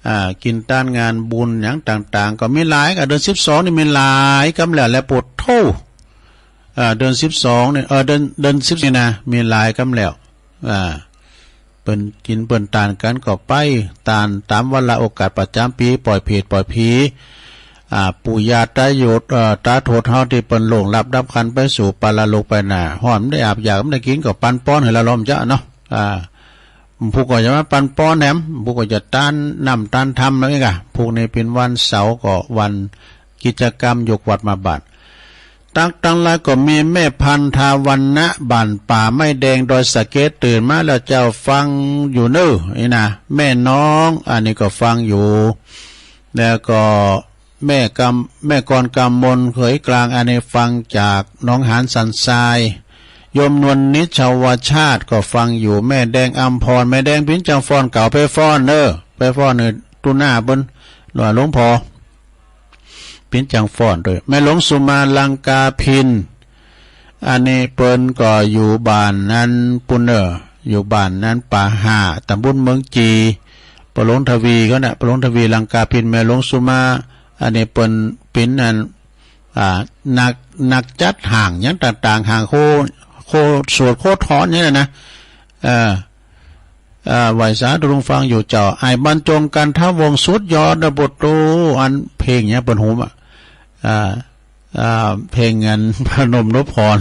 อ่า กิ๋นตานงานบุญหยังต่างๆ ก็มีหลาย ก็เดือนสิบสองนี่มีหลายกำแล้วแหละ โผดโธ่ อ่า เดือนสิบสองนี่ เออ เดือน เดือนสิบนี่นะ มีหลายกำแล้ว อ่า เปิ้นกิ๋นเปิ้นตานกั๋นก็ไป ตานต๋ามวาระโอกาสประจ๋ำปี๋ ปล่อยเผตปล่อยผี อ่า ปู่ย่าตายาย เอ่อ ตาทวดเฮาตี้เปิ้นล่วงลับดับขันธ์ไปสู่ปรโลกไปหน้า ฮ้อนบ่ได้อาบ อยากบ่ได้กิ๋นก็ปันป้อนหื้อละลอมจะเนาะ อ่า ผู้ก็จะมาปันป้อนแหม ผู้ก็จะตานน้ำตานธรรมแล้วนี่กะ พวกนี้เป๋นวันเสาร์ก็วันกิจกรรมยกวัดมาบาตร ตั๊กตังหลายก็มีแม่พันธาวัณณะ บ้านป่าไม้แดง ดอยสะเก็ด ตื่นมาแล้วเจ้า ฟังอยู่เน้อ นี่นะ แม่น้อง อันนี้ก็ฟังอยู่ แล้วก็แม่กำ แม่กรกำมล เขยกลาง อันนี้ฟังจากหนองหานสันทราย โยมนวลนิชวชาติก็ฟังอยู่ แม่แดงอำพร แม่แดงเป๋นจังฟ้อนเก่า ไปฟ้อนเน้อ ไปฟ้อนเน้อ ตุ๊หน้าเปิ้น หลวงพ่อ เป๋นจังฟ้อนโดย แม่หลวงสุมาลังกาภิณ อันนี้เปิ้นก็อยู่บ้านนั้นปุ้นเน้อ อยู่บ้านนั้นป่าห้า ตำบลเมืองจี ปอหลวงทวีเขาน่ะ ปอหลวงทวีลังกาภิณ แม่หลวงสุมา อันนี้เปิ้นเป๋นอัน อ่า นัก นักจัดห้างหยังต่างๆ ห้างโค โคสวดโคถอนหยังนั้นนะ เออ อ่า ไหว้สาธุลุงฟังอยู่เจ้า อ้ายบรรจง กันทะวงศ์ สุดยอดนะ โผดโธ่ อันเพลงเนี่ยเปิ้นฮู้อะ อ่า อ่า เพลงอัน พนมนพพร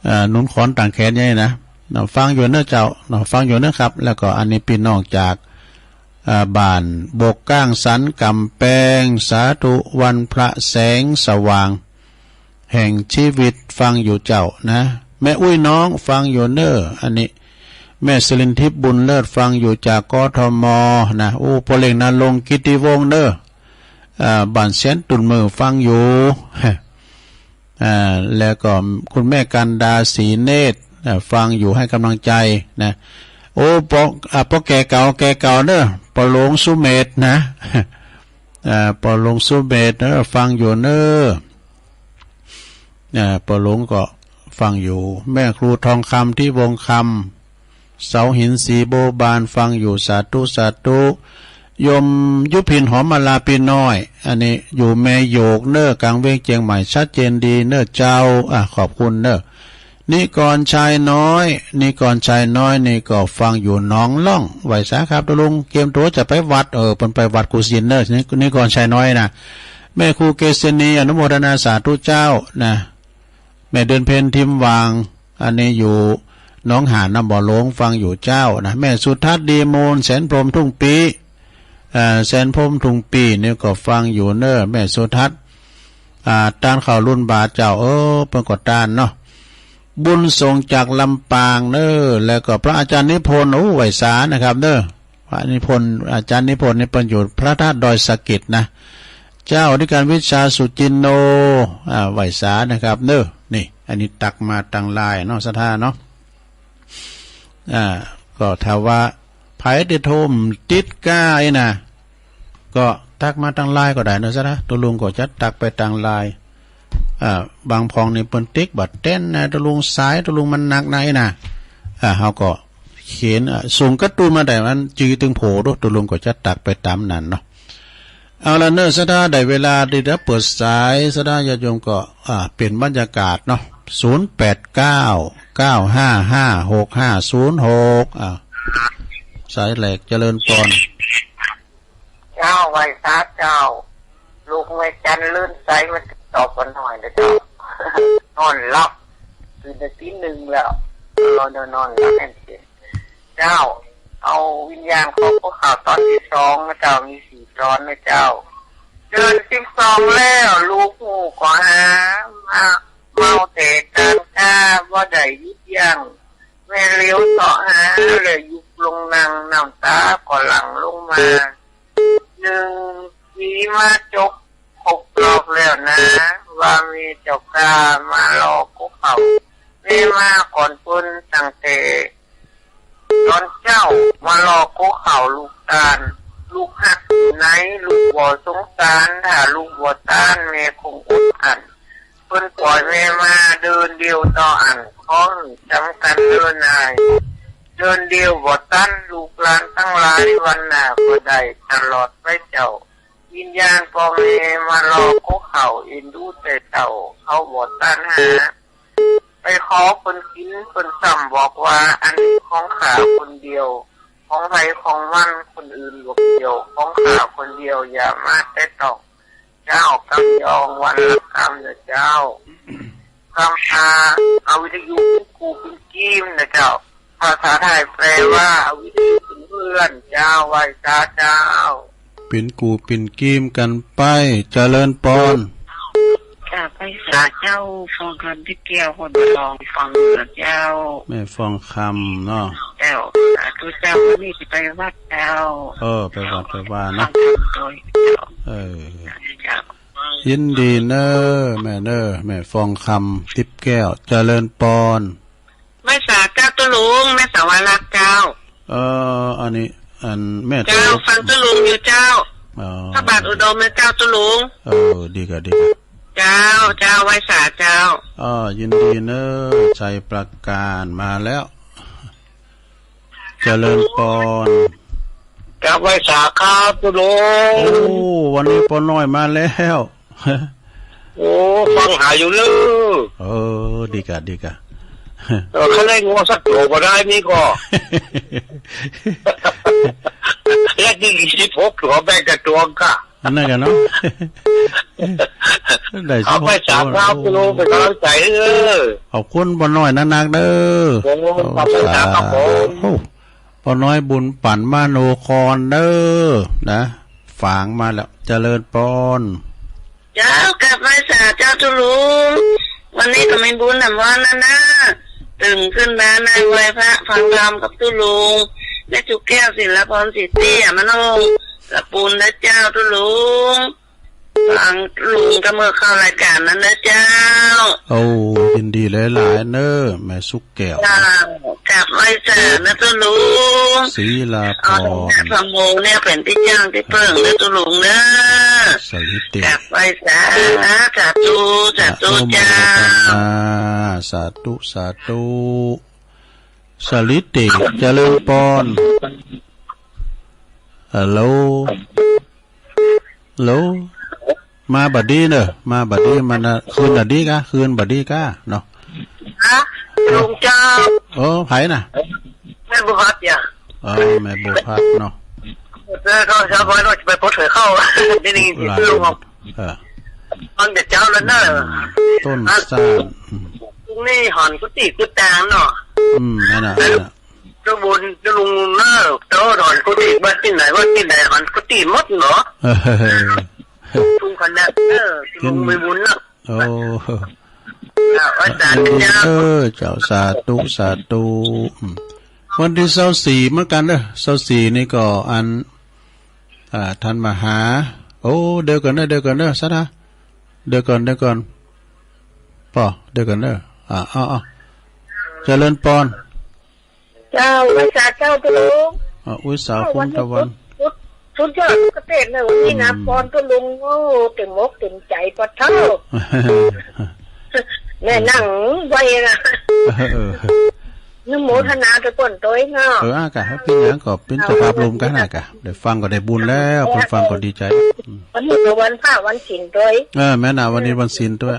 อ่า หนุนขอนตั้งแขนใหญ่นะ นะ ฟังอยู่เน้อเจ้า นะ ฟังอยู่เน้อครับ แล้วก็อันนี้พี่น้องจาก อ่า บ้านบกก้างสันกำแปง สาธุวันพระแสงสว่าง แห่งชีวิตฟังอยู่เจ้านะ แม่อุ้ยน้องฟังอยู่เน้อ อันนี้ แม่สิรินทิพย์บุญเลิศฟังอยู่จาก กทม นะ โอ้ พ่อเล็กนรงค์กิติวงศ์เน้อ อ่า บ้านเสียนตุ่นมือฟังอยู่ อ่า แล้วก็คุณแม่กันดาศรีเนตร อ่า ฟังอยู่ให้กำลังใจนะ โอ้ ปอ อ่า ปอแก่เก่า แก่เก่าเน้อ ปอหลวงสุเมธนะ อ่า ปอหลวงสุเมธเน้อ ฟังอยู่เน้อ อ่า ปอหลวงก็ฟังอยู่ แม่ครูทองคำที่วงคำ เสาหินสีโบบานฟังอยู่ สาธุ สาธุ โยมยุพินหอมมาลาปีน้อย อันนี้อยู่แม่โยกเน้อ กลางเวียงเจียงใหม่ ชัดเจนดีเน้อเจ้า อ่ะ ขอบคุณเน้อ นิกรชัยน้อย นิกรชัยน้อยนี่ก็ฟังอยู่หนองล่อง ไหว้สาครับ ตุ๊ลุงเกียมตั๋วจะไปวัด เออ เปิ้นไปวัดกุสินเนอะ นิ นิกรชัยน้อยนะ แม่ครูเกษณี อนุโมทนาสาธุเจ้านะ แม่เดือนเพ็ญ ทิมวาง อันนี้อยู่หนองหานน้ำบ่อหลวง ฟังอยู่เจ้านะ แม่สุทัศน์ ดีมูล แสนพรหม ทุ่งปี เอ่อ แสนพรหม ทุ่งปีนี่ก็ฟังอยู่เนอะ แม่สุทัศน์ อ่า ต้านเข้ารุ่นบาเจ้า เออ เปิ้นก็ต้านเนาะ บุญส่งจากลำปางเนอะ แล้วก็พระอาจารย์นิพนธ์ โอ้ ไหว้สานะครับเนอะ พระนิพนธ์ อาจารย์นิพนธ์นี่เปิ้นอยู่พระธาตุดอยสะเก็ดนะ เจ้าอธิการวิชาสุจินโน อ่า ไหว้สานะครับเนอะ นี่ อันนี้ตักมาตังไลน์เนาะ ศรัทธาเนาะ อ่า ก็ถ้าว่าไผติดโทมติดก้าไอ้นะ ก็ตักมาตังไลน์ก็ได้เนอะ ศรัทธา ตุ๊ลุงก็จะตักไปตังไลน์ อ่า บางพ่องนี่เปิ้นติ๊กบ่าเต้นนะ ตุ๊ลุงสาย ตุ๊ลุงมันหนักนะไอ้นะ อ่า เฮาก็เขียน อ่า ส่งการ์ตูนมาได้ มันจื้อตึงโผดู ตุ๊ลุงก็จะตักไปตามนั้นเนาะ เอาละเนอะ ศรัทธา ได้เวลาที่จะเปิดสาย ศรัทธาญาติโยมก็ อ่า เปลี่ยนบรรยากาศเนาะ ศูนย์แปดเก้า เก้าห้าห้า หกห้าศูนย์หก อ่า สายแรก เจริญปอน เจ้า ไหว้สาเจ้า ลูกแม่จันทร์ลื่นใสมาตอบกันหน่อยนะเจ้า นอนหลับ ตื่นแต่ตีหนึ่งแล้ว รอนอนหลับแน่นเสีย เจ้า เอาวิญญาณของพวกเขาตอนที่สองนะเจ้า มีสี่ตอนนะเจ้า เดือนสิบสองแล้ว ลูกหูก็หา มา เมาแต่กลางกา บ่ได้หยุดยั้ง แม่เหลียวเสาะหา แล้วยุบลงนั่ง น้ำตาก็หลั่งลงมา หนึ่งปีมาจบ ครบรอบแล้วนะ ว่าแม่เจ้าก้ามารอคุกเข่า แม่มาก่อนเปิ้นตั้งแต่ตอนเจ๊า มารอคุกเข่าลูกตาน ลูกฮักอยู่ไหน ลูกบ่สงสาร ถ้าลูกบ่ต้าน แม่คงอดอั้น เปิ้นปล่อยแม่มาเดินเดียวต่ออัน ขอหื้อจำกันเด้อนาย เดินเดียวบ่ตัน ลูกหลานทั้งหลาย วันหน้าก็ได้ตลอดไปเจ้า วิญญาณพ่อแม่มารอคุกเข่า เอ็นดูแต่เฒ่า เขาบ่ตันหา ไปขอเปิ้นกิน เปิ้นซ้ำบอกว่า อันนี้ของข้าคนเดียว ของไผของมัน คนอื่นบ่เกี่ยว ของข้าคนเดียว อย่ามาแตะต้อง เจ้า กำยองวันละกำนะเจ้า กำมา เอาวิทยุเป็นคู่เป็นกีมนะเจ้า ภาษาไทยแปลว่า เอาวิทยุเป็นเพื่อน เจ้า ไหว้สาเจ้า เป็นคู่เป็นกีมกันไป เจริญปอน กราบไหว้สาเจ้า ฟังคำที่เกี่ยวคนลองฟังนะเจ้า แม่ฟองคำเนาะ เจ้า สาธุเจ้า วันนี้สิไปวัดเจ้า เออ ไปวัดไปวาเนาะ ฟังธรรมโดยเจ้า เออ เจ้า ยินดีเนอะ แม่เนอะ แม่ฟองคำ ทิพย์แก้ว เจริญปอน ไหว้สาเจ้าตุ๊ลุง แม่สาวรักษ์เจ้า เอ่อ อันนี้ อันแม่ตุ๊ลุง เจ้า ฟังตุ๊ลุงอยู่เจ้า อ๋อ พระบาทอุดมนะเจ้าตุ๊ลุง เออ ดีกะ ดีกะ เจ้า เจ้า ไหว้สาเจ้า อ่า ยินดีเนอะ ชัยประการมาแล้ว เจริญปอน กราบไหว้สาครับตุ๊ลุง โอ้ วันนี้ปอน้อยมาแล้ว โอ้ ฟังหาอยู่เนอะ เออ ดีกะ ดีกะ เออ คันได้งัวสักตัวบ่ได้นี่ก็ แลกนี่สิบหกตัว แบ่งแต่ตัวกะ อันนั้นกะเนาะ ได้สิบหกตัว เอาไปสามครับ โอ้ ตุ๊ลุง เป็นกำลังใจเออ ขอบคุณปอน้อยนักๆเด้อ โอ้ ขอบคุณครับ ครับผม โอ้ ปอน้อยบุญปั่นมโนครเด้อ นะ ฝากมาแล้ว เจริญปอน เจ้า กราบไหว้สาเจ้าตุ๊ลุง วันนี้ก็มีบุญหนำว่านั่นนะ ตื่นขึ้นมานั่งไหว้พระฟังธรรมกับตุ๊ลุง แม่จุกแก้ว ศิลปร สิทธิอมโน กระปูนนะเจ้าตุ๊ลุง ฟังตุ๊ลุงก็เมื่อเข้ารายการนั้นนะเจ้า โอ้ ยินดีหลายๆเนอะ แม่สุก แก้ว เจ้า กราบไหว้สานะตุ๊ลุง ศิลาพร เอาธรรมะธรรมโมเนี่ยเป็นที่จ้างที่เพิ่งนะตุ๊ลุงเนอะ สลิเต กราบไหว้สา สาธุ สาธุ อนุโมทนา เจ้า สาธุ สาธุ สลิเต เจริญปอน ฮัลโหล ฮัลโหล มาบ่ดีเนอะ มาบ่ดี มานะ คืนน่ะดีกะ คืนบ่ดีกะเนาะ ฮะ ลุงเจ้า โอ้ ไผน่ะ แม่บัวพัดอย่า เออ แม่บัวพัดเนาะ เออ ก็ชาวบ้านว่าจะไปปลดเถื่อนเข้า ได้ยินเสียงลุงบอก เออ ตอนเด็กเจ้าแล้วเนอะ อืม ต้นซ่าน อืม ลุงนี่หอนกุฏิกุฏางเนาะ อืม นั่นน่ะ นั่นน่ะ เจ้าบุญเจ้าลุงเนอะ เจ้าหอนกุฏิบ้านที่ไหน บ้านที่ไหน หอนกุฏิหมดเนาะ เออ ลุงคนนั้นเนอะ ลุงมีบุญเนอะ โอ้ เจ้า อาจารย์เจ้า เออ เจ้า สาธุ สาธุ อืม วันที่ซาวสี่เหมือนกันเด้อ ซาวสี่นี่ก็อัน อ่า ท่านมหา โอ้ เดี๋ยวก่อนเด้อ เดี๋ยวก่อนเด้อ สาธุ เดี๋ยวก่อน เดี๋ยวก่อน ปอ เดี๋ยวก่อนเด้อ อ่า เอา เอา เจริญปอน เจ้า ไหว้สาเจ้าตุลุง อ่า ไหว้สา เอ้า คุณตะวัน วันนี้สุด สุด สุดยอดทุกประเทศเลยวันนี้นะ อืม ปอนตุลุง โอ้ เต็มอกเต็มใจปะเฒ่า แม่นั่งไหว้นะ เออ อนุโมทนาตะก้อนโตยเนาะ เออ อ่ะกะ เปิ้นหยังก็เปิ้นเจ้าภาพร่วมกันน่ะกะ ได้ฟังก็ได้บุญแล้ว เปิ้นฟังก็ดีใจ อืม วันนี้ก็วันพระวันศีลโตย เออ แม่นน่ะ วันนี้วันศีลโตย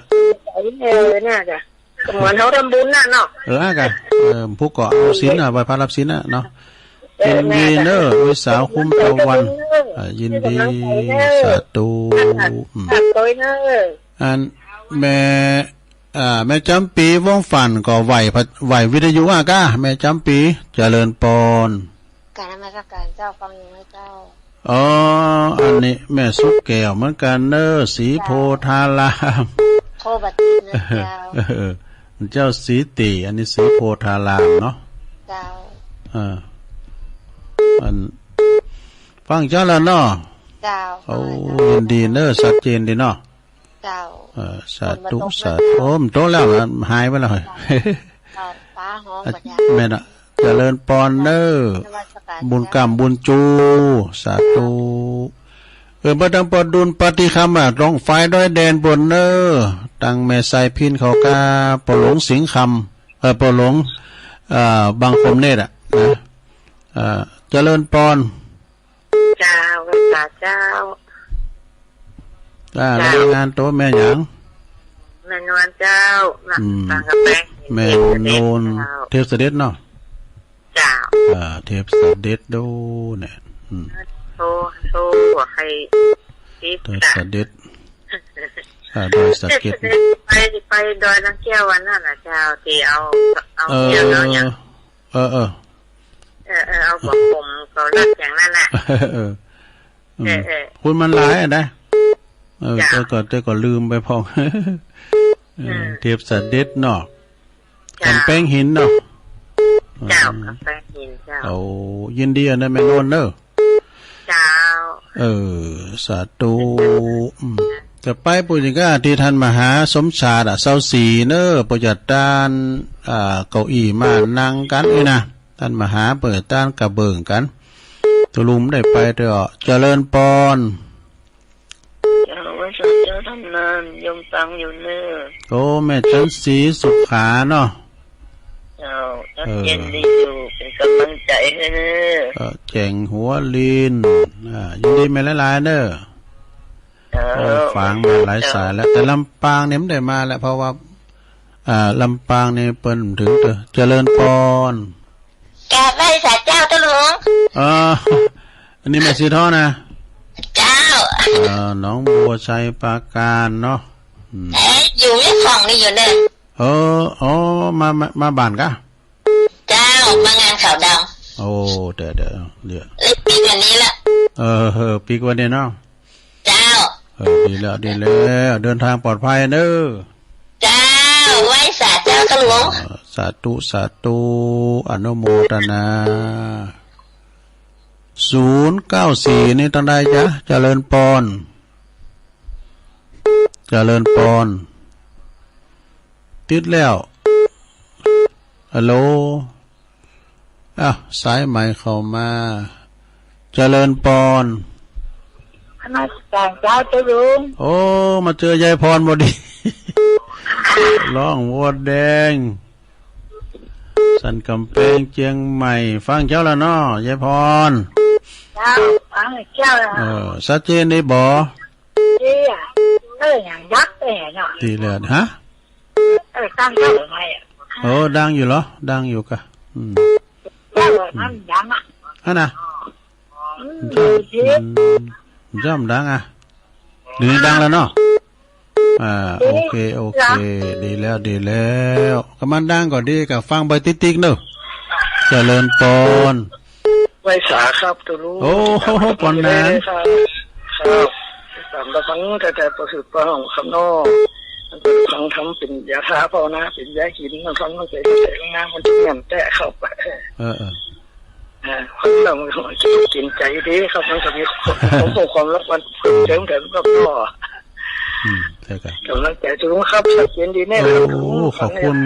เออ น่ะกะ ก็เหมือนเฮาทำบุญน่ะเนาะ เออ อ่ะกะ เออ ผู้ก็เอาศีลน่ะ ไหว้พระรับศีลน่ะเนาะ เออ ยินดีเนอะ ลูกสาวคุ้มตะวัน เออ ยินดี ให้กำลังใจเนอะ สาธุ อืม ฝากด้วยเนอะ อันแม่ อ่า แม่จำปีวงศ์ฝันก็ไหว้พระ ไหว้วิทยุอ่ะกะ แม่จำปี เจริญปอน กราบนมัสการเจ้า ฟังอยู่ไหมเจ้า อ๋อ อันนี้แม่สุกแก้วเหมือนกันเนอะ ศรีโพธาราม โทรบัดนี้นะเจ้า เออ เจ้าศรีติ อันนี้ศรีโพธารามเนาะ เจ้า เออ อัน ฟังเจ้าแล้วเนาะ เจ้า โอ้ ยินดีเนอะ ชัดเจนดีเนาะ เจ้า เออ สาธุ คนมาตก สาธุ นะเจ้า โอ้ มันตกแล้วนะ หายไปแล้ว เจ้า ฟ้าฮ้อง อัน บ่เจ้า แม่นอะ เจริญปอนเนอะ นมัสการ บุญกล้ามบุญจู สาธุ เออ บ่ต้องปอดดุลปฏิคำอะ ตรงฝ่ายดอยแดนบนเนอะ ตังแม่ไซพินเขากา ปอหลวงสิงห์คำ เออ ปอหลวง เอ่อ บางคมเนตรอะ นะ เอ่อ เจริญปอน เจ้า พระเจ้า อ่า เจ้า รายงานตัวแม่หยัง แม่นวลเจ้า น่ะ อืม ฟังกาแฟ แม่นวล เจ้า เทพเสด็จเนาะ เจ้า อ่า เทพเสด็จดูเนี่ย อืม โทร โทรบอกให้ติด เทพเสด็จ อ่า ดอยสะเก็ด ไป ไปดอยนางแก้ววันนั้นน่ะเจ้า ที่เอา เอา เออ แก้วเอาหยัง เออ เออ เออ เออ เอาบอกผมเขารักอย่างนั้นน่ะ เออ อืม เออ เออ คุณมันหลายอะนะ เออ เจ้า แต่ก็ แต่ก็ลืมไปพอง เออ อืม เทพเสด็จเนาะ เจ้า กำแพงหินเนาะ เจ้า อืม กำแพงหินเจ้า โอ้ ยินดีอะนะแม่นวลเนอะ เจ้า เออ สาธุ อืม จะไปปูนก็ที่ท่านมหาสมชาติอะ ซาวสี่เนอะ เปิ้นจะต้าน อ่า เก้าอี้มานั่งกันนี่นะ ท่านมหาเปิ้นต้านกระเบื้องกัน ตกลงได้ไปเถอะ เจริญปอน เจ้า ไหว้สาเจ้าทำนาน โยมฟังอยู่เนอะ โอ้ แม่จันทร์ศรีสุขาเนาะ เจ้า ชัดเจน เออ ดีอยู่ เป็นกำลังใจให้เนอะ เออ แจ้งหัวลิน อ่า ยินดีแม่หลายๆเนอะ เจ้า โอ้ ฟังมาหลายสายแล้ว แต่ลำปางเนี่ยไม่ได้มาแล้ว เพราะว่า อ่า ลำปางเนี่ยเปิ้นถึงเตอะ เจริญปอน กราบไหว้สาเจ้าเจ้าหลวง เออ อันนี้แม่สีทองนะ เจ้า เออ หนองบัวชัยปราการเนาะ อืม เอ๊ะ อยู่ในห้องนี่อยู่เนี่ย เออ อ๋อ มา มา มาบ้านกะ เจ้า มางานเขาดาว โอ้ เดี๋ยว เดี๋ยว เดี๋ยว เลยปิกวันนี้ละ เออ เออ ปิกวันนี้เนาะ เจ้า เออ ดีแล้ว ดีแล้ว เดินทางปลอดภัยเนอะ เจ้า ไหว้สาเจ้าเจ้าหลวง เออ สาธุ สาธุ อนุโมทนา ศูนย์เก้าสี่ นี่ตังใดจ๊ะ เจริญปอน เจริญปอน ติดแล้ว ฮัลโหล อ้าว สายใหม่เข้ามา เจริญปอน นมัสการเจ้าเจ้าหลวง โอ้ มาเจอยายพรพอดี ร้องโวดแดง สันกำแพงเจียงใหม่ ฟังเจ้าแล้วเนาะ ยายพร เจ้า ฟังเจ้าแล้ว เออ ชัดเจนดีบ่ ดีอะ เออ อย่างยักษ์เลยเนาะ ดีเลย ฮะ เออ ตั้งเจ้าทำไมอะ โอ้ ดังอยู่เหรอ ดังอยู่กะ อืม ดังอะ อันน่ะ อืม อืม ย่อมดังอ่ะ เดี๋ยวนี้ดังแล้วเนาะ อ่า โอเค โอเค ดีแล้ว ดีแล้ว ก็มันดังก็ดี ก็ฟังไปติ๊กๆ เนอะ เจริญปอน ไหว้สาครับ ตูลุง โอ้โห ปอนนาน ครับ ครับ ตามระฟังแต่แต่ประสืบประหองครับเนาะ มันเป็นฟังธรรมเป็นยาทาภาวนา เป็นยากิน มันฟังมันใส่ใส่ลงน้ำ มันจะเงียบแต่ครับ เออ เออ อ่า คนเรามันก็กินใจดีครับ มันก็มีความ ความรักมันเพิ่มเติมแต่ก็ อืม ใช่ครับ กำลังใจสูงครับ ชัดเจนดีแน่ครับ โอ้ ขอบคุณ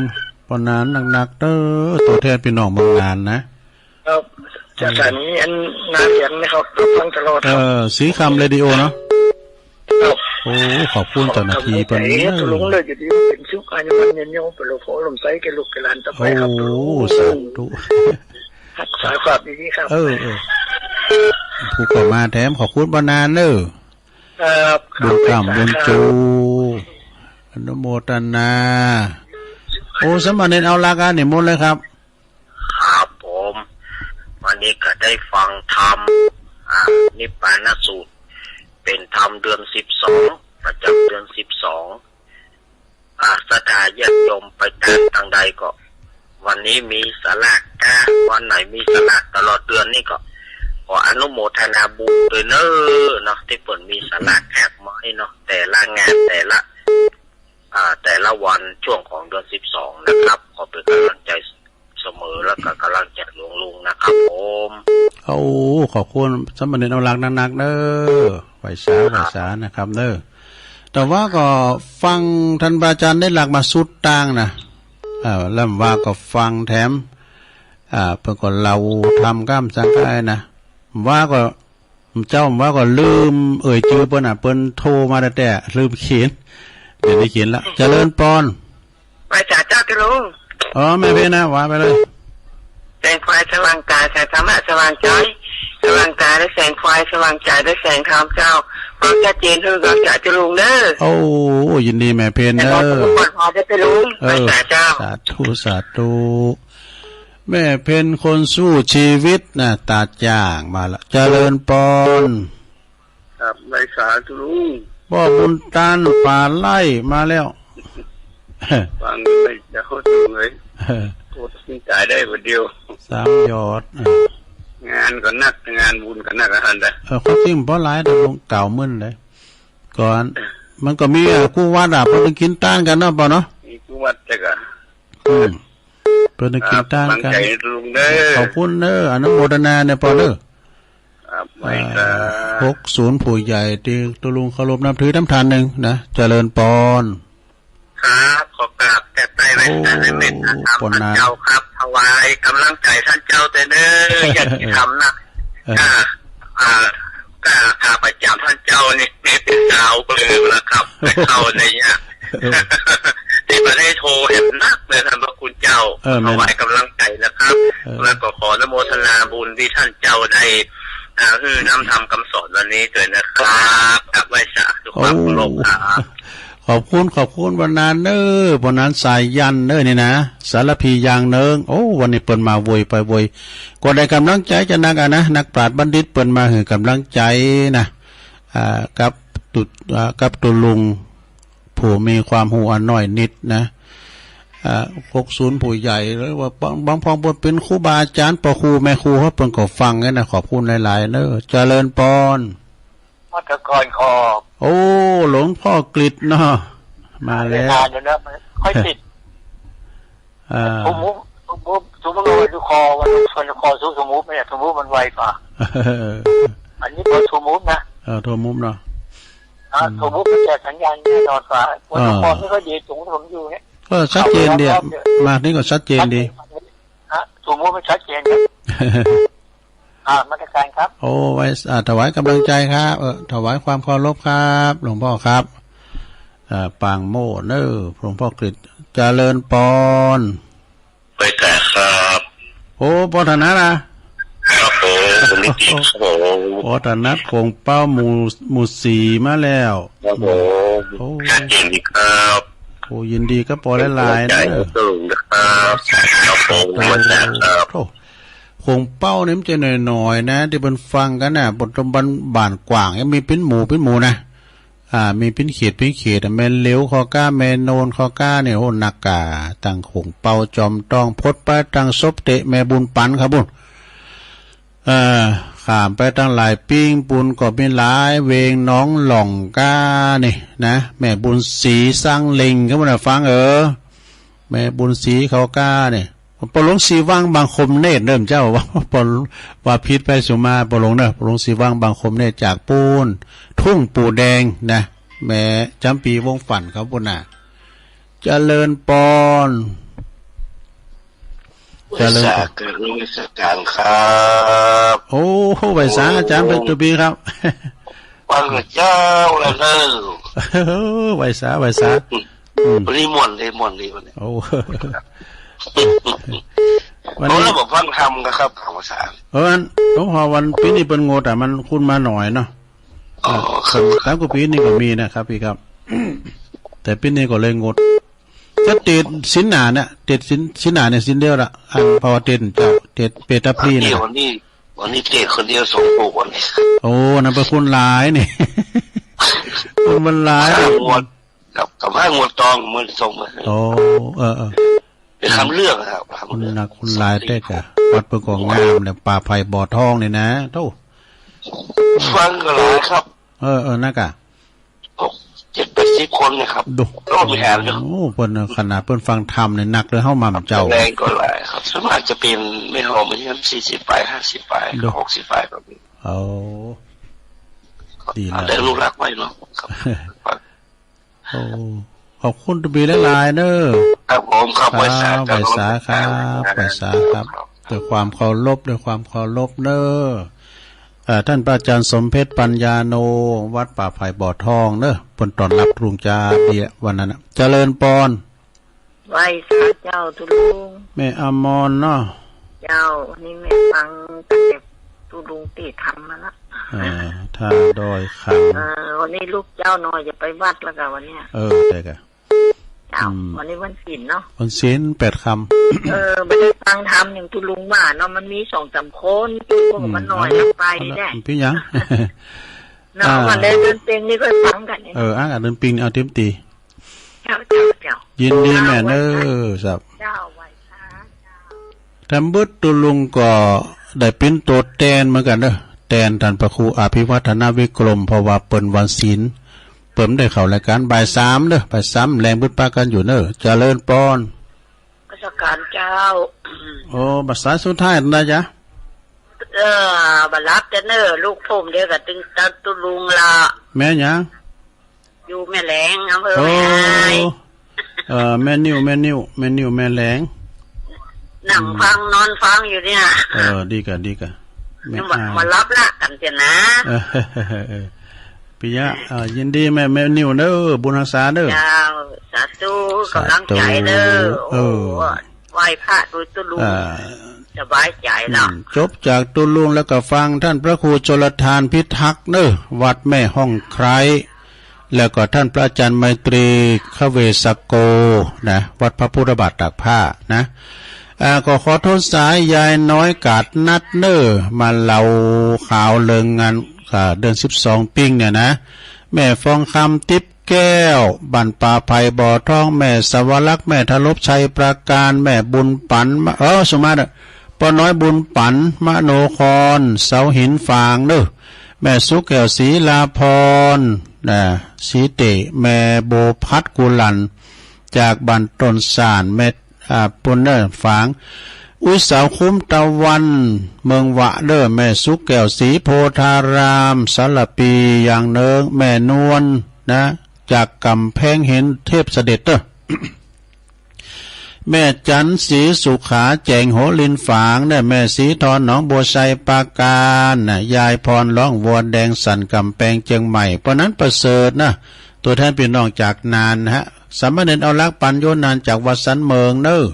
ปอนนานนักๆ เด้อ ตัวแทนพี่น้องเมืองนานนะ ครับ จากสถานีอันนาเสียงนะครับ รับฟังตลอดครับ เออ สีคำเรดิโอเนาะ ครับ โอ้ ขอบคุณเจ้าหน้าที่เปิ้นเด้อ ลุงเลยอยู่ดีเป็นสุข อายุมันยืนยง เป็นหลวงพ่อลมไส้ แก่ลูกแก่หลานต่อไปครับ โอ้ ลุง สาธุ รักษาความดีๆ ครับ เออ เออ ผู้เข้ามาแถม ขอบคุณปอนนานเด้อ ครับ บุญกล้ำ ครับ บุญจู อนุโมทนา โอ้ สามเณรเอาหลักอ่ะ นิมนต์เลยครับ ครับผม วันนี้ก็ได้ฟังธรรม อ่า นิพพานสูตร เป็นธรรมเดือนสิบสอง ประจำเดือนสิบสอง อ่า ศรัทธาญาติโยมไปตามทางใดก็ วันนี้มีสลากนะ วันไหนมีสลากตลอดเดือนนี่ก็ ขออนุโมทนาบุญด้วยเนอะเนาะ ที่เปิ้นมีสลากแจกมาให้เนาะ แต่ละงานแต่ละ อ่า แต่ละวันช่วงของเดือนสิบสองนะครับ ขอเป็นกำลังใจเสมอ แล้วก็กำลังใจหลวงลุงนะครับผม โอ้ ขอบคุณสามเณรเอาหลักนักๆ เด้อ ไหว้สา ไหว้สานะครับเด้อ แต่ว่าก็ฟังท่านพระอาจารย์ได้หลักมาสุดตางนะ เอ่อ แล้วว่าก็ฟังแถม อ่า เปิ้นก็เล่าธรรมก้ามสังกายนะ ว่าก็ เจ้าว่าก็ลืมเอ่ยจื้อเปิ้นน่ะ เปิ้นโทรมาแต่แต่ลืมเขียน เดี๋ยวนี้เขียนละ เจริญปอน ไหว้สาเจ้าติลุง อ๋อ แม่เพ็ญนะ ว่าไปเลย แสงไฟสว่างกาย แสงธรรมะสว่างใจ สว่างกายด้วยแสงไฟ สว่างใจด้วยแสงธรรมเจ้า ความชัดเจนคือความจะติลุงเด้อ โอ้ ยินดีแม่เพ็ญเด้อ แสงธรรมทุกคนพอได้ติลุง เออ ไหว้สาเจ้า สาธุ สาธุ แม่เพ็ญคนสู้ชีวิตนะ ตาจ่างมาละ เจริญปอน ครับ ไหว้สาธุลุง ป้อบุญตัน ป่าไร่มาแล้ว ฟังไม่จะเข้าถึงเลย โคตรสิ้นใจได้คนเดียว สามยอด อ่ะ งานก็นัก งานบุญก็นัก อันนั้นแหละ เออ ความจริงบ่หลายดอกลุง เก่ามื้นเลย ก่อน มันก็มี อ่ะ กู้วัดอ่ะ เพิ่นกินต้านกันเนาะ ปอเนาะ มีกู้วัดแต่ก็ อืม เปิ้นได้กินต้านกัน ครับ กำลังใจลุงเด้อ ขอบคุณเด้อ อนุโมทนาเนี่ยปอเด้อ ครับ อ่า ไหว้สา หกศูนย์ ผู้ใหญ่ที่ตัวลุงเคารพนับถือน้ำทานหนึ่งนะ เจริญปอน ครับ ขอกราบแทบไต้ไหว้สา โอ้ ในเมตตาธรรม ปอนนะ ท่านเจ้าครับ ถวายกำลังใจท่านเจ้าเด้อ ญาติธรรมนะ เออ อ่า อ่า ก็ข้าพเจ้าท่านเจ้านี่เป็นสาวเบลอแล้วครับ ไปเข้าในเนี่ย เออ ที่ประเทศโทเห็นนักเลยท่านพระคุณเจ้า เออ แม่น ถวายกำลังใจนะครับ เออ แล้วก็ขออนุโมทนาบุญที่ท่านเจ้าได้ อ่า หื้อน้ำธรรมคำสอนวันนี้ด้วยนะครับ ครับ ไหว้สาธุ โอ้ ความเคารพครับ ขอบคุณ ขอบคุณปอนนานเนอ ปอนนานสายันเนอนี่นะ สารพีอย่างเนิง โอ้ วันนี้เปิ้นมาโวยไปโวย ก็ได้กำลังใจจากนักอะนะ นักปราชญ์บัณฑิตเปิ้นมาหื้อกำลังใจนะ อ่า กับตุ อ่า กับตัวลุง ผู้มีความฮู้อันน้อยนิดนะ อ่า หกศูนย์ ผู้ใหญ่ หรือว่าบาง บางพองเปิ้นเป็นครูบาอาจารย์ ป้อครูแม่ครูเฮา เปิ้นก็ฟังไงนะ ขอบคุณหลายๆ เนอ เจริญปอน มาตรกรขอบ โอ้ หลวงพ่อกฤษเนาะ มาแล้ว นานแล้วนะ มันค่อยติด อ่า สมมุติ สมมุติ สมมุติว่าดูคอ วันนี้ชวนคอสู้สมมุติไหมเนี่ย สมมุติมันไวกว่า อันนี้พอสมมุตินะ เออ สมมุติเนาะ อ่า อืม สมมุติมันจะสัญญาณแน่นอนกว่า วันนี้ อ่า คอไม่ค่อยดี ตรงที่ผมอยู่เนี่ย ก็ชัดเจนเดียว ข่าวแล้ว มากนี่ก็ชัดเจนดี ฮะ สมมุติมันชัดเจนครับ อ่า มาตรการครับ โอ้ ไว้ อ่า ถวายกำลังใจครับ เออ ถวายความเคารพครับ หลวงพ่อครับ อ่า ปางโมเนอร์ หลวงพ่อกฤษ เจริญปอน ไปแต่ครับ โอ้ ปอถนัดนะ ครับผม ผมนิติครับผม ปอถนัด โป่งเป้าหมู่ หมู่สี่มาแล้ว ครับผม โอ้ ชัดเจนดีครับ โอ้ ยินดีกับปอหลายๆ เนอะ ขอบคุณนะครับ ครับผม ขอบคุณครับ โอ้ โฮงเป้านี่มันจะหน่อยๆ นะ ที่เปิ้นฟังกั๋นน่ะ บ่ต้องบ้านกว้าง ยังมีปิ้นหมู่ ปิ้นหมู่นะ อ่า มีปิ้นเขต ปิ้นเขตอะ แม่เหลียวเขาก้า แม่โนนเขาก้าเนี่ย โอ้ นักกา ตังโฮงเป้าจอมต้อง พดไปตังศพเตะ แม่บุญปันครับปุ้น เอ่อ ข้ามไปตังหลายปิ้งปูนก็มีหลาย เวงหนองหล่องก้านี่นะ แม่บุญศรีสร้างเล็ง ก็มาฟัง เออ แม่บุญศรีเขาก้านี่ ปอหลวงศรีวังบางคมเนตรเด้อเจ้า ว่า ปอหลวง ว่าผิดไปสุมา ปอหลวงเนอะ ปอหลวงศรีวังบางคมเนตรจากปูน ทุ่งปู่แดงนะ แม่จำปีวงศ์ฝันเขาปุ้นน่ะ เจริญปอน ไหว้สา เจริญปอน ครับ นมัสการครับ โอ้ ไหว้สาอาจารย์เพชรตุบีครับ ฟังกับเจ้าแล้วเนอะ ไหว้สา ไหว้สา อืม วันนี้ม่วนดี ม่วนดีวันนี้ โอ้ วันนี้ เอาแล้วบอกฟังธรรมนะครับ ฟังภาษา เออ อัน หลวงพ่อวันปีนี้เปิ้นงดอะ มันคนมาหน่อยเนาะ อ๋อ ครับ สามกว่าปีนี่ก็มีนะครับพี่ครับ แต่ปีนี้ก็เลยงด จะติดศีลหน้าเนี่ย ติดศีล ศีลหน้าเนี่ยศีลเดียวละ อันเพราะว่าติดเจ้า ติดเปตาพลีนะ นี่วันนี้ วันนี้ติดคนเดียวสองตัววันนี้ โอ้ นั่นเป็นคนหลายนี่ มันหลาย ห้างวด ครับ กับห้างวดตองมันส่งมา โอ้ เออ เออ เป็นคำเลือกนะครับ คำเลือก คนหนักคนหลายแต๊กะ วัดเปิ้นก็งามแหละ ป่าไผ่บ่อทองนี่นะ โธ่ ฟังก็หลายครับ เออ เออ นักอะ หก เจ็ด แปดสิบ คนนะครับ ดู รอบวิหารอยู่ โอ้ เปิ้นขนาดเปิ้นฟังธรรมนี่หนักเลย เฮามาเจ้า แรงก็หลายครับ ส่วนมากจะเป็นแม่หอม มันยัง สี่สิบ ปลาย ห้าสิบ ปลาย ดู หกสิบ ปลายก็มี โอ้ ดีแล้ว แต่ลูกรักไว้เนาะ ครับ โอ้ ขอบคุณตุบีหลายๆ เนอะ ครับผม ครับ ครับ ไหว้สา ไหว้สาครับ ไหว้สาครับ ครับ ด้วยความเคารพ ด้วยความเคารพเนอะ เอ่อ ท่านพระอาจารย์สมเพชรปัญญาโน วัดป่าไผ่บ่อทองเนอะ เปิ้นต้อนรับลุงจาเบียวันนั้นน่ะ เจริญปอน ไหว้สาเจ้าตุ๊ลุง แม่อมรเนาะ เจ้า วันนี้แม่ฟังตั้งแต่ตุ๊ลุงเตะธรรมมาละ เออ ท่าดอยคำ เออ วันนี้ลูกเจ้าน้อยจะไปวัดแล้วกะวันเนี้ย เออ ใช่กะ เจ้า อืม วันนี้วันศีลเนาะ วันศีลแปดค่ำ เออ ไม่ได้ฟังธรรมอย่างตุ๊ลุงว่าเนาะ มันมีสองสามคน ตุ๊ลุง อืม มันน้อย เอาละ ไป เอาละ แหละ มันเป็นหยัง เนาะ อ่า วันเดือนเพ็ญนี่ค่อยฟังกันเนี่ย เออ อ่ะ เดือนเพ็ญเอาเต็มที่ เจ้า เจ้า เจ้า ยินดีแม่เนอะ เจ้า ครับ เจ้า ไหว้พระ เจ้า ทำเบิดตุ๊ลุงก็ได้เป็นตัวแทนเหมือนกันเนอะ แทนท่านพระครูอภิวัฒนวิกรม เพราะว่าเปิ้นวันศีล เปิ้นได้เข้ารายการบ่ายสามเนอะ บ่ายสามแลงเปิ้นปากันอยู่เนอะ เจริญปอน นมัสการเจ้า โอ้ บัดสายสุดท้ายนะจ๊ะ เออ บ่หลับแต่เนอะ ลูกผมเดียวกับตึงตันตุ๊ลุงละ แม่หยัง อยู่แม่แลง อำเภอ โอ้ แม่อาย เอ่อ แม่นิว แม่นิว แม่นิว แม่แลง นั่งฟัง อืม นอนฟังอยู่เนี่ย เออ ดีกะ ดีกะ แม่ มา อาย มารับละกันเถอะนะ เออ เออ ปิยะ เอ่อ ยินดีแม่ แม่นิวเด้อ บุญรักษาเด้อ เจ้า สาธุ สาธุ กำลังใจเด้อ เออ โอ้ ไหว้พระดูตุ๊ลุง อ่า สบายใจเนาะ อืม จบจากตุ๊ลุงแล้วก็ฟังท่านพระครูชลทานพิทักษ์เนอะ วัดแม่ห้องไคร้ แล้วก็ท่านพระอาจารย์ไมตรี ขเวสโก นะ วัดพระพุทธบาทตากผ้านะ อ่า ก็ขอโทษสายยายน้อยกาดนัดเนอะ มาเล่าข่าวเรื่องงาน อ่า เดือนสิบสองปิ้งเนี่ยนะ แม่ฟองคำติ๊บแก้ว บ้านป่าไผ่บ่อทอง แม่สวรักษ์ แม่ทลบชัยประการ แม่บุญปัน เออ สุมาเนอะ ป้อน้อยบุญปัน มโนคร เสาหินฝางเนอะ แม่สุแก้ว ศรีลาพร นะ ศรีเตะ แม่โบพัดกุลัน จากบ้านต้นสาน แม่ อ่า ปุณเนอร์ฝาง อุ้ยสาวคุ้มตะวัน เมืองวะเด้อ แม่สุแก้ว ศรีโพธาราม สารปี อย่างเนิง แม่นวล นะ จากกำแพงเห็นเทพเสด็จเด้อ แม่จันทร์ศรีสุขา แจงหัวลินฝางเนี่ย แม่ศรีทอน หนองบัวไชยปราการน่ะ ยายพร ร้องวัวแดงสันกำแพงเชียงใหม่ ป้อนั้นประเสริฐนะ ตัวแทนพี่น้องจากน่านนะฮะ สามเณรเอารักปัญโยนานจากวัดสันเมิงเนอะ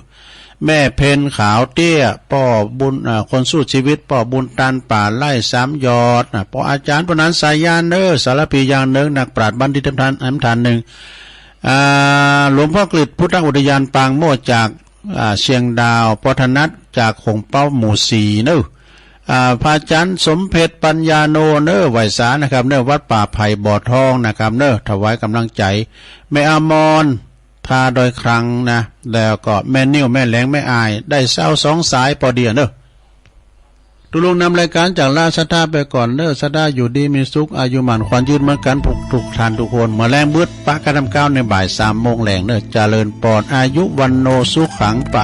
แม่เพ็ญขาวเตี้ย ป้อบุญ อ่า คนสู้ชีวิต ป้อบุญตันป่าไร่สามยอดนะ ป้ออาจารย์ป้อนั้นสายันเนอะ สารพีอย่างเนิง นักปราชญ์บัณฑิตแหมท่าน แหมท่านหนึ่ง อ่า หลวงพ่อกฤษพุทธอุทยานปางโมกข์จาก อ่า เชียงดาว พ่อถนัดจากหงเป๊าหมู่สี่เนอะ อ่า พระอาจารย์สมเพชรปัญญาโนเนอะ ไหว้สานะครับเนอะ วัดป่าไผ่บ่อทองนะครับเนอะ ถวายกำลังใจ แม่อมร ท่าดอยครั้งนะ แล้วก็แม่นิ่ว แม่แหลง แม่อาย ได้เศร้าสองสายปอดีอะเนอะ ตุลุงนำรายการจากลาศรัทธาไปก่อนเนอะ ศรัทธาอยู่ดีมีสุข อายุหมั้นขวัญยืนเหมือนกันทุกๆ ท่านทุกคน เมื่อแลงบึดปะกันทำก้าวในบ่ายสามโมงแลงเนอะ เจริญปอน อายุวัณโณสุขังพะ